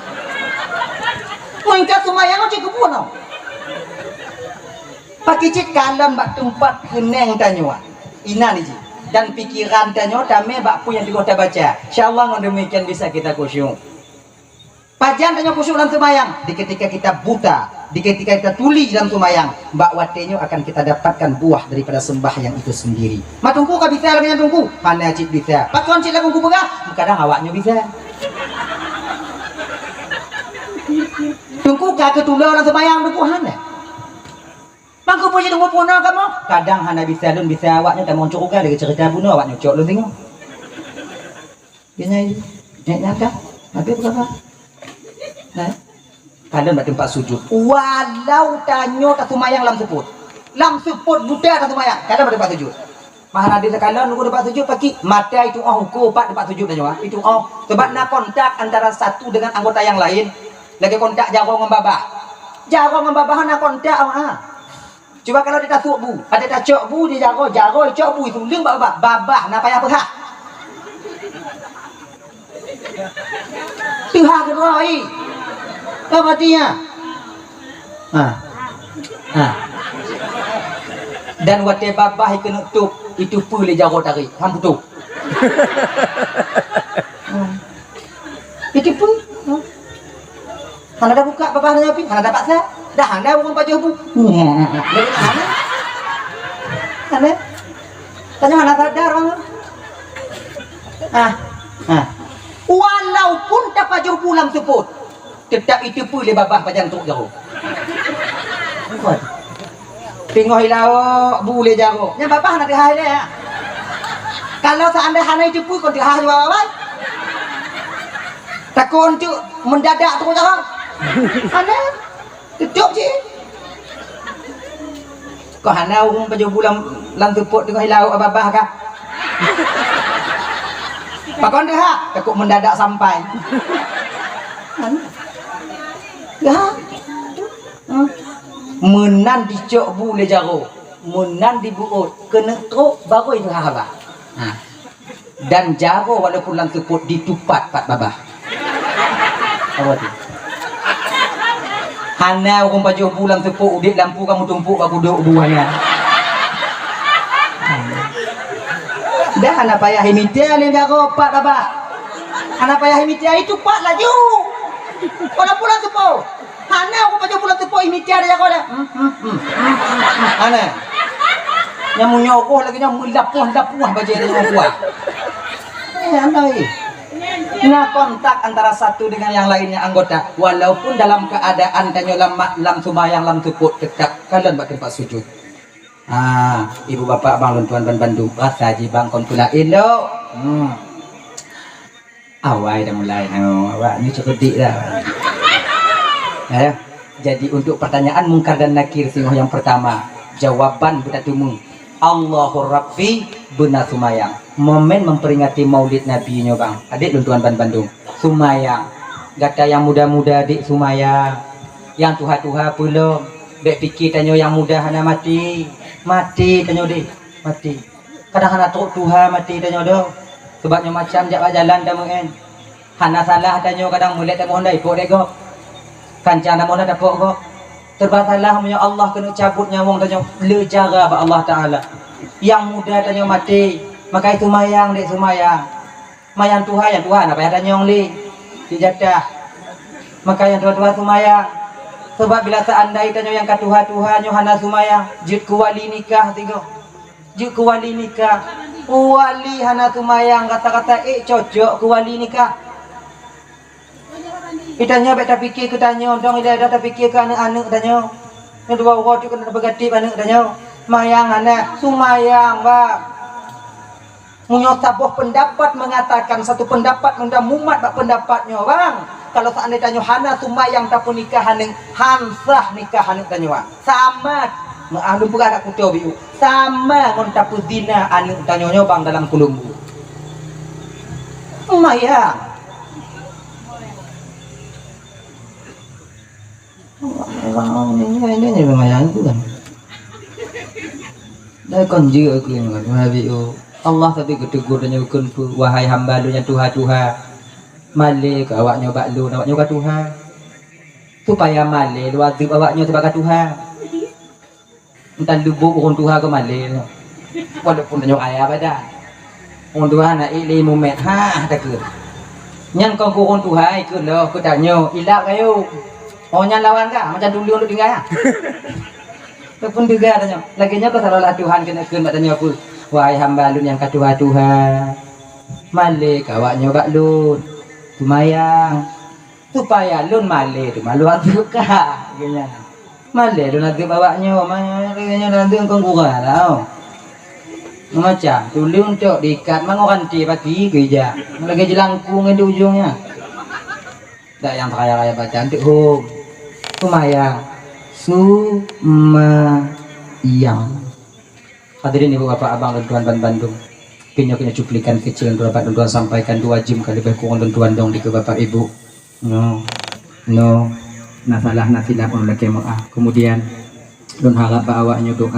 Ngon ingkat seumayang jeuet keubuet, noh. Pakri cit kalon bak teumpat keunong tanyoe, inan jih, dan pikiran tanyoe tamè bak peue nyang teungoh tabaca. Insya Allah, ngon demikian bisa kita khusyuk. Pajan tanyoe khusyuk lam seumayang? Di ketika kita buta, di ketika kita tuli lam seumayang, bak watèe nyoe akan kita dapatkan buah daripada sembahyang itu sendiri. Mak Teungku ka bisa lagèe nyan Teungku? Hana cit bisa. Pakon cit lagu kupeugah? Kadang awak nyoe bisa. Teungku ka keutulo lam seumayang Teungku? Hana. Mangko peue jeuet Teungku peunoh kamoe? Kadang hana bisa lôn, bisa awak nyoe tamong cok ugai lagèe ceurita bunoe awak nyoe cok lôn singoh. Dia nyan, nyan, nyan kan? Habis peugah. Nah. Kalon bak teumpat sujud. Walau tanyoe taseumayang lam seupôt. Lam seupôt buta taseumayang. Kalon bak teumpat sujud. Mah hana deuh takalon ukeue teumpat sujud pakri, mata itu'oh ukeue pat teumpat sujud tanyoe, ha? Itu'oh. Sebab na kontak antara satu dengan anggota yang lain. Lagèe kontak jaroe ngon babah. Jaroe ngon babah na kontak, ha. Cuba kalau di tasôk bu, ada tacok bu di jaroe, jaroe cok bu itu leueng bak babah. Babah na payah peuhah. Teuhah keudroe. Apa artinya? Ha. Ha. Dan watèe babah ikeuneuk tôp, itu peue lé jaroe tarék, han putôh. Hmm. Itu peue. Hmm. Hana tabuka babah nyoe pih, hana tapaksa. Dah hana ureueng pajoh bu. Nyak. Hana. Hana. Tanyoe hana sadar ureueng. Ah. Ah. Walaupun tapajoh bu lam seupôt, teutap iteupeue lé babah pajan trok jaroe. Teungoh ilaok bu lé jaroe. Nyan babah na teuhah ilèe, ha. Kalau seandai hana iteupeue kon teuhah jaweueb awai. Takon tu mendadak tu jaroe. Hana. Tutup cit. Kok hana ureueng pajoh bu lam, lam seupôt teungoh ilaok babah kah? Pakon teuhah? Takot mendadak sampai. Hana. Ya. Hmm. Meunan dicok bu lé jaroe, meunan dibeuôt, keuneuk trok baru iteuhah babah. Ha. Dan jaroe walaupun lam seupôt ditupat pat babah. Apa tu? Hana ureueng pajoh bu lam seupôt udép lampu ka meutumpôk bak kudôk bu hana. Dah hana payah imita lé jaroe pat babah. Hana payah imita, itupat laju. Walaupun lam seupôt. Hana ureueng pajoh bu lam seupôt imita lé jaroe dah. Hmm, hmm, hmm, hmm, hmm, hmm. Hana. Nyang meunyoe roh lagèe nyan meulapoh-lapoh bajèe lé nyoe kuah. Eh, hana, eh. Na kontak antara satu dengan yang lainnya anggota, walaupun dalam keadaan tanyoe lam ma-, lam seumayang lam seupôt teutap kalon bak teumpat sujud. Ah, ibu bapak bang lôn tuan ban bandum, rasa jih bang kon peulaén lom. Hmm. Awai dah mulai, ha, awak ni cerdik dah. Ya. Jadi untuk pertanyaan Mungkar dan Nakir singoh yang pertama, jawaban beutateumeung, Allahu Rabbi beuna seumayang. Momen memperingati Maulid Nabi nyoe bang, adék lôn tuan ban bandum, seumayang. Gata nyang muda-muda dek seumayang, nyang tuha-tuha peulom. Bèk pike tanyoe nyang muda hana maté, maté tanyoe deh, maté. Kadang hana trok tuha maté tanyoe doh. Sabab nyoe macam jak bak jalan tameu'en. Hana salah tanyoe kadang mulét tamoh hondai ipok lé gob. Kanca tamoh hondai tapok gob. Serba salah meunyoe Allah keuneuk cabot nyawöng tanyoe le cara bak Allah Taala. Nyang muda tanyoe maté, makai seumayang dek seumayang. Mayang tuha, nyang tuha hana payah tanyong lé. Cit jatah. Makai nyang tuha-tuha seumayang. Sabab bila seandai tanyoe nyang ka tuha-tuha nyoe hana seumayang, jeuet keu wali nikah sigoe. Jeuet keu wali nikah. Wali hana seumayang, rata-rata ék cocok keu wali nikah. Geutanyoe bèk tapike keu tanyoe, dong ilèe dah tapike keu aneuk-aneuk tanyoe. Nyoe dua uroe teuk keuneuk tapeugah tiep aneuk tanyoe. Seumayang hana, seumayang, bang. Meunyoe saboh peundapat meungatakan satu peundapat, meunyoe mumat bak peundapat nyoe, bang. Kalau seandai tanyoe hana seumayang tapeunikah aneuk, han sah nikah aneuk tanyoe, bang. Sama, meuah lôn peugah dak kuto biu. Sama ngon tapeuzina aneuk tanyoe nyoe, bang, dalam keulumbu. Seumayang. Orang ini, ini, ini lumayan tu kan. Dah kon jeuet aku yang kan, Nabi, oh. Allah tapi geutegur dan nyukun tu, "Wahai hamba Lôn nyang tuha-tuha, malèe keu awak nyoe bak Lôn, awak nyoe ka tuha. Supaya malèe Lôn azeub awak nyoe sibagai tuha." Entan lubuk ureueng tuha keu malèe. Walaupun tanyoe kaya badan. Ureueng tuha na ék lé mumet, ha, takheun. Nyan kon keu ureueng tuha ikheun lom, keu tanyoe, ilap kayô. Oh, nyan lawan ka, macam tuleueng duk tinggai, ha. Ataupun teuga tanyoe. Lagèe nyoe keu salah Tuhan keuneuk kheun bak tanyoe peue? Wahai hamba Lôn nyang ka tuha-tuha, malèe keu awak nyoe bak Lôn. Seumayang. Supaya Lôn malèe teuma Lôn azeub ka, geuh nyan. Malèe Lôn azeub awak nyoe, malèe nyoe Lôn azeub kon gura dah, oh. Macam tuleueng cok diikat mangat ranté baki keu ija. Lagèe jeulangkung di ujong nyan. Dak nyang raya-raya baca anteuk hom. Seumayang. Seumayang. Hadirin ibu bapak abang lôn tuan ban bandum. Keu nyoe, keu nyoe cuplikan keucil lôn tuan ban lôn tuan sampaikan dua jeuem ka leubeh kurang lôn tuan dong dikeue bapak ibu. Nyoe, nyoe, na salah na silap ulôn lakèe meu'ah. Kemudian, lôn harap bak awak nyoe doa.